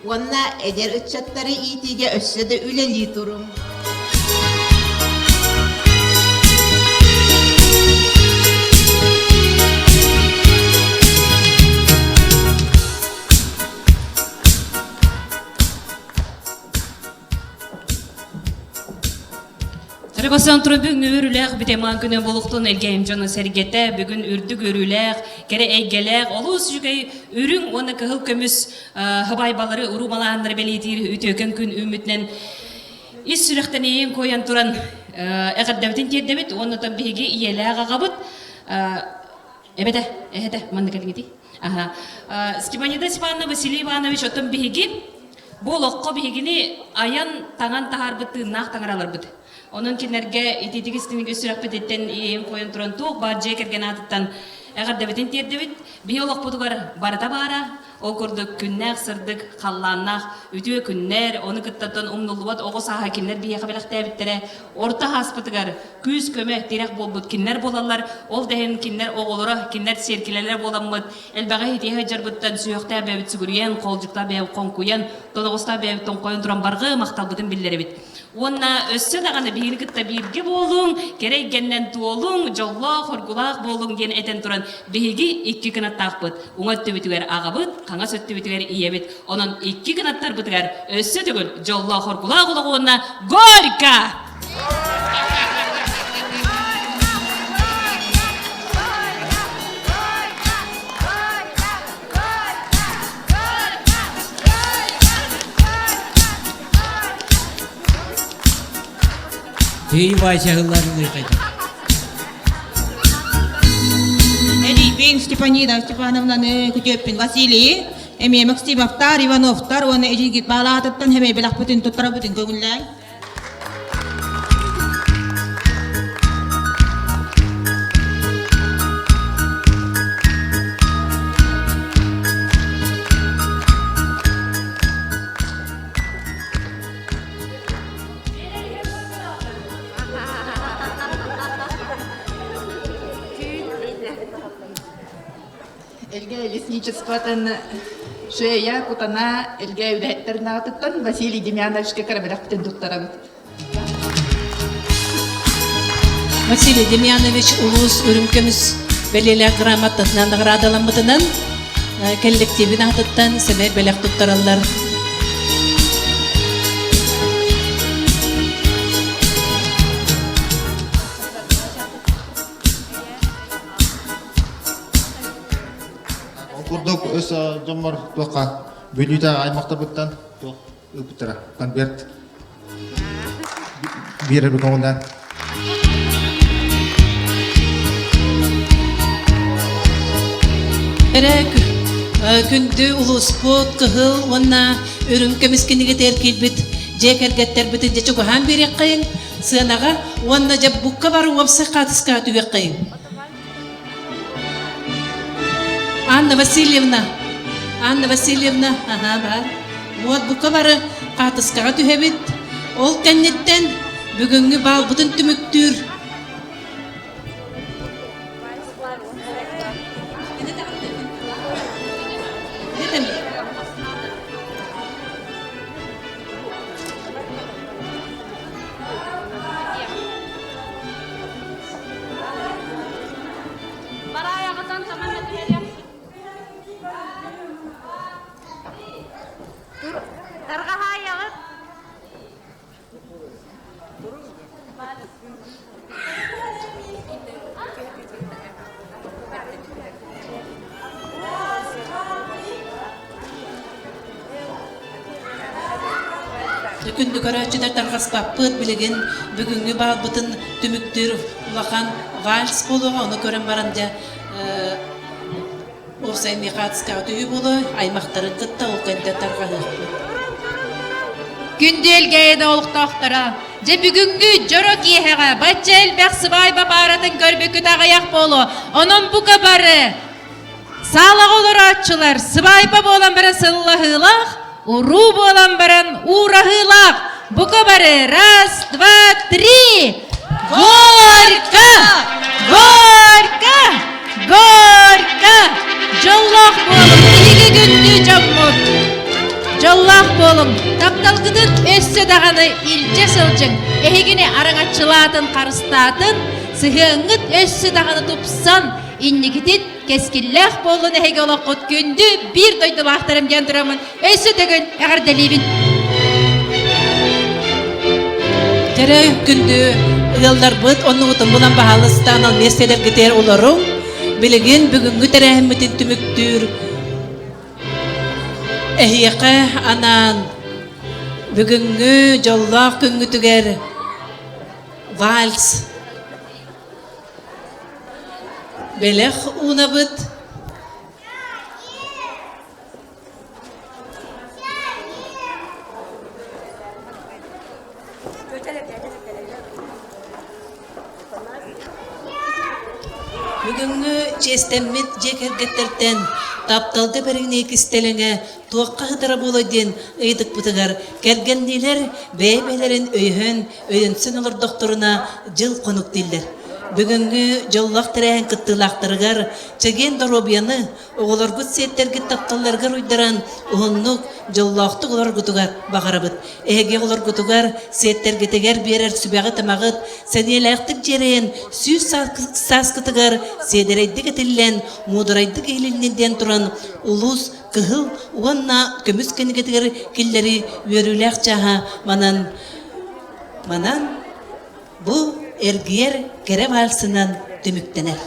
уонна эдэр ыччаттары иитиигэ өссө да үлэлии туруҥ. Төрөбөсөн туран бүгүн үөрүүлээх бүтэмаан күнэ буолуохтун Элгээйим дьоно сэргэтэ бүгүн үрдүк үөрүүлээх, кэрэ эйгэлээх, олус үчүгэй үрүҥ уонна кыһыл көмүс хабайбалары уруу малааһыннары бэлиэтиир үтүөкэн күн үүммүтүнэн ис сүрэхтэн иэйэн куойан туран эҕэрдэбитин тиэрдэбит уонна оттон биһиги ийэлээх аҕабыт эбэтэ эһэтэ манна кэлиҥитий аха Степанида Степановна Василий Иванович оттон биһиги Бу олоххо биһигини айан, таҥан таһаарбыт тыыннаах таҥараларбыт. Онон кинилэргэ итиитик истиҥник үс сүрэхпититтэн иэйэн куойан туран туох баар дьиэ кэргэн аатыттан эҕэрдэбитин тиэрдэбит. Биһи олохпутугар барыта баара, ол курдук күннээх сырдык, халлааннаах үтүө күннэр, ону кыттаттан умнуллубат оҕо сааһа кинилэр биһиэхэ бэлэхтээбиттэрэ орто ааспытыгар күүс-көмө, тирэх буолбут кинилэр буолаллар. Ол да иһин кинилэр оҕолоро, кинилэр сиэркилэлэрэ буоламмыт, элбэҕи итиһэ сылдьарбыттан сүһүөхтээх бэйэбит сүгүрүйэн, хоолдьуктаах бэйэбит хоҥкуйан, тоноҕостоох бэйэбит тоҥхойон туран барҕыы махталбытын биллэрэбит. Уонна өссө даҕаны биһигини кытта бииргэ буолуҥ, кэрэ эйгэннэн туолуҥ, дьоллоох, хоргулаах буолуҥ диэн этэн туран биһиги икки кынаттаахпыт. Уҥа өттүбүтүгэр аҕабыт, хаҥас өттүбүтүгэр ийэбит. Онон икки кынаттарбытыгар өссө төгүл дьоллоох, хоргулаах олоҕу уонна горько! Тыый Вася ылларылыы Элийбин Степанида Степановнаны күтүөппүн Василий, эмиэ Максимовтар, Ивановтар уонна эдьиийгит баалаатыттан хэмэй бэлэхпитин туттарабытын көҥүллээн. Элгэ лесничествотын Шея Кутана Элгэ үлэһиттэрин аатыттан Василий Демьяновичка кыра туттарабыт. Василий Демьянович улуус үрүҥ көмүс бэлиэлээх грамотатынан наҕараадаламмытынан коллективин аатыттан сэмэй бэлэх туттараллар. Ол курдук өс дьоммор туохха бүлүүтэ аймахтарбыттан туох ыыппыттара конверт биэрэр көҥүллээн. Эрэ күндү улууспут кыһыл уонна үрүҥ көмүс кинигэтигэр киирбит дьиэ кэргэттэрбитин дьэ чугаһаан биэриэххэйиҥ сыанаҕа уонна дьэ букка бары уопсай хаатыскаҕа түһүөххэйиҥ. Анна Васильевна, Анна Васильевна, аһаа баар. Вот бука бары хаатыскаҕа түһэбит. Ол кэнниттэн бүгүҥҥү баалбытын түмүктүүр. Тарҕаһаайаҕыт. Күндү көрөөччүлэр тарҕаспаппыт билигин бүгүҥҥү баалбытын түмүктүүр улахан вальс буолуоҕа ону көрөн баран дьэ уопсай Михацкаҕа түһүү буолуо аймахтарын кытта ол кэннэ тарҕаһыахпыт. Күндү Элгээйи олохтоохторо, дьэ бүгүҥҥү дьоро киэһэҕэ бачча элбэх сыбаайба пааратын көрбүккүт аҕыйах буолуо. Онон бука бары Саалаҕа олорооччулар сыбаайба буолан баран сыллаһыылаах, уруу буолан баран уураһыылаах. Бука бары раз, два, три! Горько! Горько! Горько! Дьоллоох буолуҥ, биһиги күндү дьоммут! Дьоллоох буолуҥ, тапталгытын өссө даҕаны илдьэ сылдьыҥ, эһигини араҥаччылаатын, харыстаатын, сыһыаҥҥыт өссө даҕаны тупсан, Инникитин кэскиллээх буоллун эһиги олоххут күндү биир дойдулаахтарым диэн тураммын өссө төгүл эҕэрдэлиибин. Тэрэ күндү ыалларбыт оннугутун булан баһаалыстаан ал миэстэлэргитигэр олоруҥ. Билигин бүгүҥҥү тэрээһиммитин түмүктүүр эһиэхэ анаан бүгүҥҥү дьоллоох күҥҥүтүгэр вальс Бэлэх уунабыт. Бүгүҥҥү чиэстэммит дьиэ кэргэттэртэн тапталга бэриҥнии кистэлэҥэ туохха сытара буолуо диэн ыйытыкпытыгар кэргэнниилэр бэйэ-бэйэлэрин өйөһөн, өйөнсөн олордохторуна дьыл-хонук дииллэр. Бүгүҥҥү дьоллоох тэрээһин кыттыылаахтарыгар чэгиэн доруобуйаны, оҕолоргут сиэттэргит тапталларыгар уйдаран уһуннук, дьоллоохтук олороргутугар баҕарабыт. Эһиги оҕолоргутугар, сиэттэргитигэр биэрэр сүбэҕит-амаҕыт сэниэлээхтик дьиэрэйэн сүүс сааскытыгар сиэдэрэйдик этиллэн, муударайдык иһилиннин диэн туран улуус кыһыл уонна көмүс кинигэтигэр киллэрии үөрүүлээх чааһа манан манан бу эргийэр кэрэ вальсынан түмүктэнэр.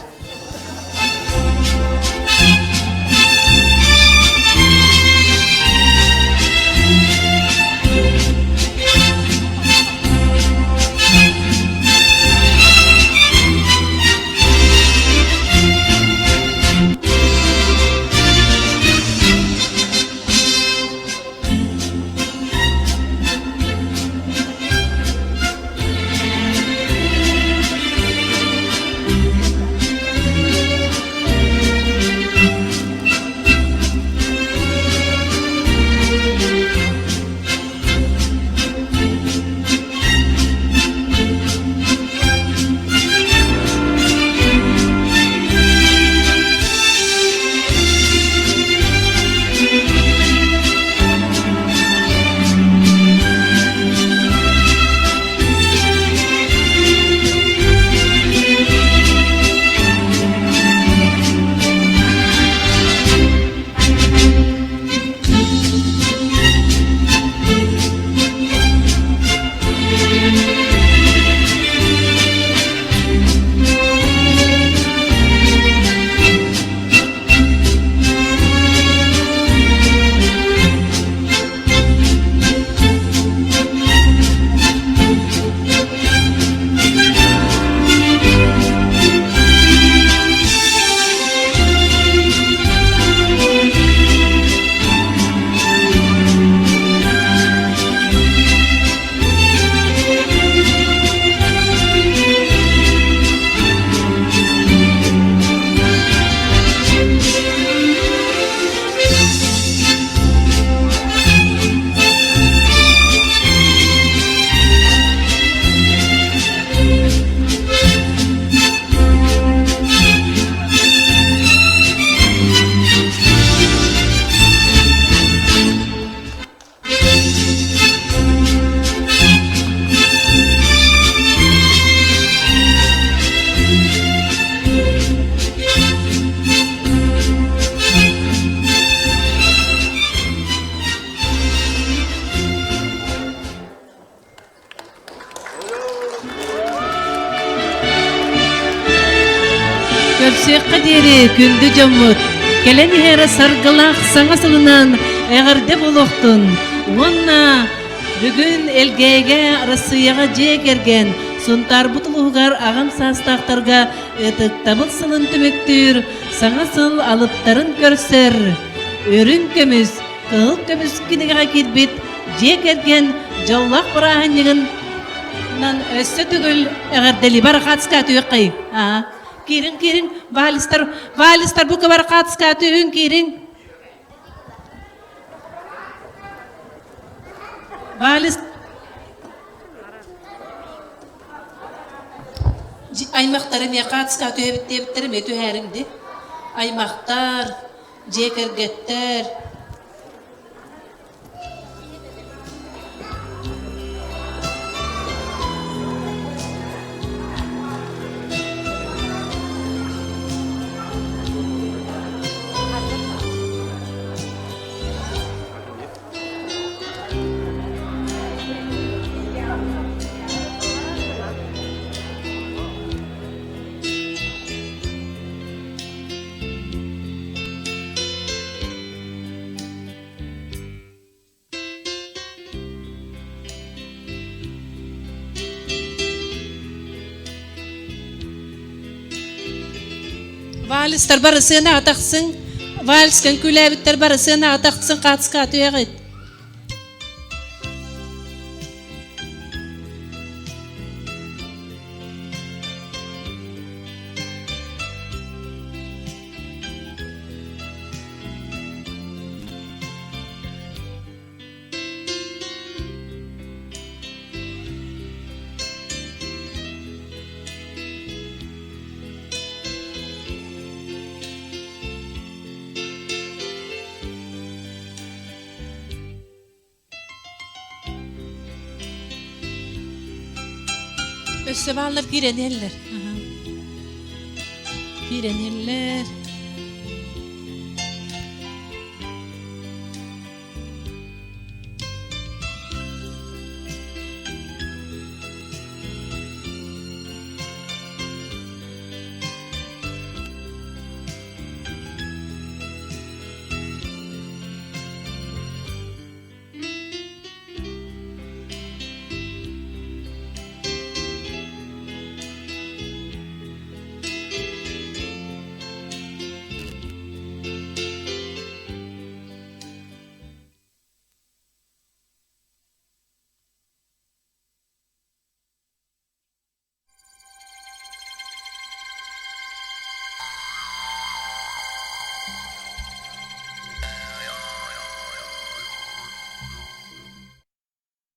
Көрсүөххэ диэри күндү дьоммут, кэлэн иһэр саргылаах саҥа сылынан эҕэрдэ буолуохтун уонна бүгүн Элгээйгэ Арассыыйаҕа дьиэ кэргэн Сунтаарбыт улууһугар аҕам саастаахтарга ытыктабыл сылын түмүктүүр саҥа сыл алыптарын көрсөр үрүҥ көмүс, кыһыл көмүс кинигэҕэ киирбит дьиэ кэргэн дьоллоох бырааһынньыгын өссө төгүл эҕэрдэлии барахатска түөххэй киирин киирин валистар валистар бу барахатска түһүн киирин валис аймахтары эмиэ хаатыска түһэбит диэбиттэр эмиэ түһээриҥ ди аймахтар дьиэ кэргэттэр Вальстар бары сыанаҕа тахсыҥ. Вальскан күлээбиттэр бары сыанаҕа тахсыҥ, хаацка түһэҕит. Өссө бааллар киирэн иһэллэр. Киирэн иһэллэр.